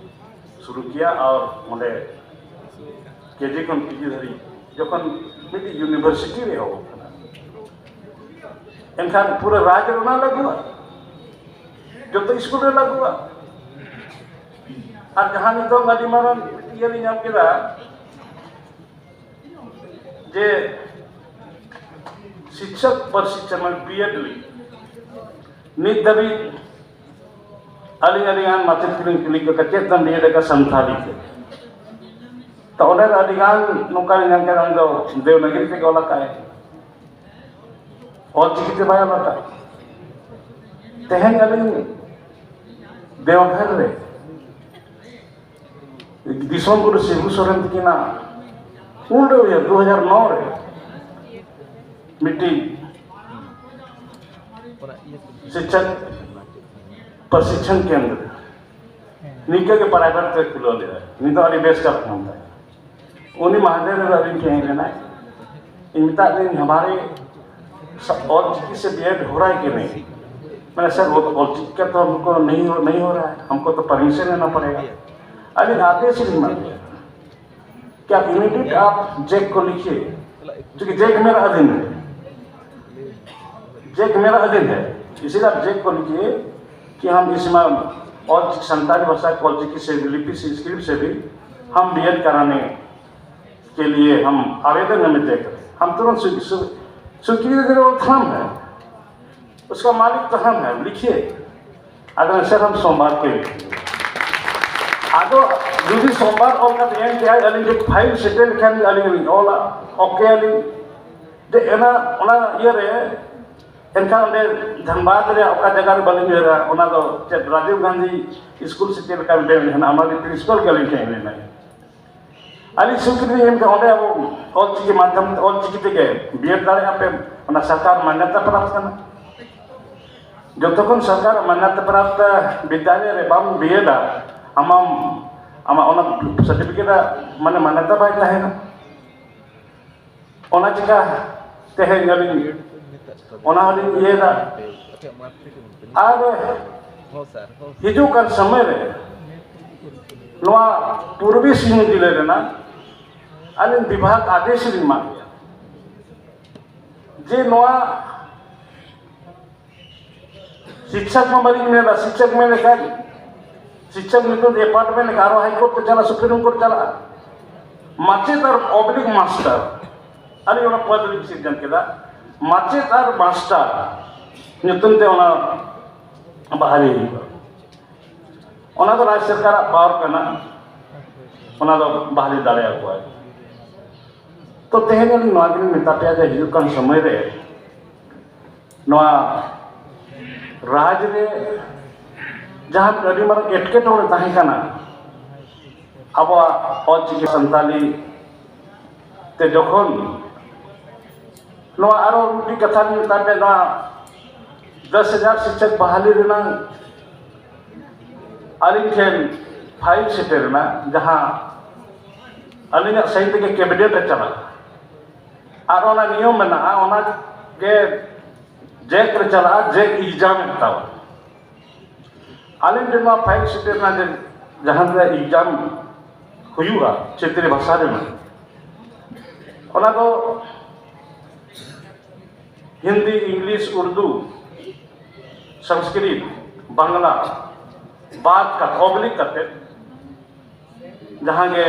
ᱥᱩᱨᱩ ᱠᱤᱭᱟ ᱟᱨ ᱚᱸᱰᱮ ᱠᱮᱡᱤ ᱠᱷᱚᱱ ᱯᱤᱡᱤ ᱫᱷᱟᱹᱨᱤᱡ ᱡᱚᱠᱷᱚᱱ ᱢᱤᱫᱴᱤᱡ ᱤᱭᱩᱱᱤᱵᱷᱟᱨᱥᱤᱴᱤ ᱨᱮ ᱮᱦᱚᱵ ᱟᱠᱟᱱᱟ, ᱮᱱᱠᱷᱟᱱ ᱯᱩᱨᱟᱹ ᱨᱟᱡᱽ ᱨᱮ ᱚᱱᱟ ᱞᱟᱹᱜᱩᱜᱼᱟ, ᱡᱚᱛᱚ ᱥᱠᱩᱞ ᱨᱮ ᱞᱟᱹᱜᱩᱜᱼᱟ᱾ ᱟᱨ ᱡᱟᱦᱟᱸ ᱱᱤᱛᱚᱝ ᱟᱹᱰᱤ ᱢᱟᱨᱟᱝ ᱤᱭᱟᱹ ᱞᱤᱧ ᱧᱟᱢ ᱠᱮᱫᱟ, ᱡᱮ ᱥᱤᱠᱥᱚᱠ ᱯᱨᱚᱥᱤᱠᱥᱚᱱ ᱢᱟᱱᱮ ᱵᱤᱭᱮᱰ ᱞᱟᱹᱜᱤᱫ ᱱᱤᱛ ᱫᱷᱟᱹᱵᱤᱡ ᱟᱹᱞᱤᱧ ᱟᱹᱰᱤ ᱜᱟᱱ ᱢᱟᱪᱮᱫ ᱠᱚᱞᱤᱧ ᱠᱩᱞᱤ ᱠᱚ ᱠᱟᱱᱟ, ᱪᱮᱫ ᱫᱚᱢ ᱵᱤᱭᱮᱰ ᱟᱠᱟᱫ ᱥᱟᱱᱛᱷᱟᱞᱤ ᱛᱮ? ᱛᱚ ᱚᱸᱰᱮ ᱫᱚ ᱟᱹᱰᱤ ᱜᱟᱱ ᱱᱚᱝᱠᱟ ᱞᱤᱧ ᱧᱟᱢ ᱠᱮᱫᱟ, ᱩᱱᱤ ᱫᱚ ᱫᱮᱵᱽᱱᱟᱜᱤᱨᱤ ᱛᱮᱜᱮ ᱚᱞ ᱟᱠᱟᱫᱼᱟᱭ, ᱚᱞ ᱪᱤᱠᱤ ᱛᱮ ᱵᱟᱭ ᱚᱞ ᱟᱠᱟᱫ᱾ ᱛᱮᱦᱮᱧ ᱟᱹᱞᱤᱧ ᱫᱮᱣᱜᱷᱚᱨ ᱨᱮ ᱫᱤᱥᱚᱢ ᱜᱩᱨᱩ ᱥᱤᱵᱩ ᱥᱚᱨᱮᱱ ᱛᱟᱹᱠᱤᱱᱟᱜ ᱩᱱ ᱨᱮ ᱩᱭᱦᱟᱹᱨ ᱫᱩ ᱦᱟᱡᱟᱨ ᱱᱚ ᱨᱮ ᱢᱤᱫᱴᱤᱡ ᱥᱤᱠᱪᱷᱟ ᱯᱨᱚᱥᱤᱠᱷᱚᱱ ᱠᱮᱱᱫᱨᱚ ᱱᱤᱝᱠᱟᱹ ᱜᱮ ᱯᱨᱟᱭᱵᱷᱮᱴ ᱛᱮ ᱠᱷᱩᱞᱟᱹᱣ ᱞᱮᱫᱟ᱾ ᱩᱱᱤ ᱫᱚ ᱟᱹᱰᱤ ᱵᱮᱥ ᱠᱟᱛᱷᱟ ᱠᱟᱱ ᱛᱟᱭᱟ᱾ ᱩᱱᱤ ᱢᱟᱦᱫᱮᱨ ᱨᱮ ᱟᱹᱞᱤᱧ ᱴᱷᱮᱱ ᱦᱮᱡ ᱞᱮᱱᱟᱭ᱾ ᱤᱧ ᱢᱮᱛᱟᱫ ᱞᱤᱧ, "ᱦᱟᱢᱟᱨᱮ ᱚᱞ ᱪᱤᱠᱤ ᱥᱮ ᱵᱤᱭᱮᱰ ᱦᱚ ᱨᱟᱦᱟ ᱦᱮ ᱠᱤ ᱱᱟᱦᱤᱸ?" ᱢᱟᱱᱮ, "ᱥᱟᱨ, ᱚᱞ ᱪᱤᱠᱤ ᱠᱟ ᱛᱚ ᱦᱟᱢᱠᱚ ᱱᱟᱦᱤᱸ ᱦᱚ ᱨᱟᱦᱟ ᱦᱟᱭ, ᱦᱟᱢᱠᱚ ᱛᱚ ᱯᱟᱨᱢᱤᱥᱚᱱ ᱞᱮᱱᱟ ᱯᱚᱲᱮᱜᱟ᱾" ᱟᱹᱞᱤᱧ ᱟᱫᱮᱥ ᱞᱤᱧ ᱮᱢᱟᱫ ᱞᱤᱧᱟ, "क्या आप इमीडिएट आप जैक को लिखिए, क्योंकि जैक मेरा अधीन है, जैक मेरा अधीन है, इसीलिए आप जैक को लिखिए कि हम इसमें और संताली भाषा को और किसी लिपि से, स्क्रिप्ट से भी हम बीएड कराने के लिए हम आवेदन में देख रहे हैं।" हम तुरंत स्वीकृति, स्वीकृति देने वाला तो हम है, उसका मालिक तो हम है, लिखिए। ᱟᱫᱚ ᱥᱮᱨ ᱦᱟᱢ ᱥᱳᱢᱵᱟᱨ ᱠᱚ ᱟᱫᱚ ᱡᱩᱫᱤ ᱥᱳᱢᱵᱟᱨ ᱚᱞ ᱠᱟᱛᱮ ᱮᱢ ᱠᱮᱜᱼᱟᱭ, ᱟᱹᱞᱤᱧ ᱡᱚᱠᱷᱚᱱ ᱯᱷᱟᱭᱤᱞ ᱥᱮᱴᱮᱨ ᱞᱮᱠᱷᱟᱱ ᱜᱮ ᱟᱹᱞᱤᱧ ᱞᱤᱧ ᱚᱞᱟ, ᱳᱠᱮ ᱟᱹᱞᱤᱧ᱾ ᱡᱮ ᱚᱱᱟ, ᱚᱱᱟ ᱤᱭᱟᱹ ᱨᱮ ᱮᱱᱠᱷᱟᱱ ᱚᱸᱰᱮ ᱫᱷᱟᱱᱵᱟᱫᱽ ᱨᱮᱭᱟᱜ ᱚᱠᱟ ᱡᱟᱭᱜᱟ ᱨᱮ ᱵᱟᱹᱞᱤᱧ ᱩᱭᱦᱟᱹᱨᱟ, ᱚᱱᱟ ᱫᱚ ᱪᱮᱫ ᱨᱟᱡᱤᱵᱽ ᱜᱟᱱᱫᱷᱤ ᱥᱠᱩᱞ ᱥᱮ ᱪᱮᱫ ᱞᱮᱠᱟ ᱢᱤᱫᱴᱮᱱ ᱢᱮᱱᱟᱜᱼᱟ, ᱚᱱᱟ ᱨᱮ ᱯᱨᱤᱱᱥᱤᱯᱟᱞ ᱜᱮ ᱟᱹᱞᱤᱧ ᱴᱷᱮᱱ ᱢᱮᱱᱟᱭᱟ᱾ ᱟᱹᱞᱤᱧ ᱥᱩᱠᱨᱤ ᱮᱱᱠᱷᱟᱱ ᱚᱸᱰᱮ ᱟᱵᱚ ᱚᱞᱪᱤᱠᱤ ᱢᱟᱫᱽᱫᱷᱚᱢ ᱛᱮ, ᱚᱞᱪᱤᱠᱤ ᱛᱮᱜᱮ ᱵᱤᱭᱮᱰ ᱫᱟᱲᱮᱭᱟᱜᱼᱟ ᱯᱮ, ᱚᱱᱟ ᱥᱚᱨᱠᱟᱨ ᱢᱟᱱᱭᱚᱛᱟ ᱯᱨᱟᱯᱛ ᱠᱟᱱᱟ᱾ ᱡᱚᱛᱚᱠᱷᱚᱱ ᱥᱚᱨᱠᱟᱨ ᱢᱟᱱᱭᱚᱛᱟ ᱯᱨᱟᱯᱛ ᱵᱤᱫᱽᱫᱟᱞᱚᱭ ᱨᱮ ᱵᱟᱢ ᱵᱤᱭᱮᱰᱟ, ᱟᱢᱟᱢ, ᱟᱢᱟᱜ ᱚᱱᱟ ᱥᱟᱨᱴᱤᱯᱷᱤᱠᱮᱴ ᱢᱟᱱᱮ ᱢᱟᱱᱭᱚᱛᱟ ᱵᱟᱭ ᱛᱟᱦᱮᱱᱟ᱾ ᱚᱱᱟ ᱪᱤᱠᱟ ᱛᱮᱦᱮᱧ ᱟᱹᱞᱤᱧ ᱚᱱᱟ ᱦᱚᱸᱞᱤᱧ ᱤᱭᱟᱹᱭᱮᱫᱟ᱾ ᱟᱨ ᱦᱤᱡᱩᱜ ᱠᱟᱱ ᱥᱚᱢᱚᱭ ᱨᱮ ᱱᱚᱣᱟ ᱯᱩᱨᱵᱤ ᱥᱤᱝᱵᱷᱩᱢ ᱡᱮᱞᱟ ᱨᱮᱱᱟᱜ ᱟᱹᱞᱤᱧ ᱵᱤᱵᱷᱟᱜᱽ ᱟᱫᱮᱥ ᱞᱤᱧ ᱮᱢᱟ ᱯᱮᱭᱟ ᱡᱮ ᱱᱚᱣᱟ ᱥᱤᱠᱪᱷᱚᱠ ᱢᱟ ᱵᱟᱹᱞᱤᱧ ᱢᱮᱱᱟ, ᱥᱤᱠᱪᱷᱚᱠ ᱢᱮᱱ ᱞᱮᱠᱷᱟᱱ ᱥᱤᱠᱪᱷᱚᱠ ᱧᱩᱛᱩᱢ ᱰᱤᱯᱟᱨᱴᱢᱮᱱᱴ ᱞᱮᱠᱷᱟᱱ ᱟᱨᱚ ᱦᱟᱭ ᱠᱳᱨᱴ ᱠᱚ ᱪᱟᱞᱟᱜᱼᱟ, ᱥᱩᱯᱨᱤᱢ ᱠᱳᱨᱴ ᱪᱟᱞᱟᱜᱼᱟ᱾ ᱢᱟᱪᱮᱫ ᱟᱨ ᱚᱵᱽᱞᱤᱠ ᱢᱟᱥᱴᱟᱨ, ᱟᱹᱞᱤᱧ ᱚᱱᱟ ᱯᱚᱫᱽ ᱞᱤᱧ ᱥᱤᱨᱡᱚᱱ ᱠᱮᱫᱟ, ᱢᱟᱪᱮᱫ ᱟᱨ ᱢᱟᱥᱴᱟᱨ ᱧᱩᱛᱩᱢ ᱛᱮ ᱚᱱᱟ ᱵᱟᱦᱟᱞᱤ ᱦᱩᱭᱩᱜᱼᱟ᱾ ᱚᱱᱟ ᱫᱚ ᱨᱟᱡᱽ ᱥᱚᱨᱠᱟᱨᱟᱜ ᱯᱟᱣᱟᱨ ᱠᱟᱱᱟ, ᱚᱱᱟ ᱫᱚ ᱵᱟᱦᱟᱞᱤ ᱫᱟᱲᱮᱭᱟᱠᱚᱣᱟᱭ᱾ ᱛᱚ ᱛᱮᱦᱮᱧ ᱟᱹᱞᱤᱧ ᱱᱚᱣᱟ ᱜᱮᱞᱤᱧ ᱢᱮᱛᱟ ᱯᱮᱭᱟ ᱡᱮ ᱦᱤᱡᱩᱜ ᱠᱟᱱ ᱥᱚᱢᱚᱭ ᱨᱮ ᱱᱚᱣᱟ ᱨᱟᱡᱽ ᱨᱮ ᱡᱟᱦᱟᱸ ᱟᱹᱰᱤ ᱢᱟᱨᱟᱝ ᱮᱴᱠᱮᱴᱚᱬᱮ ᱛᱟᱦᱮᱸ ᱠᱟᱱᱟ ᱟᱵᱚᱣᱟᱜ ᱚᱞᱪᱤᱠᱤ ᱥᱟᱱᱛᱟᱞᱤ ᱛᱮ, ᱡᱚᱠᱷᱚᱱ ᱱᱚᱣᱟ ᱟᱨᱚ ᱢᱤᱫᱴᱤᱡ ᱠᱟᱛᱷᱟ ᱞᱤᱧ ᱢᱮᱛᱟᱫ ᱯᱮ, ᱱᱚᱣᱟ ᱫᱚᱥ ᱦᱟᱡᱟᱨ ᱥᱤᱠᱪᱷᱚᱠ ᱵᱟᱦᱟᱞᱤ ᱨᱮᱱᱟᱜ ᱟᱹᱞᱤᱧ ᱴᱷᱮᱱ ᱯᱷᱟᱭᱤᱞ ᱥᱮᱴᱮᱨ ᱮᱱᱟ, ᱡᱟᱦᱟᱸ ᱟᱹᱞᱤᱧᱟᱜ ᱥᱟᱭᱤᱱ ᱛᱮᱜᱮ ᱠᱮᱵᱤᱱᱮᱴ ᱨᱮ ᱪᱟᱞᱟᱜᱼᱟ᱾ ᱟᱨ ᱚᱱᱟ ᱱᱤᱭᱚᱢ ᱢᱮᱱᱟᱜᱼᱟ, ᱚᱱᱟ ᱜᱮ ᱡᱮᱠ ᱨᱮ ᱪᱟᱞᱟᱜᱼᱟ, ᱡᱮᱠ ᱮᱠᱡᱟᱢ ᱮ ᱦᱟᱛᱟᱣᱟ᱾ ᱟᱹᱞᱤᱧ ᱴᱷᱮᱱ ᱱᱚᱣᱟ ᱯᱷᱟᱭᱤᱞ ᱥᱮᱴᱮᱨ ᱮᱱᱟ ᱡᱮ ᱡᱟᱦᱟᱸ ᱨᱮ ᱮᱠᱡᱟᱢ ᱦᱩᱭᱩᱜᱼᱟ ᱪᱷᱮᱛᱨᱤ ᱵᱷᱟᱥᱟ ᱨᱮᱱᱟᱜ, ᱚᱱᱟ ᱫᱚ ᱦᱤᱱᱫᱤ, ᱤᱝᱞᱤᱥ, ᱩᱨᱫᱩ, ᱥᱚᱝᱥᱠᱨᱤᱛ, ᱵᱟᱝᱞᱟ ᱵᱟᱫ ᱠᱟᱛᱮ, ᱚᱵᱽᱞᱤᱠ ᱠᱟᱛᱮ, ᱡᱟᱦᱟᱸ ᱜᱮ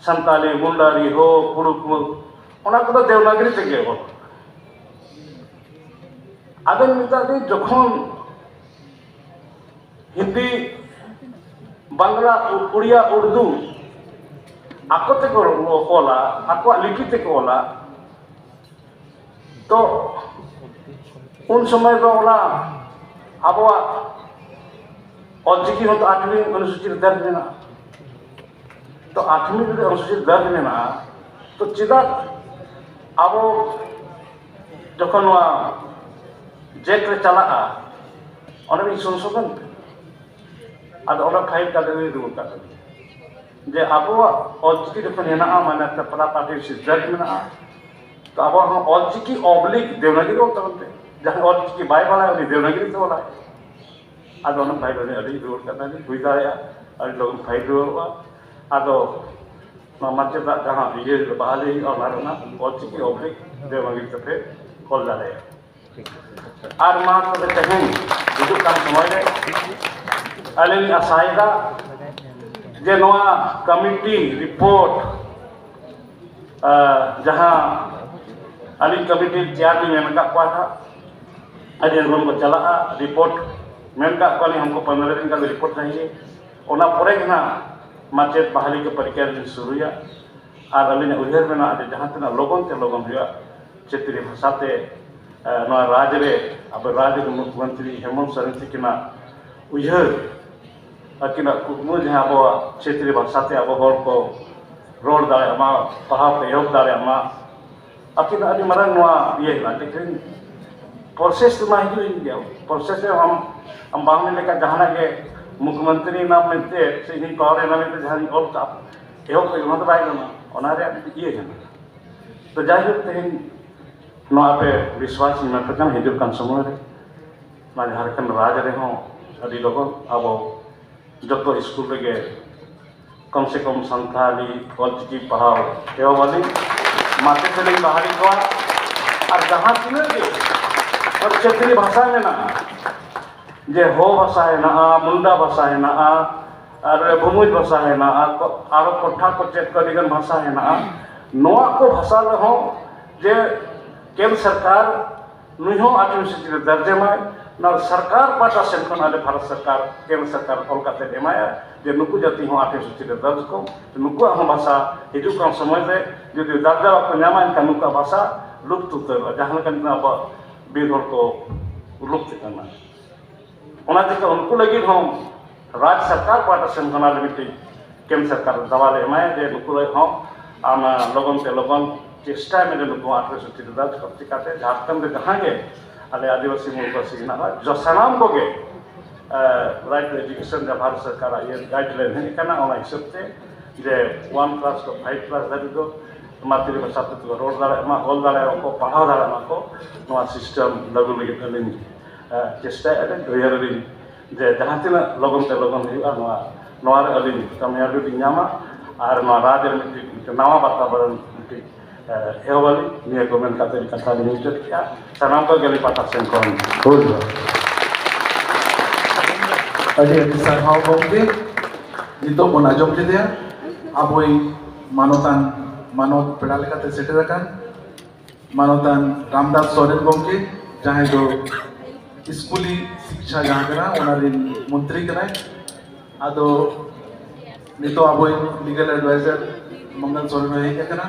ᱥᱟᱱᱛᱟᱞᱤ, ᱢᱩᱱᱰᱟᱨᱤ, ᱦᱳ, ᱠᱩᱲᱩᱠ, ᱚᱱᱟ ᱠᱚᱫᱚ ᱫᱮᱣᱱᱟᱜᱽᱨᱤ ᱛᱮᱜᱮ ᱚᱞ᱾ ᱟᱫᱚ ᱢᱮᱛᱟᱜ ᱫᱤᱧ, ᱡᱚᱠᱷᱚᱱ ᱦᱤᱱᱫᱤ, ᱵᱟᱝᱞᱟ, ᱩᱲᱤᱭᱟ, ᱩᱨᱫᱩ ᱟᱠᱚ ᱛᱮᱠᱚ ᱚᱞᱟ, ᱟᱠᱚᱣᱟᱜ ᱞᱤᱯᱤ ᱛᱮᱠᱚ ᱚᱞᱟ, ᱛᱚ ᱩᱱ ᱥᱚᱢᱚᱭ ᱫᱚ ᱚᱱᱟ ᱟᱵᱚᱣᱟᱜ ᱚᱞᱪᱤᱠᱤ ᱦᱚᱸ ᱛᱚ ᱟᱴᱷᱣᱤ ᱚᱱᱩᱥᱩᱪᱤ ᱨᱮ ᱫᱚᱨᱡᱽ ᱢᱮᱱᱟᱜᱼᱟ᱾ ᱛᱚ ᱟᱴᱷᱣᱤ ᱨᱮ ᱚᱱᱩᱥᱩᱪᱤ ᱨᱮ ᱫᱚᱨᱡᱽ ᱢᱮᱱᱟᱜᱼᱟ, ᱛᱚ ᱪᱮᱫᱟᱜ ᱟᱵᱚ ᱡᱚᱠᱷᱚᱱ ᱱᱚᱣᱟ ᱡᱮᱠ ᱨᱮ ᱪᱟᱞᱟᱜᱼᱟ, ᱚᱸᱰᱮ ᱵᱚᱱ ᱥᱚᱝᱥᱳᱫᱷᱚᱱ ᱯᱮ? ᱟᱫᱚ ᱚᱸᱰᱮ ᱯᱷᱟᱭᱤᱞ ᱠᱟᱛᱮ ᱞᱤᱧ ᱨᱩᱣᱟᱹᱲ ᱠᱟᱜ ᱛᱟᱵᱚᱱᱟ ᱡᱮ ᱟᱵᱚᱣᱟᱜ ᱚᱞᱪᱤᱠᱤ ᱡᱚᱠᱷᱚᱱ ᱦᱮᱱᱟᱜᱼᱟ, ᱢᱟᱱᱮ ᱛᱮᱯᱨᱟ ᱯᱟᱴᱤ ᱥᱤᱫᱽᱫᱷᱟᱱᱛ ᱢᱮᱱᱟᱜᱼᱟ, ᱛᱚ ᱟᱵᱚᱣᱟᱜ ᱦᱚᱸ ᱚᱞᱪᱤᱠᱤ ᱚᱵᱞᱤᱠ ᱫᱮᱵᱽᱱᱟᱜᱤᱨᱤ ᱚᱞ ᱛᱟᱵᱚᱱ ᱯᱮ᱾ ᱡᱟᱦᱟᱸᱭ ᱚᱞᱪᱤᱠᱤ ᱵᱟᱭ ᱵᱟᱲᱟᱭᱟ, ᱩᱱᱤ ᱫᱮᱵᱽᱱᱟᱜᱤᱨᱤ ᱛᱮ ᱚᱞᱟᱭ᱾ ᱟᱫᱚ ᱚᱱᱟ ᱯᱷᱟᱭᱤᱞ ᱟᱹᱞᱤᱧ ᱨᱩᱣᱟᱹᱲ ᱠᱟᱜ ᱛᱟᱹᱞᱤᱧ, ᱦᱩᱭ ᱫᱟᱲᱮᱭᱟᱜᱼᱟ ᱟᱹᱰᱤ ᱞᱚᱜᱚᱱ ᱯᱷᱟᱭᱤᱞ ᱨᱩᱣᱟᱹᱲᱚᱜᱼᱟ᱾ ᱟᱫᱚ ᱱᱚᱣᱟ ᱢᱟᱪᱮᱫᱟᱜ ᱡᱟᱦᱟᱸ ᱤᱭᱟᱹ ᱵᱟᱦᱟᱞᱤ ᱦᱩᱭᱩᱜᱼᱟ, ᱚᱱᱟ ᱨᱮᱱᱟᱜ ᱚᱞᱪᱤᱠᱤ ᱚᱵᱞᱤᱠ ᱫᱮᱵᱽᱱᱟᱜᱤᱨᱤ ᱛᱮᱯᱮ ᱚᱞ ᱫᱟᱲᱮᱭᱟᱜᱼᱟ᱾ ᱟᱨ ᱢᱟ ᱛᱚᱵᱮ ᱛᱮᱦᱮᱧ ᱦᱤᱡᱩᱜ ᱠᱟᱱ ᱥᱚᱢᱚᱭ ᱨᱮ ᱟᱹᱞᱤᱧ ᱞᱤᱧ ᱟᱥᱟᱭᱮᱫᱟ ᱡᱮ ᱱᱚᱣᱟ ᱠᱚᱢᱤᱴᱤ ᱨᱤᱯᱳᱨᱴ, ᱟᱨ ᱡᱟᱦᱟᱸ ᱟᱹᱞᱤᱧ ᱠᱚᱢᱤᱴᱤ ᱪᱮᱭᱟᱨ ᱞᱤᱧ ᱢᱮᱱ ᱟᱠᱟᱫ ᱠᱚᱣᱟ ᱦᱟᱸᱜ, ᱟᱹᱰᱤ ᱞᱚᱜᱚᱱ ᱠᱚ ᱪᱟᱞᱟᱜᱼᱟ᱾ ᱨᱤᱯᱳᱨᱴ ᱢᱮᱱ ᱟᱠᱟᱫ ᱠᱚᱣᱟᱞᱤᱧ, ᱦᱟᱢᱠᱚ ᱯᱚᱱᱨᱚ ᱫᱤᱱ ᱠᱟ ᱨᱤᱯᱳᱨᱴ ᱪᱟᱦᱤᱭᱮ᱾ ᱚᱱᱟ ᱯᱚᱨᱮ ᱜᱮ ᱦᱟᱸᱜ ᱢᱟᱪᱮᱫ ᱵᱟᱦᱟᱞᱤ ᱠᱚ ᱯᱚᱨᱤᱠᱠᱷᱟ ᱞᱤᱧ ᱥᱩᱨᱩᱭᱟ᱾ ᱟᱨ ᱟᱹᱞᱤᱧᱟᱜ ᱩᱭᱦᱟᱹᱨ ᱢᱮᱱᱟᱜᱼᱟ ᱡᱮ ᱡᱟᱦᱟᱸ ᱛᱤᱱᱟᱹᱜ ᱞᱚᱜᱚᱱ ᱛᱮ ᱞᱚᱜᱚᱱ ᱦᱩᱭᱩᱜᱼᱟ, ᱪᱷᱮᱛᱨᱤ ᱵᱷᱟᱥᱟ ᱛᱮ, ᱮ, ᱱᱚᱣᱟ ᱨᱟᱡᱽ ᱨᱮ ᱟᱵᱚ ᱨᱟᱡᱽ ᱨᱮ ᱢᱩᱠᱷᱭᱚᱢᱚᱱᱛᱨᱤ ᱦᱮᱢᱚᱱᱛ ᱥᱚᱨᱮᱱ ᱛᱤᱠᱤᱱᱟᱜ ᱩᱭᱦᱟᱹᱨ, ᱟᱹᱠᱤᱱᱟᱜ ᱠᱩᱠᱢᱩ ᱡᱟᱦᱟᱸ ᱟᱵᱚᱣᱟᱜ ᱪᱷᱮᱛᱨᱤ ᱵᱷᱟᱥᱟ ᱛᱮ ᱟᱵᱚ ᱦᱚᱲ ᱠᱚ ᱨᱚᱲ ᱫᱟᱲᱮᱭᱟᱜ ᱢᱟ, ᱯᱟᱲᱦᱟᱣ ᱠᱚ ᱮᱦᱚᱵ ᱫᱟᱲᱮᱭᱟᱜ ᱢᱟ, ᱟᱹᱠᱤᱱᱟᱜ ᱟᱹᱰᱤ ᱢᱟᱨᱟᱝ ᱱᱚᱣᱟ ᱤᱭᱟᱹ ᱦᱮᱱᱟᱜᱼᱟ᱾ ᱞᱮᱠᱤᱱ ᱯᱨᱚᱥᱮᱥ ᱨᱮᱢᱟ ᱦᱤᱡᱩᱜ ᱮᱱ ᱜᱮᱭᱟ᱾ ᱯᱨᱚᱥᱮᱥ ᱨᱮ ᱟᱢ, ᱟᱢ ᱵᱟᱢ ᱢᱮᱱ ᱞᱮᱠᱷᱟᱱ ᱡᱟᱦᱟᱱᱟᱜ ᱜᱮ ᱢᱩᱠᱷᱭᱚᱢᱚᱱᱛᱨᱤ ᱮᱱᱟᱢ ᱢᱮᱱᱛᱮ ᱥᱮ ᱤᱧ ᱯᱟᱣᱟᱨ ᱮᱱᱟ ᱢᱮᱱᱛᱮ ᱡᱟᱦᱟᱸᱧ ᱚᱞ ᱠᱟᱜ, ᱮᱦᱚᱵ ᱠᱷᱚᱱ ᱚᱱᱟ ᱫᱚ ᱵᱟᱭ ᱜᱟᱱᱚᱜᱼᱟ᱾ ᱚᱱᱟ ᱨᱮᱭᱟᱜ ᱢᱤᱫᱴᱤᱡ ᱤᱭᱟᱹ ᱠᱟᱱᱟ᱾ ᱛᱚ ᱡᱟᱭᱦᱳᱠ, ᱛᱮᱦᱮᱧ ᱱᱚᱣᱟ ᱟᱯᱮ ᱵᱤᱥᱣᱟᱥ ᱤᱧ ᱮᱢᱟ ᱯᱮ ᱠᱟᱱᱟ, ᱦᱤᱡᱩᱜ ᱠᱟᱱ ᱥᱚᱢᱚᱭ ᱨᱮ ᱱᱚᱣᱟ ᱡᱷᱟᱲᱠᱷᱚᱸᱰ ᱨᱟᱡᱽ ᱨᱮᱦᱚᱸ ᱟᱹᱰᱤ ᱞᱚᱜᱚᱱ ᱟᱵᱚ ᱡᱚᱛᱚ ᱥᱠᱩᱞ ᱨᱮᱜᱮ ᱠᱚᱢ ᱥᱮ ᱠᱚᱢ ᱥᱟᱱᱛᱟᱲᱤ ᱚᱞᱪᱤᱠᱤ ᱯᱟᱲᱦᱟᱣ ᱮᱦᱚᱵ ᱟᱹᱞᱤᱧ, ᱢᱟᱪᱮᱫ ᱞᱤᱧ ᱵᱟᱦᱟᱞᱤ ᱠᱚᱣᱟ᱾ ᱟᱨ ᱡᱟᱦᱟᱸ ᱛᱤᱱᱟᱹᱜ ᱜᱮ ᱪᱷᱟᱹᱛᱨᱤ ᱵᱷᱟᱥᱟ ᱢᱮᱱᱟᱜᱼᱟ, ᱡᱮ ᱦᱳ ᱵᱷᱟᱥᱟ ᱦᱮᱱᱟᱜᱼᱟ, ᱢᱩᱱᱰᱟ ᱵᱷᱟᱥᱟ ᱦᱮᱱᱟᱜᱼᱟ, ᱟᱨ ᱵᱷᱩᱢᱤᱡᱽ ᱵᱷᱟᱥᱟ ᱦᱮᱱᱟᱜᱼᱟ, ᱠᱚ-, ᱟᱨᱚ ᱠᱚᱴᱷᱟ ᱠᱚ ᱪᱮᱫ ᱠᱚ ᱟᱹᱰᱤᱜᱟᱱ ᱵᱷᱟᱥᱟ ᱦᱮᱱᱟᱜᱼᱟ, ᱱᱚᱣᱟ ᱠᱚ ᱵᱷᱟᱥᱟ ᱨᱮᱦᱚᱸ ᱡᱮ ᱠᱮᱱᱫᱨᱚ ᱥᱚᱨᱠᱟᱨ ᱱᱩᱭ ᱦᱚᱸ ᱟᱴᱷᱨᱚ ᱥᱩᱪᱤ ᱨᱮ ᱫᱟᱨᱡᱟ ᱢᱟᱭ, ᱚᱱᱟ ᱥᱚᱨᱠᱟᱨ ᱯᱟᱦᱴᱟ ᱥᱮᱱ ᱠᱷᱚᱱ ᱟᱞᱮ ᱵᱷᱟᱨᱚᱛ ᱥᱚᱨᱠᱟᱨ, ᱠᱮᱱᱫᱨᱚ ᱥᱚᱨᱠᱟᱨ ᱚᱞ ᱠᱟᱛᱮ ᱮᱢᱟᱭᱟ ᱡᱮ ᱱᱩᱠᱩ ᱡᱟᱹᱛᱤ ᱦᱚᱸ ᱟᱴᱷᱨᱚ ᱥᱩᱪᱤ ᱨᱮ ᱫᱟᱨᱡ ᱠᱚ, ᱱᱩᱠᱩᱣᱟᱜ ᱦᱚᱸ ᱵᱷᱟᱥᱟ ᱦᱤᱡᱩᱜ ᱠᱟᱱ ᱥᱚᱢᱚᱭ ᱨᱮ ᱡᱩᱫᱤ ᱫᱟᱨᱡᱟ ᱵᱟᱠᱚ ᱧᱟᱢᱟ, ᱮᱱᱠᱷᱟᱱ ᱱᱩᱠᱩᱣᱟᱜ ᱵᱷᱟᱥᱟ ᱞᱩᱯᱛ ᱩᱛᱟᱹᱨᱚᱜᱼᱟ, ᱡᱟᱦᱟᱸ ᱞᱮᱠᱟ ᱱᱤᱛᱚᱜ ᱟᱵᱚᱣᱟᱜ ᱵᱤᱨ ᱦᱚᱲ ᱠᱚ ᱞᱩᱯᱛ ᱠᱟᱱᱟ᱾ ᱚᱱᱟ ᱪᱤᱠᱟᱹ ᱩᱱᱠᱩ ᱞᱟᱹᱜᱤᱫ ᱦᱚᱸ ᱨᱟᱡᱽ ᱥᱚᱨᱠᱟᱨ ᱯᱟᱦᱴᱟ ᱥᱮᱱ ᱠᱷᱚᱱ ᱟᱞᱮ ᱢᱤᱫᱴᱤᱡ ᱠᱮᱱᱫᱨᱚ ᱥᱚᱨᱠᱟᱨ ᱫᱟᱣᱟ ᱞᱮ ᱮᱢᱟᱭᱟ ᱡᱮ ᱱᱩᱠᱩ ᱞᱟᱹᱜᱤᱫ ᱦᱚᱸ ᱟᱢ ᱞᱚᱜᱚᱱ ᱛᱮ ᱞᱚᱜᱚᱱ ᱪᱮᱥᱴᱟᱭ ᱢᱮ ᱡᱮ ᱱᱩᱠᱩ ᱟᱴᱷᱨᱚ ᱥᱩᱪᱤ ᱨᱮ ᱫᱟᱨᱡ ᱠᱚ᱾ ᱪᱤᱠᱟᱹᱛᱮ ᱡᱷᱟᱲᱠᱷᱚᱸᱰ ᱨᱮ ᱡᱟᱦᱟᱸ ᱜᱮ ᱟᱞᱮ ᱟᱹᱫᱤᱵᱟᱹᱥᱤ ᱢᱩᱞ ᱯᱟᱹᱨᱥᱤ ᱦᱮᱱᱟᱜᱼᱟ, ᱡᱚ-, ᱥᱟᱱᱟᱢ ᱠᱚᱜᱮ, ᱮ, right to education ᱡᱟᱦᱟᱸ ᱵᱷᱟᱨᱚᱛ ᱥᱚᱨᱠᱟᱨᱟᱜ ᱤᱭᱟᱹ guideline ᱦᱮᱡ ᱟᱠᱟᱱᱟ, ᱚᱱᱟ ᱦᱤᱥᱟᱹᱵ ᱛᱮ ᱡᱮ one class ᱠᱷᱚᱱ five class ᱫᱷᱟᱹᱵᱤᱡ ᱫᱚ ᱢᱟᱛᱨᱤ ᱵᱷᱟᱥᱟ ᱛᱮᱠᱚ ᱨᱚᱲ ᱫᱟᱲᱮᱭᱟᱜ ᱢᱟ, ᱚᱞ ᱫᱟᱲᱮᱭᱟᱜ ᱢᱟ ᱠᱚ, ᱯᱟᱲᱦᱟᱣ ᱫᱟᱲᱮᱭᱟᱜ ᱢᱟ ᱠᱚ, ᱱᱚᱣᱟ system ᱞᱟᱹᱜᱩ ᱞᱟᱹᱜᱤᱫ ᱟᱹᱞᱤᱧ, ᱮ, ᱪᱮᱥᱴᱟᱭᱮᱫᱼᱟ ᱞᱤᱧ, ᱩᱭᱦᱟᱹᱨ ᱟᱹᱞᱤᱧ ᱡᱮ ᱡᱟᱦᱟᱸ ᱛᱤᱱᱟᱹᱜ ᱞᱚᱜᱚᱱ ᱛᱮ ᱞᱚᱜᱚᱱ ᱦᱩᱭᱩᱜᱼᱟ, ᱱᱚᱣᱟ, ᱱᱚᱣᱟ ᱨᱮ ᱟᱹᱞᱤᱧ ᱠᱟᱹᱢᱤᱭᱟᱹ ᱞᱤᱧ ᱧᱟᱢᱟ ᱟᱨ ᱱᱚᱣᱟ ᱨᱟᱡᱽ ᱨᱮ ᱢᱤᱫᱴᱤᱡ, ᱢᱤᱫᱴᱤᱡ ᱱᱟᱣᱟ ᱵᱟᱛᱟᱵᱚᱨᱚᱱ ᱢᱤᱫᱴᱤᱡ, ᱮ, ᱮᱦᱚᱵ ᱟᱹᱞᱤᱧ᱾ ᱱᱤᱭᱟᱹ ᱠᱚ ᱢᱮᱱ ᱠᱟᱛᱮ ᱤᱧ ᱠᱟᱛᱷᱟ ᱞᱤᱧ ᱢᱩᱪᱟᱹᱫ ᱠᱮᱫᱼᱟ᱾ ᱥᱟᱱᱟᱢ ᱠᱚᱜᱮ ᱟᱹᱞᱤᱧ ᱯᱟᱦᱴᱟ ᱥᱮᱱ ᱠᱷᱚᱱ ᱦᱩᱭ ᱡᱚᱦᱟᱨ᱾ ᱟᱹᱰᱤ ᱟᱹᱰᱤ ᱥᱟᱨᱦᱟᱣ ᱜᱚᱢᱠᱮ᱾ ᱱᱤᱛᱚᱜ ᱵᱚᱱ ᱟᱸᱡᱚᱢ ᱠᱮᱫᱮᱭᱟ ᱟᱵᱚᱭᱤᱡ ᱢᱟᱱᱚᱛᱟᱱ, ᱢᱟᱱᱚᱛ ᱯᱮᱲᱟ ᱞᱮᱠᱟᱛᱮ ᱥᱮᱴᱮᱨ ᱟᱠᱟᱱ ᱢᱟᱱᱚᱛᱟᱱ ᱨᱟᱢᱫᱟᱥ ᱥᱚᱨᱮᱱ ᱜᱚᱢᱠᱮ, ᱡᱟᱦᱟᱸᱭ ᱫᱚ ᱥᱠᱩᱞᱤ ᱥᱤᱠᱪᱷᱟ ᱡᱟᱦᱟᱸ ᱠᱟᱱᱟ, ᱚᱱᱟ ᱨᱮᱱ ᱢᱚᱱᱛᱨᱤ ᱠᱟᱱᱟᱭ᱾ ᱟᱫᱚ ᱱᱤᱛᱚᱜ ᱟᱵᱚᱭᱤᱡ legal advisor ᱢᱚᱝᱜᱚᱞ ᱥᱚᱨᱮᱱ ᱦᱚᱸ ᱦᱮᱡ ᱟᱠᱟᱱᱟ᱾